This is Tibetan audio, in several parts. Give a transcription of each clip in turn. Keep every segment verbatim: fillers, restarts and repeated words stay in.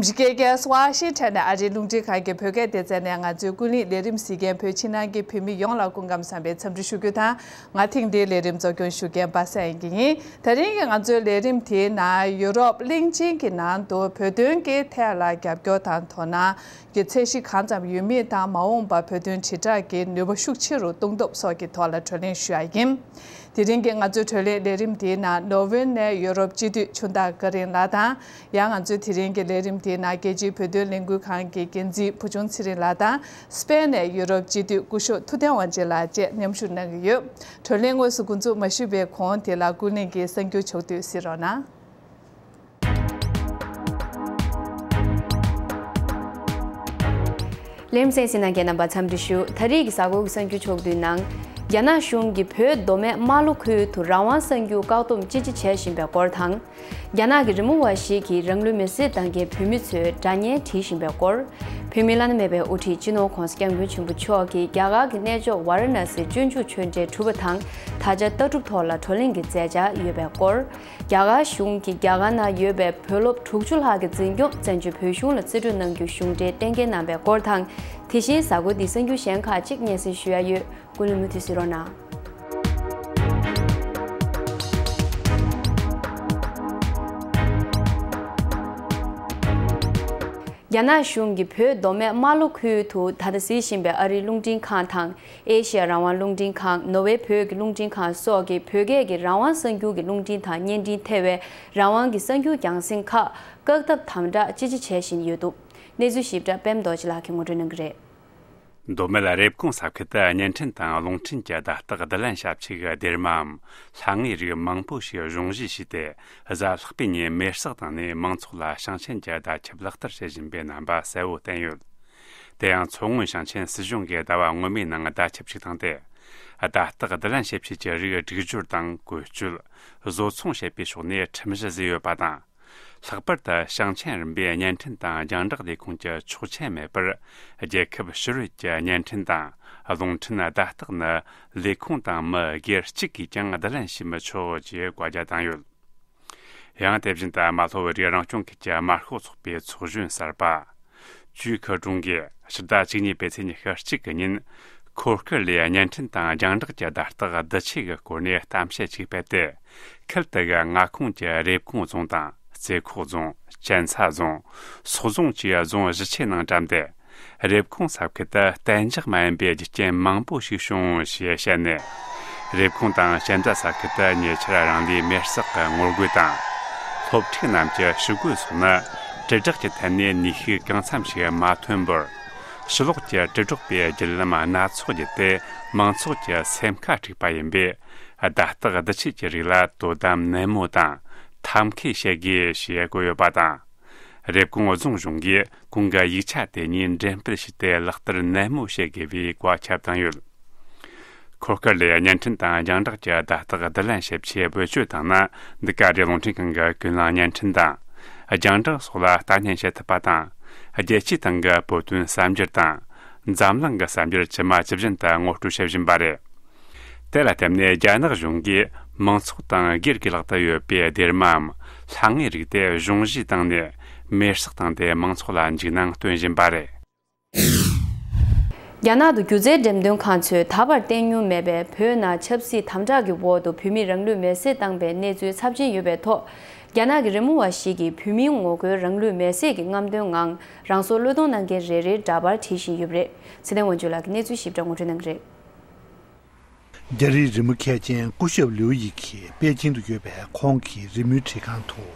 ཨ་མི་རི་ཀའི་རྒྱལ་ས་ཝ་ཤིང་ཊོན་ནས་ཨ་རིའི་རླུང་འཕྲིན་ཁང་གི་བོད་སྐད་སྡེ་ཚན་ནས་ང་ཚོའི་ཀུན་གླེང་ལས་རིམ་གཟིགས་མཁན་བོད་ཕྱི་ནང་གི་བོད་མི་ཡོངས་ལ་སྐུ་ཁམས་བཟང་བའི་འཚམས་འདྲི་ཞུ་རྒྱུ་དང་། ང་ཐེངས་འདིའི་ལས་རིམ་གཙོ་སྐྱོང་ཞུ་མཁན་པ་སངས་དབྱངས་སྐྱིད་ཡིན། དེ་རིང་གི་ང་ཚོའི་ལས་རིམ་དེའི་ནང་ཡུ་རོབ་གླིང་ཆེན་གྱི་ནང་དུ་བོད་དོན་གྱི་ཐད་ལ་རྒྱབ་སྐྱོར་དང་དོ་སྣང་གི་ཚད་གཞི་གང་ཙམ་ཡོད་མེད་དང་། མ་འོངས་པར་བོད་དོན་དྲིལ་བསྒྲགས་ཀྱི་ནུས་པ་ཤུགས་ཆེ་རུ་གཏོང་ཐབས་སོགས་ཀྱི་ཐོག་ལ་བགྲོ་གླེང་ཞུ་ཡ་ཡིན། དེ་རིང་གི་ང་ཚོའི་བགྲོ་གླེང་ལས་རིམ་དེའི་ནང་ནོར་ཝེ་ནས་ཡུ་རོབ་སྤྱི་འཐུས་ཆུང་བདག་ཀ་རིན་ལགས་དང་། ཡང་ང་ཚོའི་དེ་རིང་གི་ལས་རིམ་དེའི་ནང་རྒྱལ་སྤྱིའི་བོད་དོན་ལས་འགུལ་ཁང་གི་འགན་འཛིན་བུ་ཆུང་ཚེ་རིང་ལགས་དང་། སྤེན་ནས་ཡུ་རོབ་སྤྱི་འཐུས་སྐུ་ཞབས་ཐུབ་བསྟན་དབང་ཆེན་ལགས་བཅས་མཉམ་ཞུགས་གནང་གི་ཡོད། བགྲོ་གླེང་དངོས་སུ་འགོ་འཛུགས་མ་ཞུས་པའི་གོང་དེ་ལ་ཀུན་གླེང་གི་གསར་འགྱུར་ཕྱོགས་བསྡུས་གཟིགས་རོགས་གནང་། ལེམ་སེང་སི་ནང་གི་རྣམ་པ་འཚམས་འདྲི་ཞུ། ད་རེས་ཀྱི་གཟའ་འཁོར་གྱི་གསར་འགྱུར་ཕྱོགས་བསྡུས་ནང་། རྒྱ་ནག་གཞུང་གིས་བོད་མདོ་སྨད་རྨ་ལྷོ་ཁུལ་དུ་རང་དབང་གསར་འགྱུར་བཀག་སྡོམ་ཅི་ཆེ་བྱེད་བཞིན་པའི་སྐོར་དང་། རྒྱ་ནག་གི་རི་མོ་བ་ཞིག་གིས་རང་ལུས་མེར་སྲེག་བཏང་མཁན་བོད་མི་ཚོའི་སྒྲ་སྙན་བྲིས་བཞིན་པའི་སྐོར། བོད་མིའི་བླ་ན་མེད་པའི་དབུ་ཁྲིད་སྤྱི་ནོར་༧གོང་ས་༧སྐྱབས་མགོན་ཆེན་པོ་མཆོག་གིས་རྒྱ་གར་གྱི་གནས་མཆོག་ཝཱ་ར་ཎ་སིར་སྤྱོད་འཇུག་ཆོས་འབྲེལ་གྲུབ་པ་དང་། ད་ཆ་ལྟ་གྲུབ་ཐོག་ལ་བགྲོ་གླེང་གི་མཛད་འཆར་ཡོད་པའི་སྐོར། རྒྱ་གར་གཞུང་གིས་རྒྱ་གར་ནང་ཡོད་པའི་བོད་སློབ་དྲུག་ཅུ་ལྷག་གི་འཛིན་སྐྱོང་བཙན་བྱོལ་བོད་གཞུང་ལ་རྩིས་སྤྲོད་གནང་རྒྱུ་གཞུང་འབྲེལ་གཏན་འཁེལ་གནང་པའི་སྐོར་དང་། དེ་བཞིན་གཟའ་འཁོར་འདིའི་གསར་འགྱུར་གཞན་ཁག་ཅིག་སྙན་སེང་ཞུ་ཡ་ཡོད། ཀུན་གླེང་མུ་མཐུད་གཟིགས་རོགས་གནང་། རྒྱ་ནག་གཞུང་གིས་བོད་མདོ་སྨད་རྨ་ལྷོ་ཁུལ་དུ་ད་ལྟ་གཟིགས་བཞིན་པའི་ཨ་རིའི་རླུང་འཕྲིན་ཁང་དང་། ཨེ་ཤི་ཡ་རང་དབང་རླུང་འཕྲིན་ཁང་། ནོར་ཝེ་བོད་ཀྱི་རླུང་འཕྲིན་ཁང་སོགས་ཀྱིས་བོད་སྐད་ཀྱི་རང་དབང་གསར་འགྱུར་གྱི་རླུང་འཕྲིན་དང་བརྙན་འཕྲིན་ཐེ་བའི་རང་དབང་གི་གསར་འགྱུར་རྒྱང་སྲིང་ཁག་བཀག་ཐབས་དམ་དྲག་ཅི་ཆེ་བྱེད་བཞིན་ཡོད་འདུག་གནས་ཚུལ་ཞིབ་ཕྲ་པད་མ་རྡོ་རྗེ་ལགས་ཀྱིས་ངོ་སྤྲོད་གནང་གི་རེད། མདོ་སྨད་རེབ་གོང་ས་ཁུལ་དུ་བརྙན་འཕྲིན་དང་རླུང་འཕྲིན་གྱི་བརྡ་རྟགས་བསྡུ་ལེན་ཞབས་ཕྱི་གི་སྡེར་མའམ་ལྷ་ངོས་རིགས་མང་པོ་ཞིག་གཞུང་བཞེས་བྱས་ཏེ། གཟའ་ལྷག་པའི་ཉིན་མེར་སྲེག་བཏང་ནས་མང་ཚོགས་ལ་ཞིང་ཆེན་གྱི་བརྡ་ཁྱབ་ལག་བསྟར་བྱེད་བཞིན་པའི་རྣམ་པ་གསལ་བོ་བསྟན་ཡོད། དེ་ཡང་མཚོ་སྔོན་ཞིང་ཆེན་སྲིད་གཞུང་གིས་ཟླ་བ་སྔོན་མའི་ནང་བརྡ་ཁྱབ་ཅིག་བཏང་སྟེ། བརྡ་རྟགས་བསྡུ་ལེན་ཞབས་ཕྱི་གྱི་རིགས་སྒྲིག་སྦྱོར་དང་བཀོལ་སྤྱོད། བཟོ་ཚོང་བྱེད་པའི་ཕྱོགས་ནས་ཁྲིམས་གཞི་བཟོས་ཡོད་པ་དང་། ལྷག་པར་དུ་ཞིང་ཆེན་རིམ་པའི་བརྙན་འཕྲིན་དང་རྒྱང་བསྒྲགས་ལས་ཁུངས་ཀྱི་ཆོག་མཆན་མེད་པར། རྒྱལ་ཁབ་ཕྱི་རོལ་གྱི་བརྙན་འཕྲིན་དང་རླུང་འཕྲིན་བརྡ་རྟགས་ནི་ལས་ཁུངས་དང་མི་སྒེར་གཅིག་གིས་ཀྱང་བསྡུ་ལེན་བྱེད་མི་ཆོག་ཅེས་བཀའ་རྒྱ་བཏང་ཡོད། ཡང་དེ་བཞིན་དུ་རྨ་ལྷོ་བོད་རིགས་རང་སྐྱོང་ཁུལ་གྱི་དམར་ཤོག་ཚོགས་པའི་ཚོགས་གཞོན་གསར་པ། ཅུའུ་ཁི་ཀྲུང་གིས་ཕྱི་ཟླ་བཅུ་གཉིས་པའི་ཚེས་ཉི་ཤུ་གཅིག་གི་ཉིན། ཁོ་ཁུར་ལའི་བརྙན་འཕྲིན་དང་རྒྱང་བསྒྲགས་ཀྱི་བརྡ་རྟགས་བསྡུ་ཆེད་ཀྱི་སྐོར་ནས་གཏམ་བཤད་ཅིག་སྤེལ་ཏེ། ཁུལ་དེ་གི་མངའ་ཁོངས་ཀྱི་རེབ་གོང་རྫོང་དང་རྩེ་ཁོག་རྫོང་། གཅན་ཚ་རྫོང་། སོག་རྫོང་བཅས་རྫོང་བཞི་ཆའི་ནང་བཀྲམ་སྟེ། རེབ་གོང་ས་ཁུལ་དུ་གཏན་འཇགས་མ་ཡིན་པའི་རྒྱུ་རྐྱེན་མང་པོ་ཞིག་བྱུང་ཞེས་བཤད་ནས། རེབ་གོང་དང་ཤན་ཏ་ས་ཁུལ་དུ་ཉེ་ཆར་རང་ལུས་མེར་སྲེག་གི་ངོ་རྒོལ་དང་། སློབ་ཕྲུག་རྣམས་ཀྱི་ཞི་རྒོལ་སོགས་ནི་དྲིལ་བསྒྲགས་ཀྱི་ཐད་ནས་ནུས་ཤུགས་གང་འཚམ་ཞིག་མ་ཐོན་པར། ཕྱི་ལོགས་ཀྱི་དྲིལ་སྒྲོག་པའི་བརྒྱུད་ལམ་སྣ་ཚོགས་བརྒྱུད་དེ་མང་ཚོགས་ཀྱི་སེམས་ཁ་དཀྲུགས་པ་ཡིན་པས། བརྡ་རྟགས་བསྡུ་ཆེད་ཀྱི་རིགས་ལ་དོ་དམ་ནན་མོ་དང་ཐབས་མཁས་བྱེད་དགོས་ཞེས་བཀོད་ཡོད་པ་དང་། རེབ་གོང་རྫོང་གཞུང་གིས་གོང་གི་ཡིག་ཆ་དེ་ཉིད་འགྲེམས་སྤེལ་བྱས་ཏེ་ལག་བསྟར་ནན་མོ་བྱེད་དགོས་པའི་བཀའ་ཁྱབ་བཏང་ཡོད། ཁོ་ཁུར་ལའི་བརྙན་འཕྲིན་དང་རྒྱང་བསྒྲགས་ཀྱི་བརྡ་རྟགས་བསྡུ་ལེན་ཞབས་ཕྱི་བེད་སྤྱོད་བཏང་ན། འདི་ག་རེ་རླུང་འཕྲིན་ཁང་གི་ཀུན་གླེང་བརྙན་འཕྲིན་དང་། རྒྱང་བསྒྲགས་སོགས་ལ་ལྟ་ཉན་བྱེད་ཐུབ་པ་དང་། རྒྱལ་སྤྱིའི་སྟེང་གི་བོད་དོན་གསར་འགྱུར་དང་། འཛམ་གླིང་གི་གསར་འགྱུར་ཇི་མ་ཇི་བཞིན་དུ་ངོ་སྤྲོད་བྱེད་བཞིན་པ་རེད། དེ་ལ་བརྟེན་ནས་རྒྱ་ནག་གཞུང་གིས་མང་ཚོགས་དང་སྒེར་གྱི་ལག་ཏུ་ཡོད་པའི་སྡེར་མའམ་ལྷ་ངོས་རིགས་དེ་གཞུང་བཞེས་བཏང་ནས་མེར་སྲེག་བཏང་སྟེ་མང་ཚོགས་ལ་འཇིགས་སྣང་སྟོན་བཞིན་པ་རེད། རྒྱ་ནག་ཏུ་སྒྱུ་རྩལ་འགྲེམས་སྟོན་ཁང་ཚོས་ད་བར་བསྟན་མྱོང་མེད་པའི་བོད་ནང་ཆབ་སྲིད་དམ་དྲག་གི་འོག་ཏུ་བོད་མིས་རང་ལུས་མེར་སྲེག་བཏང་པའི་གནས་ཚུལ་ཚབས་ཆེན་ཡོད་པའི་ཐོག་རྒྱ་ནག་གི་རི་མོ་བ་ཞིག་གིས་བོད་མིའི་ངོ་རྒོལ་རང་ལུས་མེར་སྲེག་གི་རྔམ་སྟོན་ངང་རང་སྲོག་བློས་གཏོང་གནང་མཁན་རེ་རེའི་འདྲ་པར་བྲིས་བཞིན་ཡོད་པ་རེད། ཚེ་བརྟན་དབང་ཕྱུག་ལགས་ཀྱིས་གནས་ཚུལ་ཞིབ་ཕྲ་ངོ་སྤྲོད་གནང་གི་རེད། རྒྱ་རིགས་རི་མོ་མཁས་ཅན་སྐུ་ཞབས་ལིའུ་ཡི་གིས་པེ་ཅིང་དུ་ཡོད་པའི་ཁོང་གི་རི་མོའི་བྲིས་ཁང་དུ།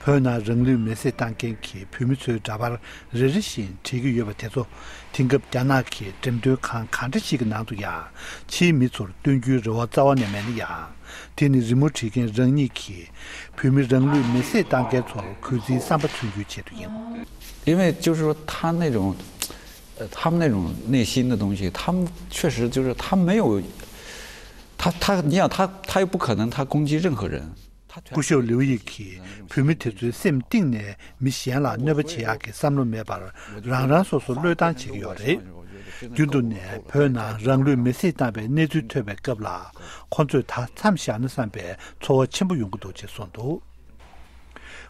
བོད་ནང་རང་ལུས་མེར་སྲེག་བཏང་མཁན་གྱི་བོད་མི་ཚོའི་འདྲ་པར་རེ་རེ་བཞིན་བྲིས་ཀྱི་ཡོད་པ་དེ་ཚོ། དེང་སྐབས་རྒྱ་ནག་གི་འགྲེམས་སྟོན་ཁང་གང་འདྲ་ཞིག་གི་ནང་དུ་ཡང་། ཕྱིའི་མི་ཚོར་སྟོན་རྒྱུའི་རེ་བ་རྩ་བ་ནས་མེད་ན་ཡང་། དེ་ནི་རི་མོ་བྲིས་མཁན་རང་ཉིད་ཀྱིས་བོད་མི་རང་ལུས་མེར་སྲེག་བཏང་མཁན་ཚོར་གུས་བརྩིའི་བསམ་པ་མཚོན་རྒྱུའི་ཆེད་དུ་ཡིན། 因为就是说他那种，呃，他们那种内心的东西，他们确实就是他没有，他他你想他他又不可能他攻击任何人，他全 སྐུ་ཞབས་ལིའུ་ཡི་གིས་བོད་མི་དེ་ཚོའི་སེམས་གཏིང་ནས་མི་གཞན་ལ་གནོད་པ་བྱེད་ཡག་གི་བསམ་བློ་མེད་པར་རང་རང་སོ་སོ་བློས་བཏང་བྱེད་ཀྱི་ཡོད་རེད། རྒྱུན་དུ་ནས་བོད་ནང་རང་ལུས་མེར་སྲེག་བཏང་བའི་གནས་ཚུལ་ཐོས་པའི་སྐབས་ལ་ཁོ་ཚོས་ད་མཚམས་བཞག་ན་བསམ་པའི་ཚོར་བ་ཆེན་པོ་ཡོང་གི་འདུག་ཅེས་གསུངས་འདུག་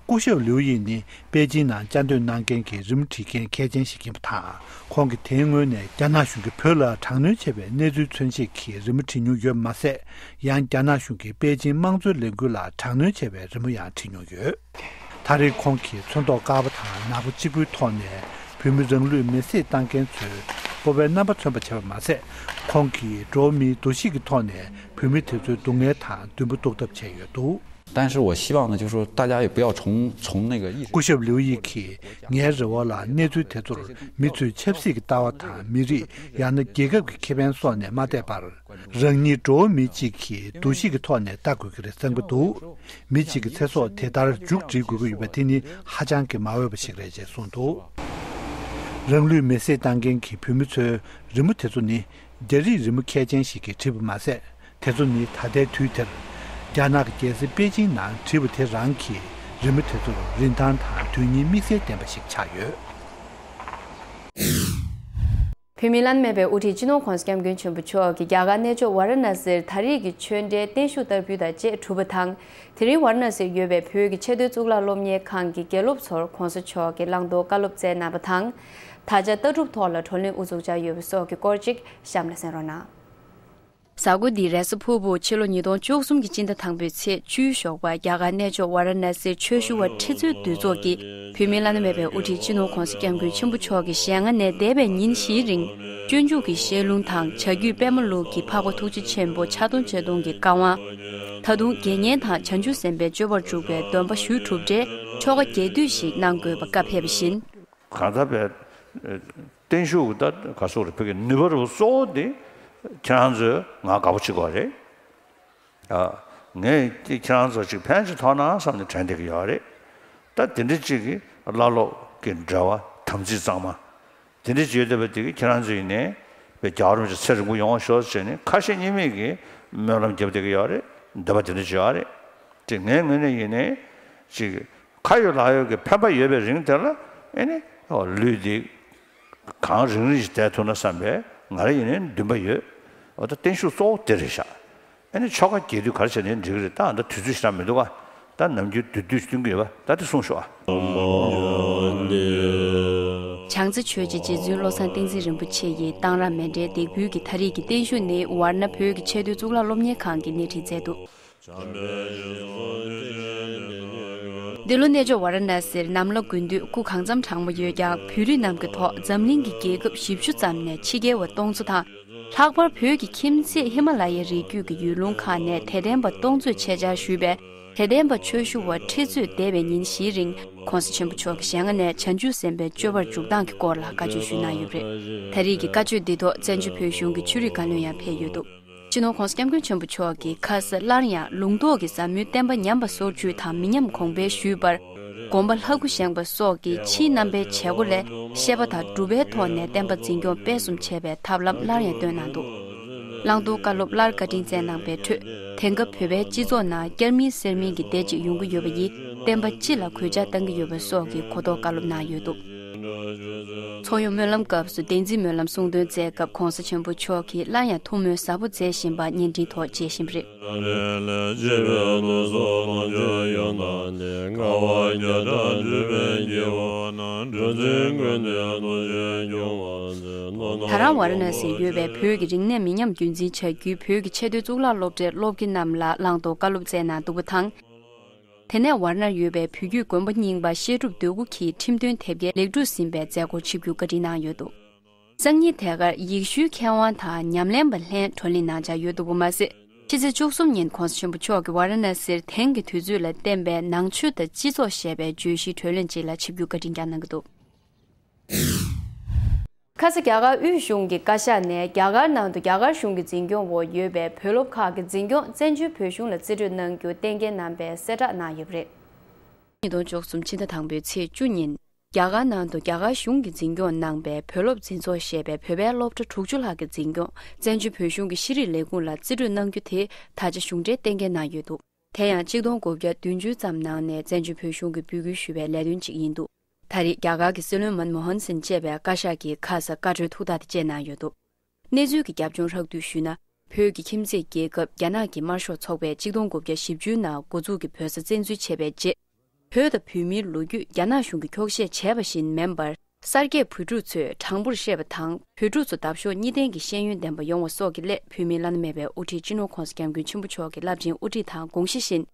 སྐུ་ཞབས་ལིའུ་ཡི་ནི་པེ་ཅིན་ནང་བཅའ་སྡོད་གནང་མཁན་གྱི་རི་མོ་འབྲི་མཁན་གལ་ཆེན་ཞིག་ཡིན་པ་དང་། ཁོང་གིས་དེའི་སྔོན་ནས་རྒྱ་ནག་གཞུང་གིས་བོད་ལ་དྲག་གནོན་བྱས་པའི་གནས་ཚུལ་མཚོན་བྱེད་ཀྱི་རི་མོ་བྲིས་མྱོང་ཡོད་མ་ཟད། ཡང་རྒྱ་ནག་གཞུང་གིས་པེ་ཅིན་དམངས་གཙོའི་ལས་འགུལ་ལ་དྲག་གནོན་བྱས་པའི་རི་མོ་ཡང་བྲིས་མྱོང་ཡོད། ད་རེས་ཁོང་གིས་ཚོན་མདོག་དཀར་པོ་དང་ནག་པོ་གཅིག་པུའི་ཐོག་ནས་བོད་མི་རང་ལུས་མེར་སྲེག་བཏང་མཁན་ཚོའི་སྤོབས་པའི་རྣམ་པ་མཚོན་པ་བྱས་པ་མ་ཟད། ཁོང་གིས་འགྲོ་བ་མིའི་འདུ་ཤེས་ཀྱི་ཐོག་ནས་བོད་མི་དེ་ཚོའི་སྡུག་བསྔལ་དང་མདུན་པ་གཏུག་ཐབས་བྱས་ཡོད་འདུག། 但是我希望呢，就是说大家也不要从从那个意识。 སྐུ་ཞབས་ལིའུ་ཡི་གིས། ངའི་རེ་བ་ལ་གནས་ཚུལ་དེ་ཚོར་མི་ཚོས་ཆབ་སྲིད་ཀྱི་ལྟ་བ་དང་། མི་རིགས། ཡང་ན་རྒྱལ་ཁབ་ཀྱི་ཁེ་ཕན་སོགས་ནས་མ་བལྟས་པར། རང་ཉིད་འགྲོ་བ་མི་གཅིག་གི་འདུ་ཤེས་ཀྱི་ཐོག་ནས་ལྟ་དགོས་ཀྱི་རེད་བསམ་གྱི་འདུག། མི་གཅིག་གི་ཚེ་སྲོག་དེ་ལྟར་མཇུག་སྒྲིལ་དགོས་ཀྱི་ཡོད་པ་དེ་ནི་ཧ་ཅང་གི་མ་འོས་པ་ཞིག་རེད་ཅེས་གསུངས་འདུག། རང་ལུས་མེར་སྲེག་བཏང་མཁན་གྱི་བོད་མི་ཚོའི་རི་མོ་དེ་ཚོ་ནི། རྒྱ་རིགས་རི་མོ་མཁས་ཅན་ཞིག་གིས་བྲིས་པ་མ་ཟད། དེ་ཚོ་ནི་ད་ལྟའི་དུས་དེར། རྒྱ་ནག་གི་རྒྱལ་ས་པེ་ཅིང་ནང་བྲིས་པ་དེ་རང་གི་རི་མོ་དེ་ཚོར་རིན་ཐང་དང་དོན་སྙིང་དམིགས་བསལ་ལྡན་པ་ཞིག་ཆགས་ཡོད། བོད་མིའི་བླ་ན་མེད་པའི་དབུ་ཁྲིད་སྤྱི་ནོར་༸གོང་ས་༸སྐྱབས་མགོན་ཆེན་པོ་མཆོག་གིས་རྒྱ་གར་གནས་མཆོག་ཝཱ་ར་ཎ་སིར་ད་རེས་ཀྱི་ཆོས་འབྲེལ་བརྟན་བཞུགས་བསྟར་འབུལ་དང་བཅས་གྲུབ་པ་དང་། དེ་རིང་ཝཱ་ར་ཎ་སིར་ཡོད་པའི་བོད་ཀྱི་ཆེས་མཐོའི་གཙུག་ལག་སློབ་གཉེར་ཁང་གི་དགེ་སློབ་ཚོར་༸གོང་ས་མཆོག་གིས་བླང་དོར་བཀའ་སློབ་སྩལ་གནང་བ་དང་། ད་ཆ་ལྟ་གྲུབ་ཐོག་ལ་བགྲོ་གླེང་དབུ་འཛུགས་འཆར་ཡོད་པ་སོགས་ཀྱི་སྐོར་གཅིག་གཤམ་ལ་གསན་རོགས་གནང་། གཟའ་འཁོར་འདིའི་རེས་གཟའ་ཕུར་བུ་ཕྱི་ལོ་ཉིས་སྟོང་བཅུ་གསུམ་གྱི་སྤྱི་ཟླ་དང་པོའི་ཚེས་བཅུའི་ཞོགས་པར་རྒྱ་གར་གནས་མཆོག་ཝཱ་ར་ཎ་སིར་ཆོས་ཞུ་བ་ཁྲི་ཚོའི་འདུས་ཚོགས་ཀྱིས་བོད་མིའི་བླ་ན་མེད་པའི་དབུ་ཁྲིད་སྤྱི་ནོར་༸གོང་ས་༸སྐྱབས་མགོན་ཆེན་པོ་མཆོག་གི་ཞལ་སྔ་ནས་འདས་པའི་ཉིན་བཞིའི་རིང་སྤྱོད་འཇུག་གི་བཤད་ལུང་དང་བྱ་རྒྱུད་པད་མ་ལུགས་ཀྱི་འཕགས་པ་ཐུགས་རྗེ་ཆེན་པོ་ཕྱག་སྟོང་མཆོད་སྟོང་གི་བཀའ་དབང་། ད་དུང་དགེ་བསྙེན་དང་བྱང་ཆུབ་སེམས་དཔའི་སྤྱོད་པར་འཇུག་པའི་སྡོམ་པ་ཞུ་གྲུབ་འབྲས་ཆོ་ག་རྒྱས་བསྡུས་ཤིག་གནང་དགོས་པ་བཀའ་ཕེབས་པ་བཞིན། གང་ལྟར་བས་བརྟན་བཞུགས་ད་ག་སོགས་རེད། བོད་ཀྱི་ནུས་པ་རུ་གཙོ་བོ་དེ་ཁྱེད་རང་ཚོས་ང་དགའ་པོ་བྱེད་དགོས་རེད། ཨ། ངས་ཁྱེད་རང་ཚོ་ཅིག་ཕན་ཅིག་ཐོགས་ན་བསམ་ནས་དྲན་བསྡད་ཀྱི་ཡོད་རེད། ད་དེ་འདྲ་ཅིག་གི་བླ་སློབ་ཀྱི་འབྲེལ་བ་དམ་ཚིག་གཙང་མ་དེ་འདྲ་ཅིག་ཡོད་བསྡད་པ་དེ་གིས་ཁྱེད་རང་ཚོ་ཡིན་ནའི་བའི་རྒྱལ་བ་རིན་པོ་ཆེ་ཚེ་རིང་པོ་ཡོང་བ་ཤོག་ཟེར་ནས་ཁ་ཞེ་གཉིས་མེད་ཀྱི་སྨོན་ལམ་རྒྱབ་བསྡད་ཀྱི་ཡོད་རེད། འདོད་པ་དེ་འདྲ་ཅིག་ཡོད་རེད། དེ་ངའི་ངོས་ནས་ཡིན་ནའི་ཅིག་ཁ་ཡོད་ལག་ཡོད་ཀྱི་ཕན་པ་ཡོད་པའི་རིང་དེ་ལ་ཨེ་ནི་ལུས་འདི་གང་རིང་རིང་ཞིག་བསྡད་ཐུབ་ན་བསམ་པའི་ང་རང་ཡིན་ནའི་འདུན་པ་ཡོད། འོ་ད་བརྟན་བཞུགས་གཙོ་བོ་དེ་རེད་ཤག། ཨེ་ནི་ཆོ་ག་རྒྱས་བསྡུས་ག་རེ་བྱས་ནའི་འགྲིག་གི་རེད། ད་ཨ་ད་དུས་ཚོད་ཞེ་དྲག་མི་འདུག་ག། ད་ནམ་རྒྱུན་བསྡུས་བསྡུས་སྟོན་གྱི་ཡོད་པ་ད་དེ་གསུངས་ཤོག་ཨ། བྱང་རྩེ་ཆོས་རྗེ་རྗེ་བཙུན་བློ་བཟང་བསྟན་འཛིན་རིན་པོ་ཆེ་ཡི་གཏང་རག་མཎྜལ་འདེགས་འབུལ་གྱི་ད་རེས་ཀྱི་བརྟན་བཞུགས་ནི་ཝཱ་ར་ཎ་བོད་ཀྱི་ཆེས་མཐོའི་གཙུག་ལག་སློབ་གཉེར་ཁང་གིས་སྣེ་ཁྲིད་མཛད་འདུག། འདི་ལོ་གནས་མཆོག་ཝཱ་ར་ཎ་སིར་གནམ་ལོ་དགུན་དུས་སྐུ་གང་འཚམ་གྲང་མོ་ཡོད་ཀྱང་བོད་རིགས་རྣམས་ཀྱི་ཐོག་འཛམ་གླིང་གི་རྒྱལ་ཁབ་བཞི་བཅུ་ཙམ་ནས་ཕྱི་རྒྱལ་བ་སྟོང་ཚོ་དང་། ལྷག་པར་བོད་ཀྱི་ཁྱིམ་མཚེས་ཧི་མ་ལ་ཡའི་རི་རྒྱུད་ཀྱི་ཡུལ་ལུང་ཁག་ནས་དད་ལྡན་པ་སྟོང་ཚོས་ཆེད་བཅར་ཞུས་པའི་དད་ལྡན་པ་ཆོས་ཞུ་བ་ཁྲི་ཚོས་འདས་པའི་ཉིན་བཞིའི་རིང་༸གོང་ས་ཆེན་པོ་མཆོག་གི་ཞལ་སྔ་ནས་བྱང་ཆུབ་སེམས་དཔའི་སྤྱོད་པར་འཇུག་སྟངས་ཀྱི་སྐོར་ལ་བཀའ་ཆོས་ཞུས་གནང་ཡོད་པ་རེད། ད་རེས་ཀྱི་བཀའ་ཆོས་འདི་ཐོག་བཙན་བྱོལ་བོད་གཞུང་གི་ཆོས་རིག་བཀའ་བློན་ཡང་ཕེབས་ཡོད་འདུག། སྤྱི་ནོར་༸གོང་ས་༸སྐྱབས་མགོན་ཆེན་པོ་མཆོག་གིས་ཁ་ས་སླར་ཡང་ལུང་རྟོགས་ཀྱི་ཟབ་མོའི་བསྟན་པ་ཉམས་པ་སོར་ཆུད་དང་མི་ཉམས་གོང་འཕེལ་ཞུས་པར། སྒོམ་པ་ལྷ་སྐུ་བཞེངས་པ་སོགས་ཀྱི་ཕྱིའི་རྣམ་པའི་བྱེད་སྒོ་ལས་བཤད་པ་དང་སྒྲུབ་པའི་ཐོག་ནས་བསྟན་པ་འཛིན་སྐྱོང་སྤེལ་གསུམ་བྱེད་པའི་ཐབས་ལམ་སླར་ཡང་བཏོན་གནང་འདུག། བླང་དོར་བཀའ་སློབ་སླར་བཀའ་དྲིན་སྩལ་གནང་པའི་ཁྲོད། དེང་སྐབས་བོད་པའི་སྤྱི་ཚོགས་ནང་བསྐྱར་མིན་གསར་མིན་གྱི་སྡེ་གཅིག་ཡོང་གི་ཡོད་པ་ཡིས་བསྟན་པ་སྤྱི་ལ་གུས་ཕྱག་བཏང་གི་ཡོད་པ་སོགས་ཀྱི་གོ་རྟོགས་བཀའ་སློབ་གནང་ཡོད་འདུག། ཚོགས་ཡོང་སྨོན་ལམ་སྐབས་སུ་བདེན་ཚིག་སྨོན་ལམ་གསུང་འདོན་མཛད་སྐབས་༸གོང་ས་ཆེན་པོ་མཆོག་གིས་སླར་ཡང་ཐུགས་སྨོན་ཟབ་པོ་མཛད་བཞིན་པ་བརྙན་འཕྲིན་ཐོག་མཇལ་བཞིན་པ་རེད། ད་རང་ཝཱ་ར་ཎ་སིར་ཡོད་པའི་བོད་ཀྱི་རིག་གནས་མི་ཉམས་རྒྱུན་འཛིན་བྱ་རྒྱུའི་བོད་ཀྱི་ཆེས་མཐོའི་གཙུག་ལག་སློབ་གྲྭའི་སློབ་དགེ་རྣམས་ལ་བླང་དོར་བཀའ་སློབ་སྩལ་གནང་འདུག་པ་དང་། དེ་ནས་ཝཱ་ར་ཎར་ཡོད་པའི་བོད་བརྒྱུད་དགོན་པ་རྙིང་པ་བཤད་སྒྲུབ་འདོད་རྒུ་གི་ཁྲིམས་དོན་དེབ་སྐྱེལ་ལེགས་གྲུབ་ཟིན་པའི་མཛད་སྒོར་ཆིབས་བསྒྱུར་བཀའ་དྲིན་གནང་ཡོད་འདུག། སང་ཉིན་དེ་གར་ཡེ་ཤུའི་མཁས་དབང་དང་ཉམས་ལེན་པ་ལྷན་བགྲོ་གླེང་གནང་འཆར་ཡོད་འདུག་པ་མ་ཟད། ཕྱི་ཚེས་བཅུ་གསུམ་ཉིན་༸གོང་ས་ཆེན་པོ་མཆོག་གིས་ཝཱ་ར་ཎ་སིར་དེང་གི་དུས་ཚོད་ལ་བསྟན་པའི་ནང་ཆོས་དང་སྤྱི་ཚོགས་ཞེས་པའི་བརྗོད་གཞིའི་གྲོས་གླེང་ཅིག་ལ་ཆིབས་བསྒྱུར་བཀའ་དྲིན་བསྐྱངས་གནང་གི་འདུག། ཁ་ས་རྒྱ་གར་དབུས་གཞུང་གི་བཀའ་ཤག་ནས་རྒྱ་གར་ནང་དུ་རྒྱ་གར་གཞུང་གི་འཛིན་སྐྱོང་འོག་ཡོད་པའི་བོད་སློབ་ཁག་གི་འཛིན་སྐྱོང་བཙན་བྱོལ་བོད་གཞུང་ལ་རྩིས་སྤྲོད་གནང་རྒྱུ་གཏན་འཁེལ་གནང་པའི་གསལ་བསྒྲགས་གནང་ཡོད་པ་རེད། ཉིས་སྟོང་བཅུ་གསུམ་ཕྱི་ཟླ་དང་པོའི་ཚེས་བཅུ་ཉིན། རྒྱ་གར་ནང་དུ་རྒྱ་གར་གཞུང་གིས་འཛིན་སྐྱོང་གནང་པའི་བོད་སློབ་འཛིན་ཚོགས་ཞེས་པའི་བོད་པའི་སློབ་གྲྭ་དྲུག་ཅུ་ལྷག་གི་འཛིན་སྐྱོང་བཙན་བྱོལ་བོད་གཞུང་གི་ཤེས་རིག་ལས་ཁུངས་ལ་རྩིས་སྤྲོད་གནང་རྒྱུ་དེ་ད་ཆ་གཞུང་འབྲེལ་གཏན་འཁེལ་གནང་ཡོད་འདུག། དེ་ཡང་གཅིག་སྟོང་དགུ་བརྒྱ་བདུན་ཅུ་ཙམ་ནང་ནས་བཙན་བྱོལ་བོད་གཞུང་གིས་འབོད་སྐུལ་ཞུས་པའི་ལས་དོན་ཅིག་ཡིན་འདུག། ད་རེས་རྒྱ་གར་གྱི་སྲིད་བློན་མན་མོ་ཧན་སིན་གཅེས་པའི་བཀའ་ཤག་གིས་ཁ་ས་བཀའ་འཁྲོལ་ཐུགས་ཐག་དེ་བཅད་གནང་ཡོད་འདུག། གནས་ཚུལ་གྱི་རྒྱབ་ལྗོངས་ཧྲག་བསྡུས་ཞུས་ན། བོད་ཀྱི་ཁྱིམ་མཚེས་རྒྱལ་ཁབ་རྒྱ་ནག་གི་དམར་ཤོག་ཚོགས་པས་གཅིག་སྟོང་དགུ་བརྒྱ་བཞི་བཅུའི་ནང་འགོ་འཛུགས་ཀྱི་བོད་ས་བཙན་འཛུལ་བྱས་པའི་རྗེས། བོད་དང་བོད་མིའི་ལོ་རྒྱུས་རྒྱ་ནག་གཞུང་གིས་འཁྱོག་བཤད་བྱས་པ་བཞིན་མིན་པར། གསར་སྐྱེས་བོད་ཕྲུག་ཚོས་དྲང་པོར་བཤད་པ་དང་། བོད་ཕྲུག་ཚོ་འདབ་གཤོག་གཉིས་ལྡན་གྱི་ཤེས་ཡོན་ལྡན་པ་ཡོང་བ་སོགས་ཀྱི་སླད། བོད་མིའི་བླ་ན་མེད་པའི་དབུ་ཁྲིད་སྤྱི་ནོར་༧གོང་ས་༧སྐྱབས་མགོན་ཆེན་པོ་མཆོག་གི་རླབས་ཆེན་དབུ་ཁྲིད་དང་དགོངས་གཞི་བཞིན།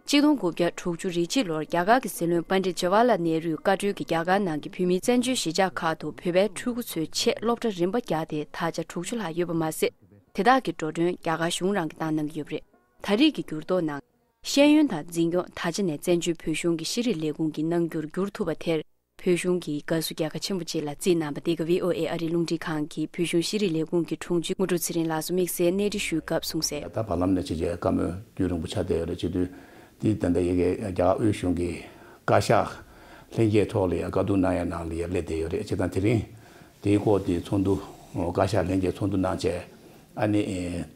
ཆིག་སྟོང་དགུ་བརྒྱ་དྲུག་ཅུ་རེ་གཅིག་ལོར་རྒྱ་གར་གྱི་སྲིད་བློན་པཎྜི་ཏ་ཇ་ཝཱ་ཧར་ལཱལ་ནེ་རུས་བཀའ་འཁྲོལ་གྱིས་རྒྱ་གར་ནང་གི་བོད་མིའི་བཙན་བྱོལ་གཞིས་ཆགས་ཁག་ཏུ་བོད་པའི་ཕྲུ་གུ་ཚོའི་ཆེད་སློབ་གྲྭ་རིམ་པ་བརྒྱ་དེ་ད་ཆ་དྲུག་ཅུ་ལྷག་ཡོད་པ་མ་ཟད། དེ་དག་གི་འགྲོ་གྲོན་རྒྱ་གར་གཞུང་རང་གིས་བཏང་གནང་གི་ཡོད་པ་རེད། ད་རེས་ཀྱི་འགྱུར་ལྡོག་ནང་། ཤེས་ཡོན་དང་འཛིན་སྐྱོང་ད་ཆ་ནས་བཙན་བྱོལ་བོད་གཞུང་གི་ཤེས་རིག་ལས་ཁུངས་ཀྱི་གནང་རྒྱུར་འགྱུར་ཐུབ་པ་དེར། བོད་གཞུང་གིས་དགའ་བསུ་རྒྱལ་ཁ་ཆེན་པོ་ཅིག་ལ་བརྩིས་གནང་བ་འདི་ག་བྷི་ཨོ་ཨེ་ཨ་རིའི་རླུང་འཕྲིན་ཁང་གི་བོད་གཞུང་ཤེས་རིག་ལས་ཁུངས་ཀྱི་དྲུང་ཆེ་དངོས་གྲུབ་ཚེ་རིང་ལགས་སུ་དམིགས་བསལ་གནས་འདྲི་ཞུས་སྐབས་གསུངས་གསལ། ད་བར་ལམ་ནས་ཇེ་ཇེ་བཀའ་མོལ་རྒྱུན་རིང་པོ་ཆགས་བསྡད་ཡོད་རེད། བྱེད་དུས་འདི་ད་ལྟ་ཡ་གི་རྒྱ་གར་དབུས་གཞུང་གི་བཀའ་ཤག་ལྷན་རྒྱས་ཐོག་ལ་ཡ་བཀའ་བསྡུར་གནང་ཡ་ནང་ལ་ཡ་སླེབས་བསྡད་ཡོད་རེད། བྱས་ཙང་དེ་རིང་དེའི་སྐོར་དེ་ཚོགས་འདུ། བཀའ་ཤག་ལྷན་རྒྱས་ཚོགས་འདུ་གནང་བྱས། ཨ་ནི་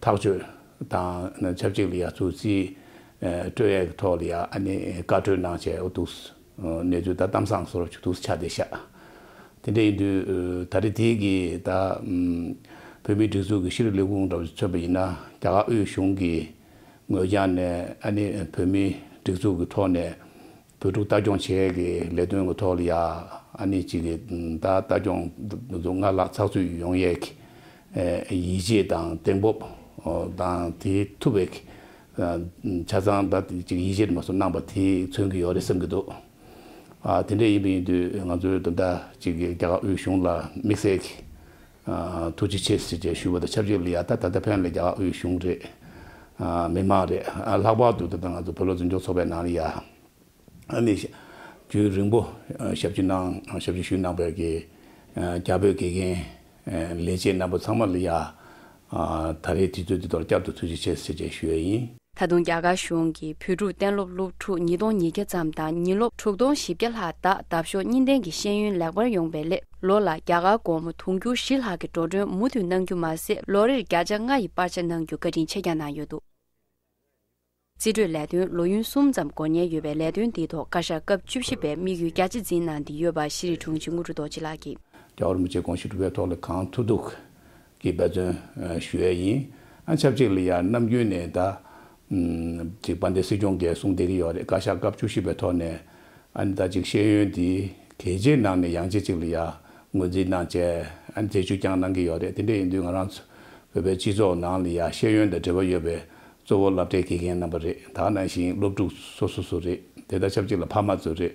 ཐག་གཅོད་དང་ཆབས་ཅིག་ལ་ཡ་ཚུར་རྩིས་སྤྲོད་ཡས་ཀྱི་ཐོག་ལ་ཡ་ཨ་ནི་བཀའ་འཁྲོལ་གནང་བྱས། འོ་འདུག་གནས་ཚུལ་ད་གཏམ་བཟང་བཟོ་འདྲ་ཅིག་འདུག་ཆགས་བསྡད་ཤག་དེ་འདྲ་ཡིན་དུས་ད་རེས་དེ་གི་ད་བོད་མིའི་སྒྲིག་འཛུགས་ཀྱི་ཤེས་རིག་ལས་ཁུངས་འདྲ་བ་མཚོན་པ་ཡིན་ན། རྒྱ་གར་དབུས་གཞུང་གི་ངོས་ཀྱང་ནས་ཨ་ནི་བོད་མིའི་སྒྲིག་འཛུགས་ཀྱི་ཐོག་ནས། བོད་ཕྲུག་ལྟ་སྐྱོང་བྱེད་ཀྱི་ལས་དོན་གྱི་ཐོག་ལ་ཡ་ཨ་ནི་གཅིག་གི་ད་ལྟ་སྐྱོང་སྔར་ལྷག་ཚགས་ཚུད་ཡོང་ཡས་ཀྱི་ཡིད་ཆེས་དང་གདེང་སྤོབས་དང་དེ་ཐུབ་པའི་ཆ་ཚང་ད་གཅིག་ཡིད་ཆེས་མ་སོང་གནང་པ་དེ་མཚོན་གྱི་ཡོད་རེད་བསམ་གྱི་འདུག་ཨ་དེ་འདྲ་ཡིན་པ་ཡིན་དུས་ང་ཚོའི་ད་ལྟ་གཅིག་གི་རྒྱ་གར་དབུས་གཞུང་ལ་དམིགས་བསལ་གྱི་ཐུགས་རྗེ་ཆེ་ཟེར་བྱས་ཞུ་བ་དང་ཆབས་ཅིག་ལ་ཡ་ད་ད་ལྟ་ཕན་ལ་རྒྱ་གར་དབུས་གཞུང་རེད། མི་མང་རེད། ལྷག་པར་དུ་ད་ལྟ་ང་ཚོ་བོད་ལུགས་འཛིན་སྐྱོང་ཚོགས་པའི་ནང་ལ་ཡ། ཨ་ནི་རྒྱུན་རིང་པོ་ཞབས་ཕྱི་གནང་ཞབས་ཕྱི་ཞུས་གནང་བའི་གི་རྒྱ་བོད་དགེ་རྒན་ལས་བྱེད་རྣམ་པ་ཚང་མ་ལ་ཡ་ད་རེས་དུས་ཚོད་འདི་ཐོག་བསྐྱར་དུ་ཐུགས་རྗེ་ཆེ་ཟེར་བྱས་ཞུ་ཡས་ཡིན། ད་དུང་རྒྱ་གར་གཞུང་གིས་བོད་ཕྲུག་གཏན་སློབ་སློབ་ཕྲུག་ཉིས་སྟོང་ཉིས་བརྒྱ་ཙམ་དང་ཉིན་སློབ་དྲུག་སྟོང་བཞི་བརྒྱ་ལྷག་དག་འདབ་གཤོག་གཉིས་ལྡན་གྱི་ཤེས་ཡོན་ལེགས་པར་ཡོང་བའི་སླད་ལོ་ལ་རྒྱ་གར་སྒོར་མོ་དུང་ཕྱུར་བཞི་ལྷག་གི་འགྲོ་གྲོན་མུ་མཐུད་གནང་རྒྱུ་མ་ཟད་ལོ་རེར་བརྒྱ་ཆ་ལྔ་ཡི་པར་ཆ་གནང་རྒྱུ་བཀའ་དྲིན་ཆེ་བསྐྱངས་གནང་ཡོད་འདུག་རྩིས་སྤྲོད་ལས་དོན་ལོ་ཡུན་གསུམ་ཙམ་འགོར་ཉེན་ཡོད་པའི་ལས་དོན་འདིའི་ཐོག་བཀའ་ཤག་སྐབས་བཅུ་བཞི་པས་དམིགས་ཡུལ་རྒྱ་ཆེ་འཛིན་གནང་སྟེ་ཡོད་པ་ཤེས་རིག་དྲུང་ཆེ་དངོས་གྲུབ་རྡོ་རྗེ་ལགས་ཀྱིས། རྒྱལ་བ་རིན་པོ་ཆེ་དགོངས་གཞི་གྲུབ་པའི་ཐོག་ལ་གང་ཐུབ་ཐུབ་ཀྱིས་འབད་བརྩོན་ཞུ་ཡས་ཡིན། ཨ་ཆབས་ཅིག་ལ་ཡང་ནམ་རྒྱུན་ནས་ད་ཅིག་དཔལ་ལྡན་སྲིད་སྐྱོང་གིས་གསུངས་བསྡད་ཀྱི་ཡོད་རེད། བཀའ་ཤག་སྐབས་བཅུ་བཞི་པའི་ཐོག་ནས་ཨ་ནི་ད་ཅིག་ཤེས་ཡོན་འདི་གལ་ཆེའི་ནང་ནས་ཡང་ཆེ་ཅིག་ལ་ཡ་ངོས་འཛིན་གནང་བྱས་ཨ་ནི་འཛད་སྤྱོད་ཀྱང་གནང་གི་ཡོད་རེད། དེ་འདྲ་ཡིན་དུས་ང་རང་ཚོ་བོད་པའི་སྤྱི་ཚོགས་ནང་ལ་ཡ་ཤེས་ཡོན་དང་འབྲེལ་བ་ཡོད་པའི་གཙོ་བོ་སློབ་གྲྭའི་དགེ་རྒན་རྣམ་པ་རེད། ད་ནང་བཞིན་སློབ་ཕྲུག་སོ་སོ་སོ་རེད། དེ་དང་ཆབས་ཅིག་ལ་ཕ་མ་ཚོ་རེད།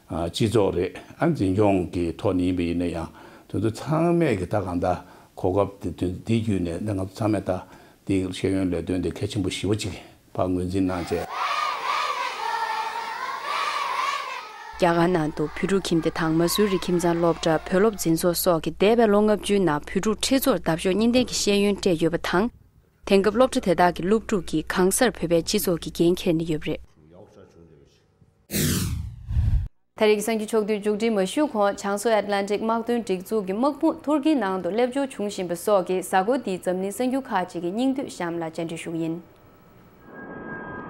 ཨ་སྤྱི་ཚོགས་རེད། ཨ་འཛིན་སྐྱོང་གི་ཐོག་ནས་ཡིན་པ་ཡིན་ན་ཡང་དེ་ཚོ་ཚང་མས་ཀྱི་ད་གང་ལྟར་གོ་སྐབས་དེ་དུས་འདི་བརྒྱུད་ནས་ད་ང་ཚོ་ཚང་མས་ད་དེ་ཤེས་ཡོན་ལས་དོན་དེ་གལ་ཆེན་པོ་ཞེ་པོ་ཅིག་ཕར་ངོས་འཛིན་གནང་བྱས། རྒྱ་གར་ནང་དུ་བོད་ཕྲུག་ཁྱིམ་སྡེ་དང་མ་སུ་རི་ཁྱིམ་ཚང་སློབ་གྲྭ་བོད་སློབ་འཛིན་ཚོགས་སོགས་ཀྱིས་འདས་པའི་ལོ་ལྔ་བཅུའི་ནང་བོད་ཕྲུག་ཁྲི་ཚོར་འདབ་གཤོག་གཉིས་ལྡན་གྱི་ཤེས་ཡོན་སྤྲད་ཡོད་པ་དང་། དེང་སྐབས་སློབ་གྲྭ་དེ་དག་གི་སློབ་ཕྲུག་གིས་གང་སར་བོད་པའི་སྤྱི་ཚོགས་ཀྱི་འགན་འཁྱེར་ནས་ཡོད་པ་རེད། ད་རེས་ཀྱི་གསར་འགྱུར་ཕྱོགས་བསྡུས་མཇུག་སྒྲིལ་མ་ཞུས་གོང་། བྱང་མཚོ་ཨེཊ་ལན་ཊིག་དམག་དོན་སྒྲིག་འཛུགས་ཀྱི་དམག་དཔུང་ཐུར་ཁེའི་ནང་དུ་སླེབས་འབྱོར་བྱུང་བཞིན་པ་སོགས་ཀྱི་གཟའ་འཁོར་འདིའི་འཛམ་གླིང་གསར་འགྱུར་ཁག་ཅིག་གི་སྙིང་བསྡུས་གཤམ་ལ་བཅར་འདྲི་ཞུ་གི་ཡིན།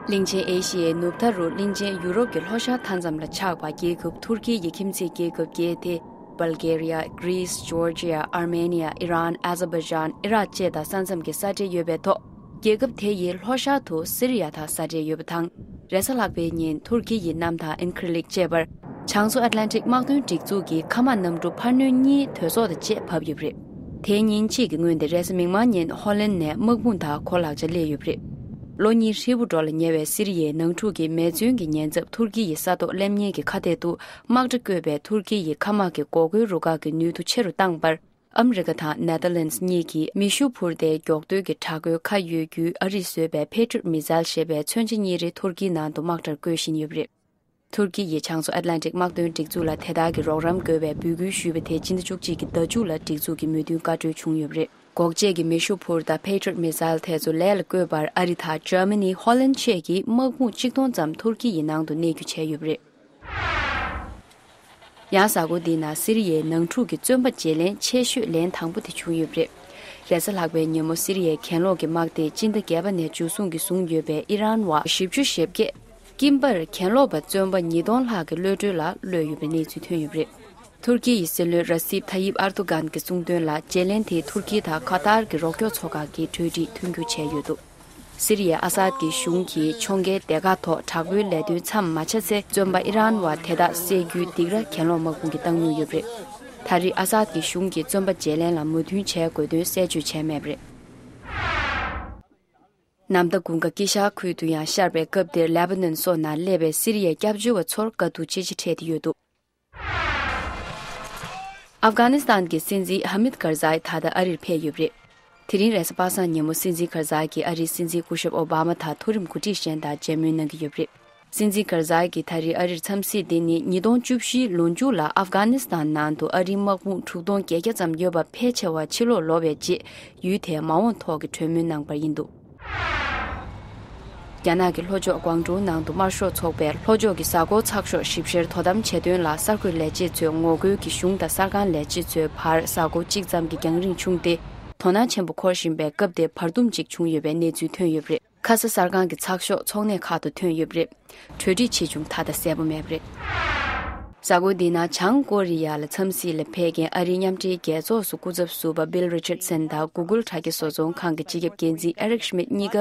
གླིང་ཆེན་ཨེ་ཤི་ཡའི་ནུབ་མཐའ་རུ་གླིང་ཆེན་ཡུ་རོབ་ཀྱི་ལྷོ་ཤར་མཐའ་མཚམས་ལ་ཆགས་པ་རྒྱལ་ཁབ་ཐུར་ཁེ་ཡི་ཁྱིམ་མཚེས་རྒྱལ་ཁབ་བརྒྱད་དེ། བལ་གེ་རི་ཡ། གྷི་རིས། ཇོར་ཇི་ཡ། ཨར་མེ་ནི་ཡ། ཨི་རན། ཨ་ཛར་བྷའི་ཇན། ཨི་རག་བཅས་དང་ས་མཚམས་ཀྱི་ས་འབྲེལ་ཡོད་པའི་ཐོག་རྒྱལ་ཁབ་དེ་ཡི་ལྷོ་ཤར་དུ་སི་རི་ཡ་དང་ས་འབྲེལ་ཡོད་པ་དང་། རེས་གཟའ་ལྷག་པའི་ཉིན་ཐུར་ཁེ་ཡི་གནམ་ཐང་ཨིན་ཁི་ལིག་བཅས་པར་བྱང་མཚོ་ཨེཊ་ལན་ཊིག་དམག་དོན་སྒྲིག་འཛུགས་ཀྱི་མཁའ་དམག་གནམ་གྲུ་འཕར་སྣོན་གཉིས་དོས་ཚོགས་དང་བཅས་བབས་ཡོད་པ་རེད། དེའི་ཉིན་གཅིག་གི་སྔོན་ཏེ་རེས་གཟའ་མིག་དམར་ཉིན་ཧོ་ལན་ནས་དམག་དཔུང་དང་གོ་ལག་ཆ་སླེབས་ཡོད་པ་རེད། ལོ་གཉིས་ཧྲིལ་པོ་འགྲོ་ལ་ཉེ་བའི་སི་རི་ཡའི་ནང་འཁྲུག་གི་མེ་མཚོན་གྱི་ཉེན་ཚབས་ཐུར་ཁེ་ཡི་ས་ཐོག་སླེབས་ཉེན་གྱི་ཁ་གཏད་དུ་དམག་གྲ་བཀོད་པའི་ཐུར་ཁེ་ཡི་མཁའ་དམག་གི་འགོག་རྒོལ་རུ་ཁག་གི་ནུས་མཐུ་ཆེ་རུ་བཏང་བར། ཨ་མི་རི་ཀ་དང་ནེ་ཐར་ལན་སི་གཉིས་ཀྱིས་མེ་ཤུགས་འཕུར་མདེལ་མགྱོགས་གཏོང་གི་དྲག་རྒོལ་ཁ་གཡོལ་རྒྱུའི་ཨ་རིས་བཟོས་པའི་Patriot missile ཞེས་པའི་མཚོན་ཆ་གཉིས་རེ་ཐུར་ཁེའི་ནང་དུ་དམག་གྲར་བཀོལ་བཞིན་ཡོད་པ་རེད། ཐུར་ཁེ་ཡིས་བྱང་མཚོ་ཨེཊ་ལན་ཊིག་དམག་དོན་སྒྲིག་འཛུགས་ལ་དེ་དག་གི་རོགས་རམ་དགོས་པའི་འབོད་སྐུལ་ཞུས་པ་དེ་སྤྱི་ཟླ་བཅུ་གཅིག་གི་ཟླ་མཇུག་ལ་སྒྲིག་འཛུགས་ཀྱི་མོས་མཐུན་བཀའ་འཁྲོལ་བྱུང་ཡོད་པ་རེད། འགོག་བྱེད་ཀྱི་མེ་ཤུགས་འཕུར་མདའ་Patriot missile དེ་ཚོ་ལས་ལ་བཀོལ་བར་ཨ་རི་དང་ཇར་མ་ནི། ཧོ་ལན་བཅས་ཀྱིས་དམག་དཔུང་གཅིག་སྟོང་ཙམ་ཐུར་ཁེ་ཡི་ནང་དུ་གནས་རྒྱུ་བྱས་ཡོད་པ་རེད། ཡང་གཟའ་འཁོར་འདིའི་ནང་སི་རི་ཡའི་ནང་འཁྲུག་གི་བཙོན་པ་བརྗེ་ལེན་ཆེ་ཤོས་ལན་དང་པོ་དེ་བྱུང་ཡོད་པ་རེད། རེས་གཟའ་ལྷག་པའི་ཉིན་མོ་སི་རི་ཡའི་གྱེན་ལོག་གི་དམག་སྡེས་སྤྱི་ཟླ་བརྒྱད་པ་ནས་མཇུག་བསྲུང་གིས་བཟུང་ཡོད་པའི་ཨི་རན་བ་བཞི་བཅུ་ཞེ་བརྒྱད་ཀིམ་པར་གྱེན་ལོག་པ་བཙོན་པ་ཉིས་སྟོང་ལྷག་གི་གློད་གྲོལ་ལ་གློད་ཡོད་པའི་གནས་ཚུལ་ཐོན་ཡོད་པ་རེད། ཐུར་ཁེ་ཡི་སྲིད་བློན་ར་སིབ་ཐ་ཡིབ་ཨར་དུ་གྷན་གྱིས་གསུངས་དོན་ལ་བརྗེ་ལེན་དེ་ཐུར་ཁེ་དང་ཁ་ཏར་གྱི་རོགས་སྐྱོར་ཚོགས་ཁག་གིས་གྲོས་འགྲིག་མཐུན་འགྱུར་བྱས་ཡོད་འདུག་སི་རི་ཡའི་ཨ་སཱད་ཀྱི་གཞུང་གིས་ཕྱོགས་འགལ་སྡེ་ཁག་ཐོག་དྲག་པོའི་ལས་དོན་མཚམས་མ་ཆད་ཚེ། བཙོན་པ་ཨི་རན་བ་དེ་དག་བསད་རྒྱུའི་སྡིགས་ར་གྱེན་ལོག་དམག་དཔུང་གིས་བཏང་མྱོང་ཡོད་པ་རེད། ད་རེས་ཨ་སཱད་ཀྱི་གཞུང་གིས་བཙོན་པ་བརྗེ་ལེན་ལ་མོས་མཐུན་བྱས་དགོས་དོན་གསལ་བརྗོད་བྱས་མེད་པ་རེད། ནམ་ཟླ་དགུན་ཁ་དཀྱིལ་ཤར་ཁུལ་དུ་ཡང་ཤར་བའི་སྐབས་དེར་ལེ་པ་ནན་སོགས་ནང་སླེབས་པའི་སི་རི་ཡའི་སྐྱབས་བཅོལ་བ་ཚོར་དཀའ་སྡུག་ཅི་ཆེ་འཕྲད་དེ་ཡོད་འདུག་ཨབ་གྷ་ནི་སི་ཐན་གྱི་སྲིད་འཛིན་ཧ་མིད་ཀར་ཛའི་ད་ལྟ་ཨ་རིར་ཕེབས་ཡོད་པ་རེད། དེ་རིང་རེས་གཟའ་པ་སངས་ཉིན་མོ་སྲིད་འཛིན་ཀར་ཛའི་གིས་ཨ་རིའི་སྲིད་འཛིན་སྐུ་ཞབས་ཨོ་བྷ་མ་དང་མཐོ་རིམ་འགོ་ཁྲིད་གཞན་དང་མཇལ་མོལ་གནང་གི་ཡོད་པ་རེད། སྲིད་འཛིན་ཀར་ཛའི་གིས་ད་རེས་ཨ་རིར་འཚམས་གཟིགས་འདི་ནི་ཉིས་སྟོང་བཅུ་བཞིའི་ལོ་མཇུག་ལ་ཨབ་གྷ་ནི་སི་ཐན་ནང་དུ་ཨ་རིའི་དམག་དཔུང་དྲུག་སྟོང་བརྒྱད་བརྒྱ་ཙམ་ཡོད་པ་ཕལ་ཆེ་བ་ཕྱིར་ལོག་ལོག་པའི་རྗེས། ཡུལ་དེའི་མ་འོངས་ཐོག་གི་གྲོས་མོལ་གནང་པར་ཡིན་འདུག་རྒྱ་ནག་གི་ལྷོ་ཕྱོགས་ཀོང་ཀྲོའུ་ནང་དུ་དམར་ཤོག་ཚོགས་པའི་ལྷོ་ཕྱོགས་ཀྱི་གཟའ་འཁོར་ཚགས་ཤོག་ཞིབ་བཤེར་དོ་དམ་བྱེད་དོན་ལ་གསར་འགོད་ལས་བྱེད་ཚོས་ངོ་རྒོལ་གྱི་གཞུང་དང་གསར་ཁང་ལས་བྱེད་ཚོའི་བར་གཟའ་འཁོར་གཅིག་ཙམ་གྱི་རྒྱང་རིང་བྱུང་སྟེ། དོ་སྣང་ཆེན་པོ་འཁོར་བཞིན་པའི་སྐབས་དེར་བར་འདུམ་ཅིག་བྱུང་ཡོད་པའི་གནས་ཚུལ་ཐོན་ཡོད་པ་རེད། ཁ་ས་གསར་ཁང་གི་ཚགས་ཤོག་ཚོགས་གནས་ཁག་ཏུ་ཐོན་ཡོད་པ་རེད། གྲོས་འགྲིག་ཆེ་ཆུང་ད་ལྟ་གསལ་པོ་མེད་པ་རེད། གཟའ་འཁོར་འདིའི་ནང་བྱང་ཀོ་རི་ཡ་ལ་འཚམས་གཟིགས་ལ་ཕེབས་མཁན་ཨ་རིའི་མཉམ་འབྲེལ་རྒྱལ་ཚོགས་སུ་སྐུ་ཚབ་ཟུར་པ་Bill Richardson་དང་Google་དྲ་རྒྱ་བཟོ་ཚོང་ཁང་གི་སྤྱི་ཁྱབ་འགན་འཛིན་Eric Schmidt་གཉིས་ཀ་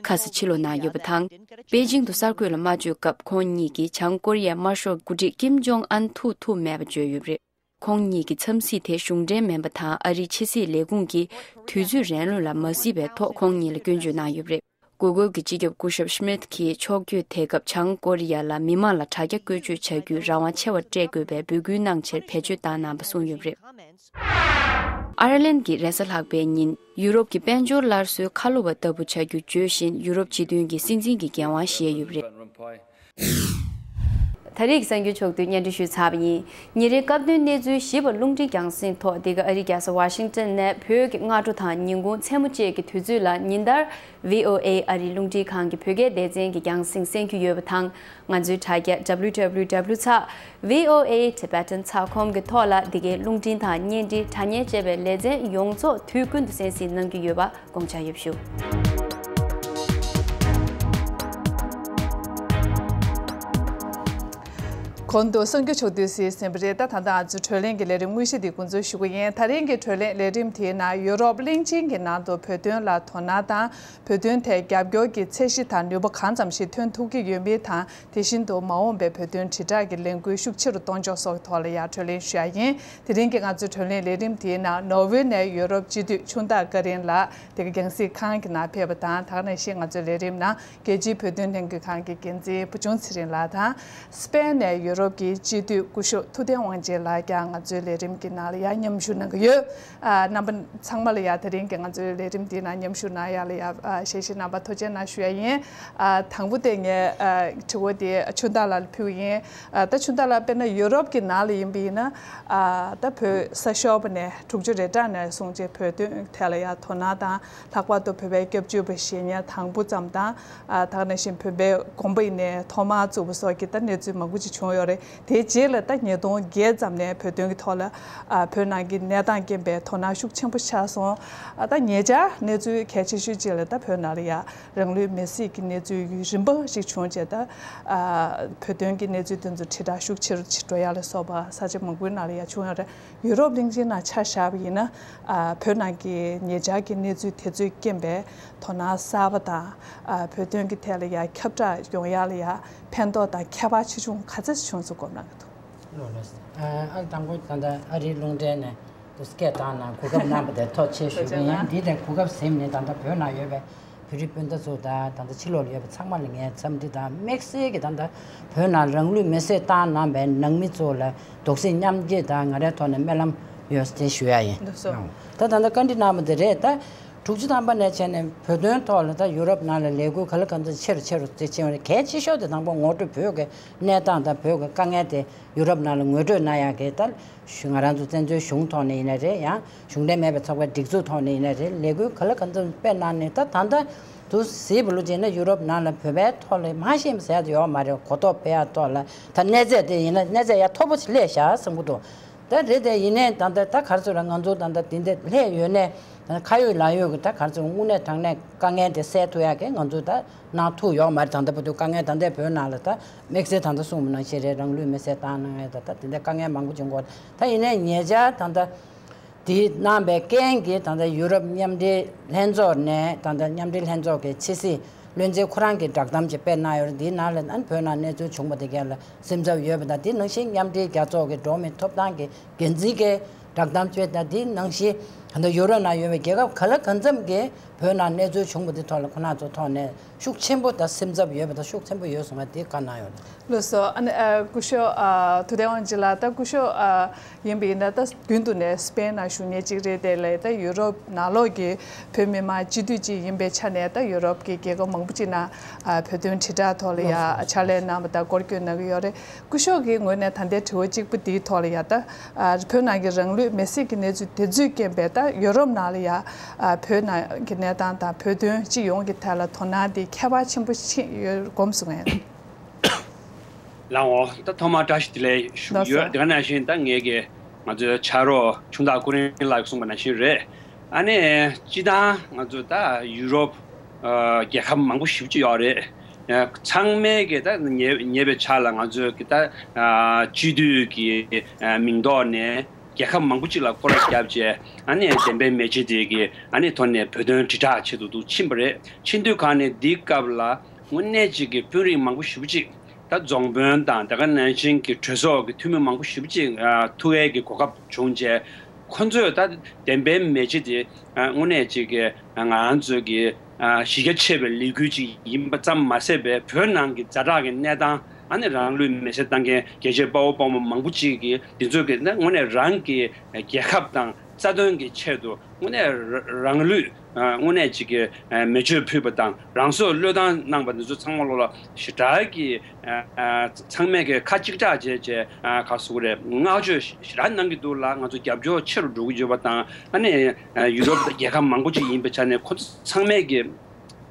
ཁ་ས་ཕྱིར་ལོག་གནང་ཡོད་པ་དང་། པེ་ཅིང་དུ་གསར་འགོད་ལ་མ་བཅར་སྐབས་ཁོང་གཉིས་ཀྱིས་བྱང་ཀོ་རི་ཡའི་དམར་ཤོག་འགོ་ཁྲིད་ཀིམ་ཇོང་ཨན་ཐུག་ཐུབ་མེད་པ་བརྗོད་ཡོད་པ་རེད། ཁོང་གཉིས་ཀྱི་འཚམས་གཟིགས་དེ་གཞུང་འབྲེལ་མིན་པ་དང་ཨ་རིའི་ཕྱི་སྲིད་ལས་ཁུངས་ཀྱིས་དུས་ཚོད་རན་ལུགས་ལ་མ་གཟིགས་པའི་ཐོག་ཁོང་གཉིས་ལ་སྐྱོན་བརྗོད་གནང་ཡོད་པ་རེད། Google་གྱི་སྤྱི་ཁྱབ་སྐུ་ཞབས་Schmidt་གྱིས་ཕྱོགས་བསྐྱོད་དེ་སྐབས་བྱང་ཀོ་རི་ཡ་ལ་མི་མང་ལ་དྲ་རྒྱ་བཀོལ་སྤྱོད་བྱ་རྒྱུའི་རང་དབང་ཆེ་བ་སྤྲད་དགོས་པའི་འབོད་སྐུལ་གནང་ཕྱིར་བེད་སྤྱོད་བཏང་གནང་པ་གསུངས་ཡོད་པ་རེད། ཨར་ལན་གྱིས་རེས་གཟའ་ལྷག་པའི་ཉིན་ཡུ་རོབ་ཀྱི་དཔལ་འབྱོར་སླར་གསོའི་ཁ་ལོ་བ་ལྟ་བུ་བྱ་རྒྱུ་བརྗོད་བཞིན་ཡུ་རོབ་སྤྱི་མཐུན་གྱི་སྲིད་འཛིན་གྱི་འགན་དབང་བཞེས་ཡོད་པ་རེད། ད་རེས་ཀྱི་གསར་འགྱུར་ཕྱོགས་བསྡུས་སྙན་སྒྲོན་ཞུས་ཚར་བ་ཡིན། ཉིན་རེའི་སྐབས་དོན་གནས་ཚུལ་ཞིབ་པ་རླུང་འཕྲིན་རྒྱང་སྲིང་ཐོག་འདི་ག་ཨ་རིའི་རྒྱལ་ས་ཝ་ཤིང་ཏོན་ནས་བོད་ཀྱི་སྔ་དྲོ་དང་ཉིན་གུང་མཚན་མོ་བཅས་ཀྱི་དུས་ཚོད་ལ་ཉིན་ལྟར་V O A་ཨ་རིའི་རླུང་འཕྲིན་ཁང་གི་བོད་སྐད་སྡེ་ཚན་གྱི་རྒྱང་སྲིང་གསན་རྒྱུ་ཡོད་པ་དང་། ང་ཚོའི་དྲ་རྒྱ་W W W ཚེག་V O A Tibetan ཚེག་ཁོམ་གྱི་ཐོག་ལ་འདི་གའི་རླུང་འཕྲིན་དང་བརྙན་འཕྲིན་དྲ་བརྙན་བཅས་པའི་ལེ་ཚན་ཡོངས་རྫོགས་དུས་ཀུན་ཏུ་གསན་གཟིགས་གནང་རྒྱུ་ཡོད་པ་དགོངས་འཇགས་ཡོད་ཞུ། གོང་དུ་གསར་འགྱུར་ཕྱོགས་བསྡུས་གཟིགས་ཟིན་པ་རེད། ད་ད་ལྟ་ང་ཚོའི་བགྲོ་གླེང་གི་ལས་རིམ་དངོས་གཞི་འདི་འགོ་འཛུགས་ཞུ་གི་ཡིན། ད་རིང་གི་བགྲོ་གླེང་ལས་རིམ་དེའི་ནང་ཡུ་རོབ་གླིང་ཆེན་གྱི་ནང་དུ་བོད་དོན་ལ་དོ་སྣང་དང་། བོད་དོན་ཐད་རྒྱབ་སྐྱོར་གྱི་ཚད་གཞི་དང་ནུས་པ་གང་ཙམ་ཞིག་ཐོན་ཐུབ་ཀྱི་ཡོད་མིན་དང་། དེ་བཞིན་དུ་མ་འོངས་པའི་བོད་དོན་དྲིལ་བསྒྲགས་ཀྱི་ལས་འགུལ་ཤུགས་ཆེ་རུ་གཏོང་ཕྱོགས་སོགས་ཀྱི་ཐོག་ལ་ཡང་བགྲོ་གླེང་ཞུ་ཡ་ཡིན། དེ་རིང་གི་ང་ཚོའི་བགྲོ་གླེང་ལས་རིམ་དེའི་ནང་ནོར་ཝེ་ནས་ཡུ་རོབ་སྤྱི་འཐུས་ཆུང་བདག་ཀ་རིན་ལགས་དེ་ག་རྒྱང་སྲིང་ཁང་གི་ནང་ཕེབས་པ་དང་། ད་ག་ནང་བཞིན་ང་ཚོའི་ལས་རིམ་ནང་རྒྱལ་སྤྱིའི་བོད་དོན་ལྷན་ཁང་གི་འགན་འཛིན་བུ་ཆུང་ཚེ་རིང་ལགས་དང་། སི་པེན་ནས་ཡུ་རོབ་ཀྱི་སྤྱི་འཐུས་སྐུ་ཞབས་ཐུབ་བསྟན་དབང་ཆེན་ལགས་ཀྱང་ང་ཚོའི་ལས་རིམ་གྱི་ནང་ལ་ཡང་མཉམ་ཞུགས་གནང་གི་ཡོད། ཨ། རྣམ་པ་ཚང་མ་ལ་ཡང་དེ་རིང་གི་ང་ཚོའི་ལས་རིམ་འདིའི་ནང་མཉམ་ཞུགས་གནང་ཡ་ལ་ཡང་། ཨ། ཞལ་བཞེས་གནང་བར་ཐུགས་རྗེ་གནང་ཞུ་ཡ་ཡིན། ཨ། དང་པོ་དེ་ངས། ཨ། དྲི་བ་དེ་ཆུང་བདག་ལགས་ལ་ཕུལ་གྱི་ཡིན། ཨ། ད་ཆུང་བདག་ལགས་དཔེར་ན་ཡུ་རོབ་ཀྱི་ནང་ལ་ཡིན་པ་ཡིན་ན། ཨ། ད་བོད་ས་ཤོར་བ་ནས་དྲུག་ཅུ་རེ་གྲངས་ནས་བཟུང་བྱས་བོད་དོན་ཐད་ལ་ཡང་དོ་སྣང་དང་། ལྷག་པར་དུ་བོད་པའི་སྐྱབས་བཅོལ་བ་ཞེ་ཉལ་དང་པོ་ཙམ་དང་། ཨ། ད་ག་ནང་བཞིན་བོད་པའི་དགོན་པ་ཡིན་ནའི་ཐོག་མར་བཙུགས་པ་སོགས་ཀྱི་ད་གནས་ཚུལ་མང་པོ་ཅིག་བྱུང་ཡོད་རེད། དེའི་རྗེས་ལ་ད་ཉིས་སྟོང་བརྒྱད་ཙམ་ནས་བོད་དོན་གྱི་ཐོག་ལ། ཨ། བོད་ནང་གི་གནས་སྟངས་རྐྱེན་པས་དོ་སྣང་ཤུགས་ཆེན་པོ་ཆགས་སོང་། ཨ། ད་ཉེ་ཆར་གནས་ཚུལ་གལ་ཆེ་ཤོས་ཅིག་ལ་ད་བོད་ནང་ལ་ཡང་རང་ལུས་མེར་སྲེག་གི་གནས་ཚུལ་རིམ་པ་ཞིག་བྱུང་བྱས། ད། ཨ། བོད་དོན་གྱི་གནས་ཚུལ་དེ་ཚོ་དྲིལ་བསྒྲགས་ཤུགས་ཆེ་རུ་འགྲོ་ཡ་ལ་སོགས་པ་ས་ཆ་མང་པོའི་ནང་ལ་ཡང་བྱུང་ཡོད་རེད། ཡུ་རོབ་གླིང་ཆེན་ནང་ཆ་བཞག་པ་ཡིན་ན། ཨ། བོད་ནང་གི་ཉེ་ཆར་གྱི་གནས་ཚུལ་དེ་ཚོའི་རྐྱེན་པས་དོ་སྣང་གསར་པ་དང་། ཨ། བོད་དོན་གྱི་ཐད་ལ་ཡང་ཁྱབ་བསྒྲགས་ཡོང་ཡ་ལ་ཡང་ཕན་ཐོགས་དང་ཁྱད་པར་ཆེ་ཆུང་ག་ཚོད་བྱུང་ཚུལ་སྐོར་གནང་གི་འདུག་ལགས་ལགས། ཨ། ཨ། དང་པོ་ད་ལྟ་ཨ་རིའི་རླུང་འཕྲིན་ནས་སྐད་བཏང་གནང་། གོ་སྐབས་གནང་བ་དེར་ཐུགས་རྗེ་ཆེ་ཞུ་གི་ཡིན། འདི་དེ་གོ་སྐབས་ཟིན་ནས་ད་ལྟ་བོད་ནང་ཡོད་པའི་བོད་རིགས་སྤུན་ཟླ་ཚོ་དང་། ད་ལྟ་ཕྱི་ལོགས་ལ་ཡོད་པ་ཚང་མ་ལ་ངས་འཚམས་འདྲི་དང་། དམིགས་བསལ་གྱིས་ད་ལྟ་བོད་ནང་རང་ལུས་མེར་སྲེག་བཏང་གནང་བའི་ནང་མི་ཚོ་ལ་རྡོག་རྩ་མཉམ་སྐྱེད་དང་ང་རའི་ཐོག་ནས་སྨོན་ལམ་ཡོད་ཟེར་ཞུ་ཡ་ཡིན། འདུག་སོ། ད་ད་ལྟ་བཀའ་འདྲི་གནང་བ་དེ་རེད། ད་དྲུག་ཅུ་ཐམ་པ་ནས་བྱས་ནས་བོད་དོན་ཐོག་ལ་ད་ཡུ་རོབ་ནང་ལ་ལས་འགུལ་ག་ལ་ག་ཚོད་ཆེ་རུ་ཆེ་རུ་དེ་ཕྱིན་པ་རེད། གལ་ཆེ་ཤོས་དེ་དང་པོ་ངོ་སྤྲོད། བོད་ཀྱི་གནས་སྟངས་དང་བོད་ཀྱི་དཀའ་ངལ་དེ་ཡུ་རོབ་ནང་ལ་ངོ་སྤྲོད་གནང་ཡག་གི། ད་ང་རང་ཚོ་བཙན་བྱོལ་གཞུང་ཐོག་ནས་ཡིན་ན་རེད། ཡང་གཞུང་འབྲེལ་མེད་པའི་ཚོགས་པའི་སྒྲིག་འཛུགས་ཐོག་ནས་ཡིན་ན་རེད། ལས་འགུལ་ག་ལ་ག་ཚོད་སྤེལ་གནང་ནས། ད་ད་ལྟ་དུ་གཟིགས་པ་ལོ་རྗེས་ན་ཡུ་རོབ་ནང་ལ་བོད་པའི་ཐོག་ལ་མ་ཤེས་མ་ཟེར་ཡག་དེ་ཡོད་མ་རེད། གོ་རྟོགས་སྤེལ་ཡག་ཐོག་ལ་ད་གནས་ཚད་དེ་ཡིན་ན་གནས་ཚད་ཡག་མཐོ་པོ་ཞིག་སླེབས་ཤག་བསམ་གྱི་འདུག་ད་རེད། དེ་ཡིན་ནའི་ད་ལྟ་ད་ག་རེ་ཟེར་ལ། ང་ཚོ་ད་ལྟ་དེ་འདྲ་སླེབས་ཡོད་ནའི་ཁ་ཡོད་ལག་ཡོད་ཀྱི་ད་ག་རེ་ཟེར། དངོས་གནས་དྲང་གནས་དཀའ་ངལ་དེ་སེལ་ཐུབ་ཡག་གི་ང་ཚོ་ད་གནང་ཐུབ་ཡོད་མ་རེད། ད་ལྟ་བར་དུ་དཀའ་ངལ་ད་ལྟའི་བོད་ནང་ལ་ད་དམིགས་བསལ་ད་ལྟ་གསུངས་པ་ནང་བཞིན་རེད། རང་ལུས་མེར་སྲེག་བཏང་གནང་ཡ་ད་ད་དེ་འདྲ་དཀའ་ངལ་མང་པོ་བྱུང་གོ། ད་ཡིན་ནའི་ཉེ་ཆར་ད་ལྟ་ དེ་གནང་བའི་རྐྱེན་གྱིས་ད་ལྟ་ཡུ་རོབ་མཉམ་འབྲེལ་ལྷན་ཚོགས་ནས་ད་ལྟ་མཉམ་འབྲེལ་ལྷན་ཚོགས་ཀྱི་ཕྱི་སྲིད་བློན་ཆེན་ཁོ་རང་གིས་བསྒྲགས་གཏམ་ཅིག་སྤེལ་གནང་ཡོད་རེད། དེའི་ནང་ལ་ཨ་ནི་བོད་ནང་གནས་ཚུལ་བྱུང་བ་དེ་ག་ལ་སེམས་འཚབ་ཡོད་པ་དང་། དེ་ནང་བཞིན་མཉམ་འབྲེལ་རྒྱལ་ཚོགས་ཀྱི་འགྲོ་བ་མིའི་ཐོབ་ཐང་གི་འགན་འཛིན་གྱིས་བསྒྲགས་གཏམ་སྤེལ་དང་། དེ་ནང་བཞིན་ད་ལྟ་ཡུ་རོབ་ནང་ཡོད་པའི་རྒྱལ་ཁབ་ག་ལ་གང་འཚམ་གྱིས་བོད་ནང་གནས་ཚུལ་བྱུང་བ་དེ་ཐོག་ལ་ཁོ་རང་ཚོ་ཐོག་ནས་ཤུགས་ཆེན་པོ་དང་སེམས་འཚབ་ཡོད་པ་དང་ཤུགས་ཆེན་པོ་ཡོད་སོང་བ་དེ་བཀའ་གནང་ཡོད་རེད། ལགས་སོ། ཨ་ནི་ཨ་སྐུ་ཞབས་ཨ་ཐུབ་བསྟན་དབང་རྒྱལ་ལགས། ད་སྐུ་ཞབས་ཨ་ཡིན་པ་ཡིན་ན་ད་རྒྱུན་དུ་ནས་སྤེན་ནང་བཞུགས་མཁན་གཅིག་རེད། དེ་ལས་ད་ཡུ་རོབ་ནང་ལོགས་ཀྱི་བོད་མི་མང་སྤྱི་འཐུས་གཅིག་ཡིན་པའི་ཆ་ནས་ད་ཡུ་རོབ་ཀྱི་རྒྱལ་ཁབ་མང་པོ་ཅིག་ནང་ཨ་བོད་དོན་དྲིལ་བསྒྲགས་ཐོག་ལ་ཡ་ཕྱག་ལས་གནང་བ་དང་སྐོར་སྐྱོད་གནང་གི་ཡོད་རེད། སྐུ་ཞབས་ཀྱི་ངོས་ནས་ད་ལྟའི་དྲི་བ་གཅིག་པུ་འདིའི་ཐོག་ལ་ཡ་ད་ཨ་བོད་ནང་གི་རང་ལུས་མེར་སྲེག་གི་གནས་ཚུལ་དེ་ཚོའི་རྐྱེན་པས་ད་ཡུ་རོབ་ནང་ལ་ཡ་ཨ་བོད་ནང་གི་གནས་སྟངས་དང་བོད་དོན་སྤྱི་ཡོངས་ཀྱི་ཐད་ལ་དོ་སྣང་འདི་ཁྱད་པར་ཆེན་པོ་ཕྱིན་ཡོད་སྒོམ་སོང་ངས། ལགས་འོ། ད་ཐོག་མར་བཀྲ་ཤིས་བདེ་ལེགས་ཞུ་གི་ཡོད། ལགས་སོ། དེ་ག་ནང་བཞིན་ད་ངེད་ཀྱི་ང་ཚོའི་ཕྱག་རོགས་ཆུང་བདག་ཀུན་རིང་ལགས་གསུངས་པ་ནང་བཞིན་རེད། ཨ་ནི་སྤྱི་བཏང་ང་ཚོ་ད་ཡུ་རོབ་ཨ་རྒྱལ་ཁབ་མང་པོ་ཞེ་པོ་ཅིག་ཡོད་རེད། ཨ་ཚང་མས་ཀྱི་ད་ཉེ་ཉེ་བའི་ཆར་ལ་ང་ཚོའི་གི་ད་ཨ་སྤྱི་འཐུས་ཀྱི་ཨ་མིང་ཐོག་ནས་རྒྱལ་ཁབ་མང་པོ་ཅིག་ལ་སྐོར་ར་བརྒྱབ་བྱས། ཨ་ནི་བདེན་པའི་མེ་ལྕེ་དེ་གི་ཨ་ནི་ཐོག་ནས་བོད་དོན་དྲིལ་བསྒྲགས་ཆེད་དུ་འདུག་ཕྱིན་པ་རེད། ཕྱིན་དུས་གང་ནས་འདིའི་སྐབས་ལ་དངོས་གནས་ཅིག་གི་དཔོན་རིགས་མང་པོ་ཞེ་པོ་ཅིག་ད་རྫོང་དཔོན་དང་དེ་ག་ནང་བཞིན་གྱི་གྲོས་ཚོགས་ཀྱི་འཐུས་མི་མང་པོ་ཞེ་པོ་ཅིག་ཨ་ཐུག་ཡས་ཀྱི་གོ་སྐབས་བྱུང་རྗེས། ཁོ་ཚོས་ད་བདེན་པའི་མེ་ལྕེ་དེ་ཨ་དངོས་གནས་ཅིག་གི་ང་རང་ཚོ་གི་ཨ་གཞི་རྒྱ་ཆེ་བའི་ལས་འགུལ་ཅིག་ཡིན་པ་ཙམ་མ་ཟད་པའི་བོད་ནང་གི་ཛ་དྲག་གི་གནས་སྟངས། ཨ་ནི་རང་ལུས་མེར་སྲེག་བཏང་མཁན་རྒྱལ་གཅེས་དཔའ་བོ་དཔའ་མོ་མང་པོ་ཅིག་གིས་འདི་ཚོ་གི་ནི་དངོས་གནས་རང་གི་རྒྱལ་ཁབ་དང་རྩ་དོན་གྱི་ཆེད་དུ་དངོས་གནས་རང་ལུས་ཨ་དངོས་གནས་ཅིག་གི་ཨ་མེ་མཆོད་ཕུལ་བ་དང་རང་སྲོག་བློས་བཏང་གནང་བ་འདི་ཚོ་ཚང་མ་ལོག་ལ་ཞེ་དྲག་གི་ཨ་ཨ་ཚང་མས་ཀྱི་ཁ་གཅིག་གྲགས་བྱས་བྱས་ཨ་ག་ཟེར་དགོས་རེད། བསྔགས་བརྗོད་ཞེ་དྲག་གནང་གི་འདུག་ལ། ང་ཚོ་རྒྱབ་སྐྱོར་ཆེ་རུ་འགྲོ་གི་ཡོད་པ་དང་། ཨ་ནི་ཨ་ཡུ་རོབ་རྒྱལ་ཁབ་མང་པོ་ཅིག་ཡིན་པའི་ཆ་ནས་ཁོ་ཚོ་ཚང་མས་ཀྱི་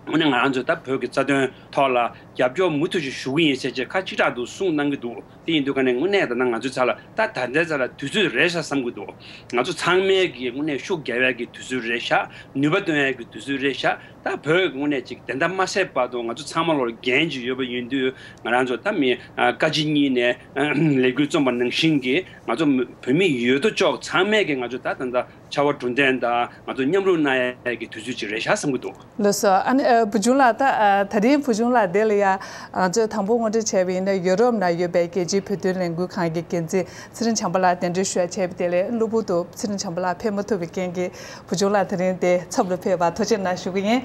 དངོས་གནས་ང་རང་ཚོ་ད་བོད་ཀྱི་རྩ་དོན་ཐོག་ལ་རྒྱབ་སྐྱོར་མུ་མཐུད་ཅིག་ཞུ་གི་ཡིན་ཟེར་བྱས་ཁ་གཅིག་གྲགས་འདུག་གསུངས་གནང་གི་འདུག་དེ་ཡིན་དུས་ཀ་ནས་དངོས་གནས་ད་ལྟ་ང་ཚོའི་ཚ་ལ་ད་ད་ལྟའི་ཚ་ལ་དུས་ཚོད་རེད་ཤག་བསམ་གྱི་འདུག་ང་ཚོ་ཚང་མས་ཀྱི་དངོས་གནས་ཤུགས་རྒྱབ་ཡག་གི་དུས་ཚོད་རེད་ཤག་ནུས་པ་བཏོན་ཡག་གི་དུས་ཚོད་རེད་ཤག་ད་བོད་དངོས་གནས་ཅིག་དེ་འདྲ་མ་ཟད་བར་དུ་ང་ཚོ་ཚང་མ་ལོར་འགན་ཅིག་ཡོད་པ་ཡིན་དུས། ང་རང་ཚོ་ད་མི་ཨ་བཀའ་སྤྱི་གཉིས་ནས་ཨ་ལས་འགུལ་རྩོམ་པ་ནང་བཞིན་གྱི་ང་ཚོ་བོད་མི་ཡོད་དོ་ཅོག་ཚང་མས་ཀྱི་ང་ཚོ་ད་ད་ལྟ་ཕྱར་བ་གྲུ་འདེགས་དང་ང་ཚོ་མཉམ་རུབ་གནང་ཡག་གི་དུས་ཚོད་ཅིག་རེད་ཤག་བསམ་གྱི་འདུག་ལགས་སོ། ཨ་ནི་ཨ་བུ་ཆུང་ལགས། ད་ཨ་ད་རིང་བུ་ཆུང་ལགས་འདི་ལ་ཡ་ང་ཚོས་དང་པོ་ངོ་སྤྲོད་བྱས་པ་ཡིན་ན། ཡོ་རོབ་ནང་ཡོད་པའི་རྒྱལ་སྤྱིའི་བོད་དོན་ལས་འགུལ་ཁང་གི་འགན་འཛིན་ཚེ་རིང་བྱམས་པ་ལགས་གདན་འདྲེན་ཞུ་ཡ་བྱས་པ་དེ་ལས་གློ་བུར་དུ་ཚེ་རིང་བྱམས་པ་ལགས་ཕེབས་མ་ཐུབ་པའི་རྐྱེན་གྱིས་བུ་ཆུང་ལགས་དེ་རིང་འདིར་ཚབ་ལ་ཕེབས་པར་ཐུགས་རྗེ་གནང་ཞུ་གི་ཡིན།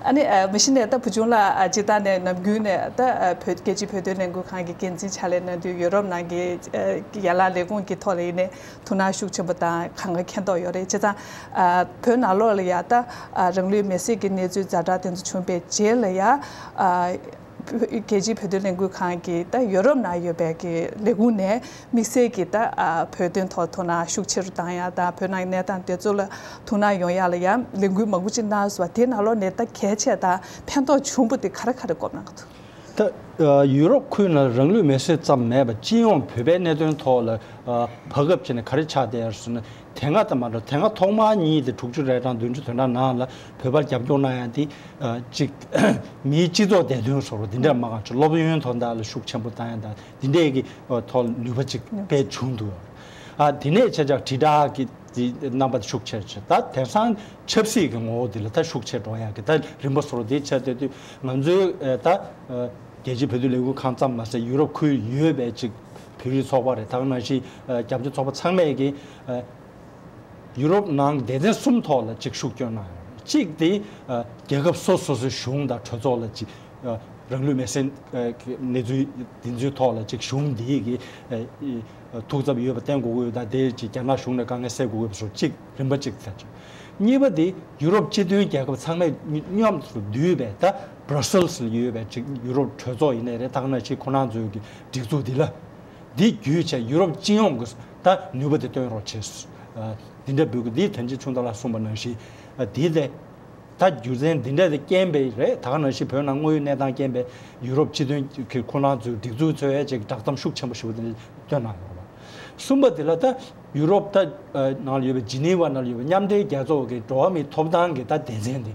ཨ་ནི་ཨ་མི་ཤི་ནས་ད་བུ་ཆུང་ལགས་ཨ་སྤྱིར་བཏང་ནས་ནམ་རྒྱུན་ནས་ད་ཨ་བོད་རྒྱལ་སྤྱིའི་བོད་དོན་ལས་འགུལ་ཁང་གི་འགན་འཛིན་ཕྱག་ལས་གནང་དུས་ཡོ་རོབ་ནང་གི་ཨ་ཡན་ལག་ལས་ཁུངས་ཀྱི་ཐོག་ལ་ཡིན་ནའི་ཐུགས་སྣང་ཤུགས་ཆེན་པོ་དང་གང་ག་མཁྱེན་རྟོགས་ཡོད་རེད། བྱས་ཙང་ཨ་བོད་ནང་ལོགས་ལ་ཡ་ད་ཨ་རང་ལུས་མེར་སྲེག་གི་གནས་ཚུལ་ཛ་དྲག་དེ་ཚོ་བྱུང་བའི་རྗེས་ལ་ཡ་ཨ་རྒྱལ་སྤྱིའི་བོད་དོན་ལས་འགུལ་ཁང་གིས་ད་ཡོ་རོབ་ནང་ཡོད་པའི་གི་ལས་ཁུངས་ནས་དམིགས་བསལ་གྱི་ད་ཨ་བོད་དོན་ཐོག་ཐུགས་སྣང་ཤུགས་ཆེ་རུ་བཏང་ཡ་དང་བོད་ནང་གི་གནས་སྟངས་དེ་ཚོ་ལ་ཐུགས་སྣང་ཡོང་ཡ་ལ་ཡ་ལས་འགུལ་མང་པོ་ཅིག་གནང་སོང་བ་དེ་ནང་ལོགས་ནས་ད་གལ་ཆེ་དང་ཕན་ཐོགས་བྱུང་པོ་དེ་ག་རེ་ག་རེ་བསྒོམ་གནང་གི་འདུག་ད་ཡུ་རོབ་ཁུལ་ནང་རང་ལུས་མེར་སྲེག་ཙམ་མེད་པར་སྤྱི་ཡོངས་བོད་པའི་གནད་དོན་ཐོག་ལ་བག་གབ་བྱས་ནས་ག་རེ་ཆགས་བསྡད་ཡོད་ཟེར་ན། དེ་སྔ་དང་མ་འདྲ། དེ་སྔ་ཐོག་མར་གཉིས་དེ་དྲུག་ཅུ་རེ་གྲངས་བདུན་ཅུ་དོན་གྲངས་ནང་ལ་བོད་པར་རྒྱབ་སྐྱོར་གནང་ཡ་དེ་ཅིག་མིའི་སྤྱི་ཚོགས་བདེ་དོན་སོགས་འདི་འདྲ་མ་གང་ཅིག་སློབ་ཡོན་དོན་དག་ལ་ཤུགས་ཆེན་པོ་བཏང་ཡ་དང་འདི་འདྲའི་གི་ཐོག་ནུས་པ་ཅིག་དཔེ་བྱུང་འདུག་ཨ་དེ་ནས་ཆ་ཆག་དྲིལ་བསྒྲགས་ཀྱི་དེ་རྣམ་པ་དེ་ཤུགས་ཆེར་ཆེ། ད་དེང་སང་ཆབ་སྲིད་ཀྱི་ངོ་བོ་འདི་ལ་ད་ཤུགས་ཆེར་འགྲོ་ཡག་གི་ད་རིམ་པ་སོར་དེ་ཆགས་བསྡད་དུས་ང་ཚོའི་ད་རྒྱལ་སྤྱིའི་བོད་དོན་ལས་འགུལ་ཁང་ཙམ་མ་ཟད་ཡུ་རོབ་ཁུལ་ཡོད་པའི་ཅིག་བོད་རིགས་ཚོགས་པ་རེད། ད་ག་ནང་བཞིན་རྒྱབ་སྐྱོར་ཚོགས་པ་ཚང་མས་ཀྱི་ཡུ་རོབ་ནང་སྡེ་ཚན་གསུམ་ཐོག་ལ་ཅིག་ཤུགས་སྐྱོན་གནང་ཡོད། གཅིག་དེ་རྒྱལ་ཁབ་སོ་སོ་སོའི་གཞུང་དང་གྲོས་ཚོགས་ལ་ཅིག་རང་ལུས་མེར་སྲེག་གི་གནས་ཚུལ་འདི་ཚོའི་ཐོག་ལ་ཅིག་གཞུང་འདིའི་གི་ཐུགས་འཚབ་ཡོད་པ་བསྟན་དགོས་ཀྱི་ཡོད། ད་དེ་ཅིག་རྒྱ་ནག་གཞུང་ནས་དཀའ་ངལ་སེལ་དགོས་ཀྱི་ཡོད་པ་སོགས་ཅིག་རིམ་པ་ཅིག་ཐལ་ཆོག་གཉིས་པ་དེ་ཡུ་རོབ་སྤྱི་མཐུན་རྒྱལ་ཁབ་ཚང་མས་མཉམ་དུ་འདུས་པའི་ད་Brussels་ལ་ཡོད་པའི་ཅིག་ཡུ་རོབ་གྲོས་ཚོགས་ཡིན་ནའི་རེད། ད་ག་ནང་བཞིན་ཁོ་རང་ཚོའི་གི་སྒྲིག་འཛུགས་འདི་ལ་འདི་བརྒྱུད་བྱས་ཡུ་རོབ་སྤྱི་ཡོངས་ཀྱི་ད་ནུས་པ་དེ་བཏོན་རོགས་བྱེད། འདི་འདྲ་འབོད་ཀྱི་འདི་དོན་གཅིག་ཆུང་བདག་ལ་གསུངས་པ་ནང་བཞིན་འདི་ལས། ད་རྒྱུ་མཚན་འདི་འདྲ་དེ་རྐྱེན་པས་རེད། ད་ག་ནང་བཞིན་བོད་ནང་དངོས་ཡོད་གནས་སྟངས་རྐྱེན་པས་ཡུ་རོབ་སྤྱི་མཐུན་གྱི་ཁོ་རང་ཚོའི་སྒྲིག་འཛུགས་ཚོས་ཅིག་བསྒྲགས་གཏམ་ཤུགས་ཆེན་པོ་ཞེ་པོ་དེ་འདྲ་བཏོན་གནང་ཡོད་རེད་པ། གསུམ་པ་དེ་ལ་ད་ཡུ་རོབ་ད་ནང་ལ་ཡོད་པའི་ཇི་ནི་ཝ་ནང་ལ་ཡོད་པའི་མཉམ་འབྲེལ་རྒྱལ་ཚོགས་ཀྱི་འགྲོ་བ་མིའི་ཐོབ་ཐང་གི་ད་སྡེ་ཚན་དེ་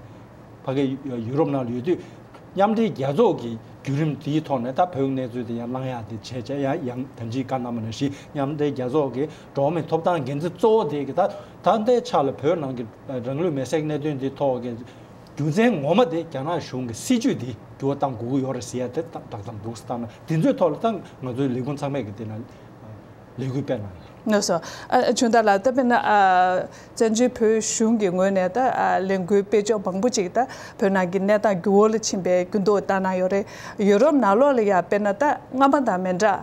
ཕ་གི་ཡུ་རོབ་ནང་ལ་ཡོད་དུས་མཉམ་འབྲེལ་རྒྱལ་ཚོགས་ཀྱི་ བརྒྱུད་རིམ་དེའི་ཐོག་ནས་ད་བོད་ཀྱི་གནས་ཚུལ་དེ་ཡང་གླེང་ཡག་དེ་བྱས་བྱས། ཡང་ཡང་ད་ཅི་བཀའ་གནང་བ་ནང་བཞིན་མཉམ་འབྲེལ་རྒྱལ་ཚོགས་ཀྱི་འགྲོ་བ་མིའི་ཐོབ་ཐང་འགན་འཛིན་གཙོ་བོ་དེ་གི་ད་ད་ལྟའི་ཆ་ལ་བོད་ནང་གི་རང་ལུས་མེར་སྲེག་གནད་དོན་དེ་ཐོག་གི་རྒྱུ་མཚན་ངོ་མ་དེ་རྒྱ་ནག་གཞུང་གི་སྲིད་ཇུས་དེ་འགྱུར་བ་གཏང་དགོས་ཀྱི་ཡོད་རེད་ཟེར་ཡ་དེ་ད་བསྒྲགས་གཏམ་འདུག་སེ་བཏང་ན། དེ་ཚོའི་ཐོག་ལ་ད་ང་ཚོའི་ལས་ཁུངས་ཚང་མས་ཀྱི་དེ་ལ་ལས་འགུལ་སྤེལ་གནང་ཡོད། ལགས་སོ། ཨ། ཆུང་བདག་ལགས། ད་དཔེར་ན། ཨ། བཙན་བྱོལ་བོད་གཞུང་གི་ངོས་ནས་ད། ཨ། ལས་འགུལ་སྤེལ་ཕྱོགས་མང་པོ་ཅིག་ད་བོད་ནང་གི་གནས་སྟངས་འགྱུར་བ་ལ་ཕྱིན་པའི་འགྱུར་ལྡོག་བཏང་གནང་ཡོད་རེད། ཡུ་རོབ་ནང་ལོགས་ལ་ཡང་དཔེར་ན་ད་སྔ་མ་དང་མི་འདྲ།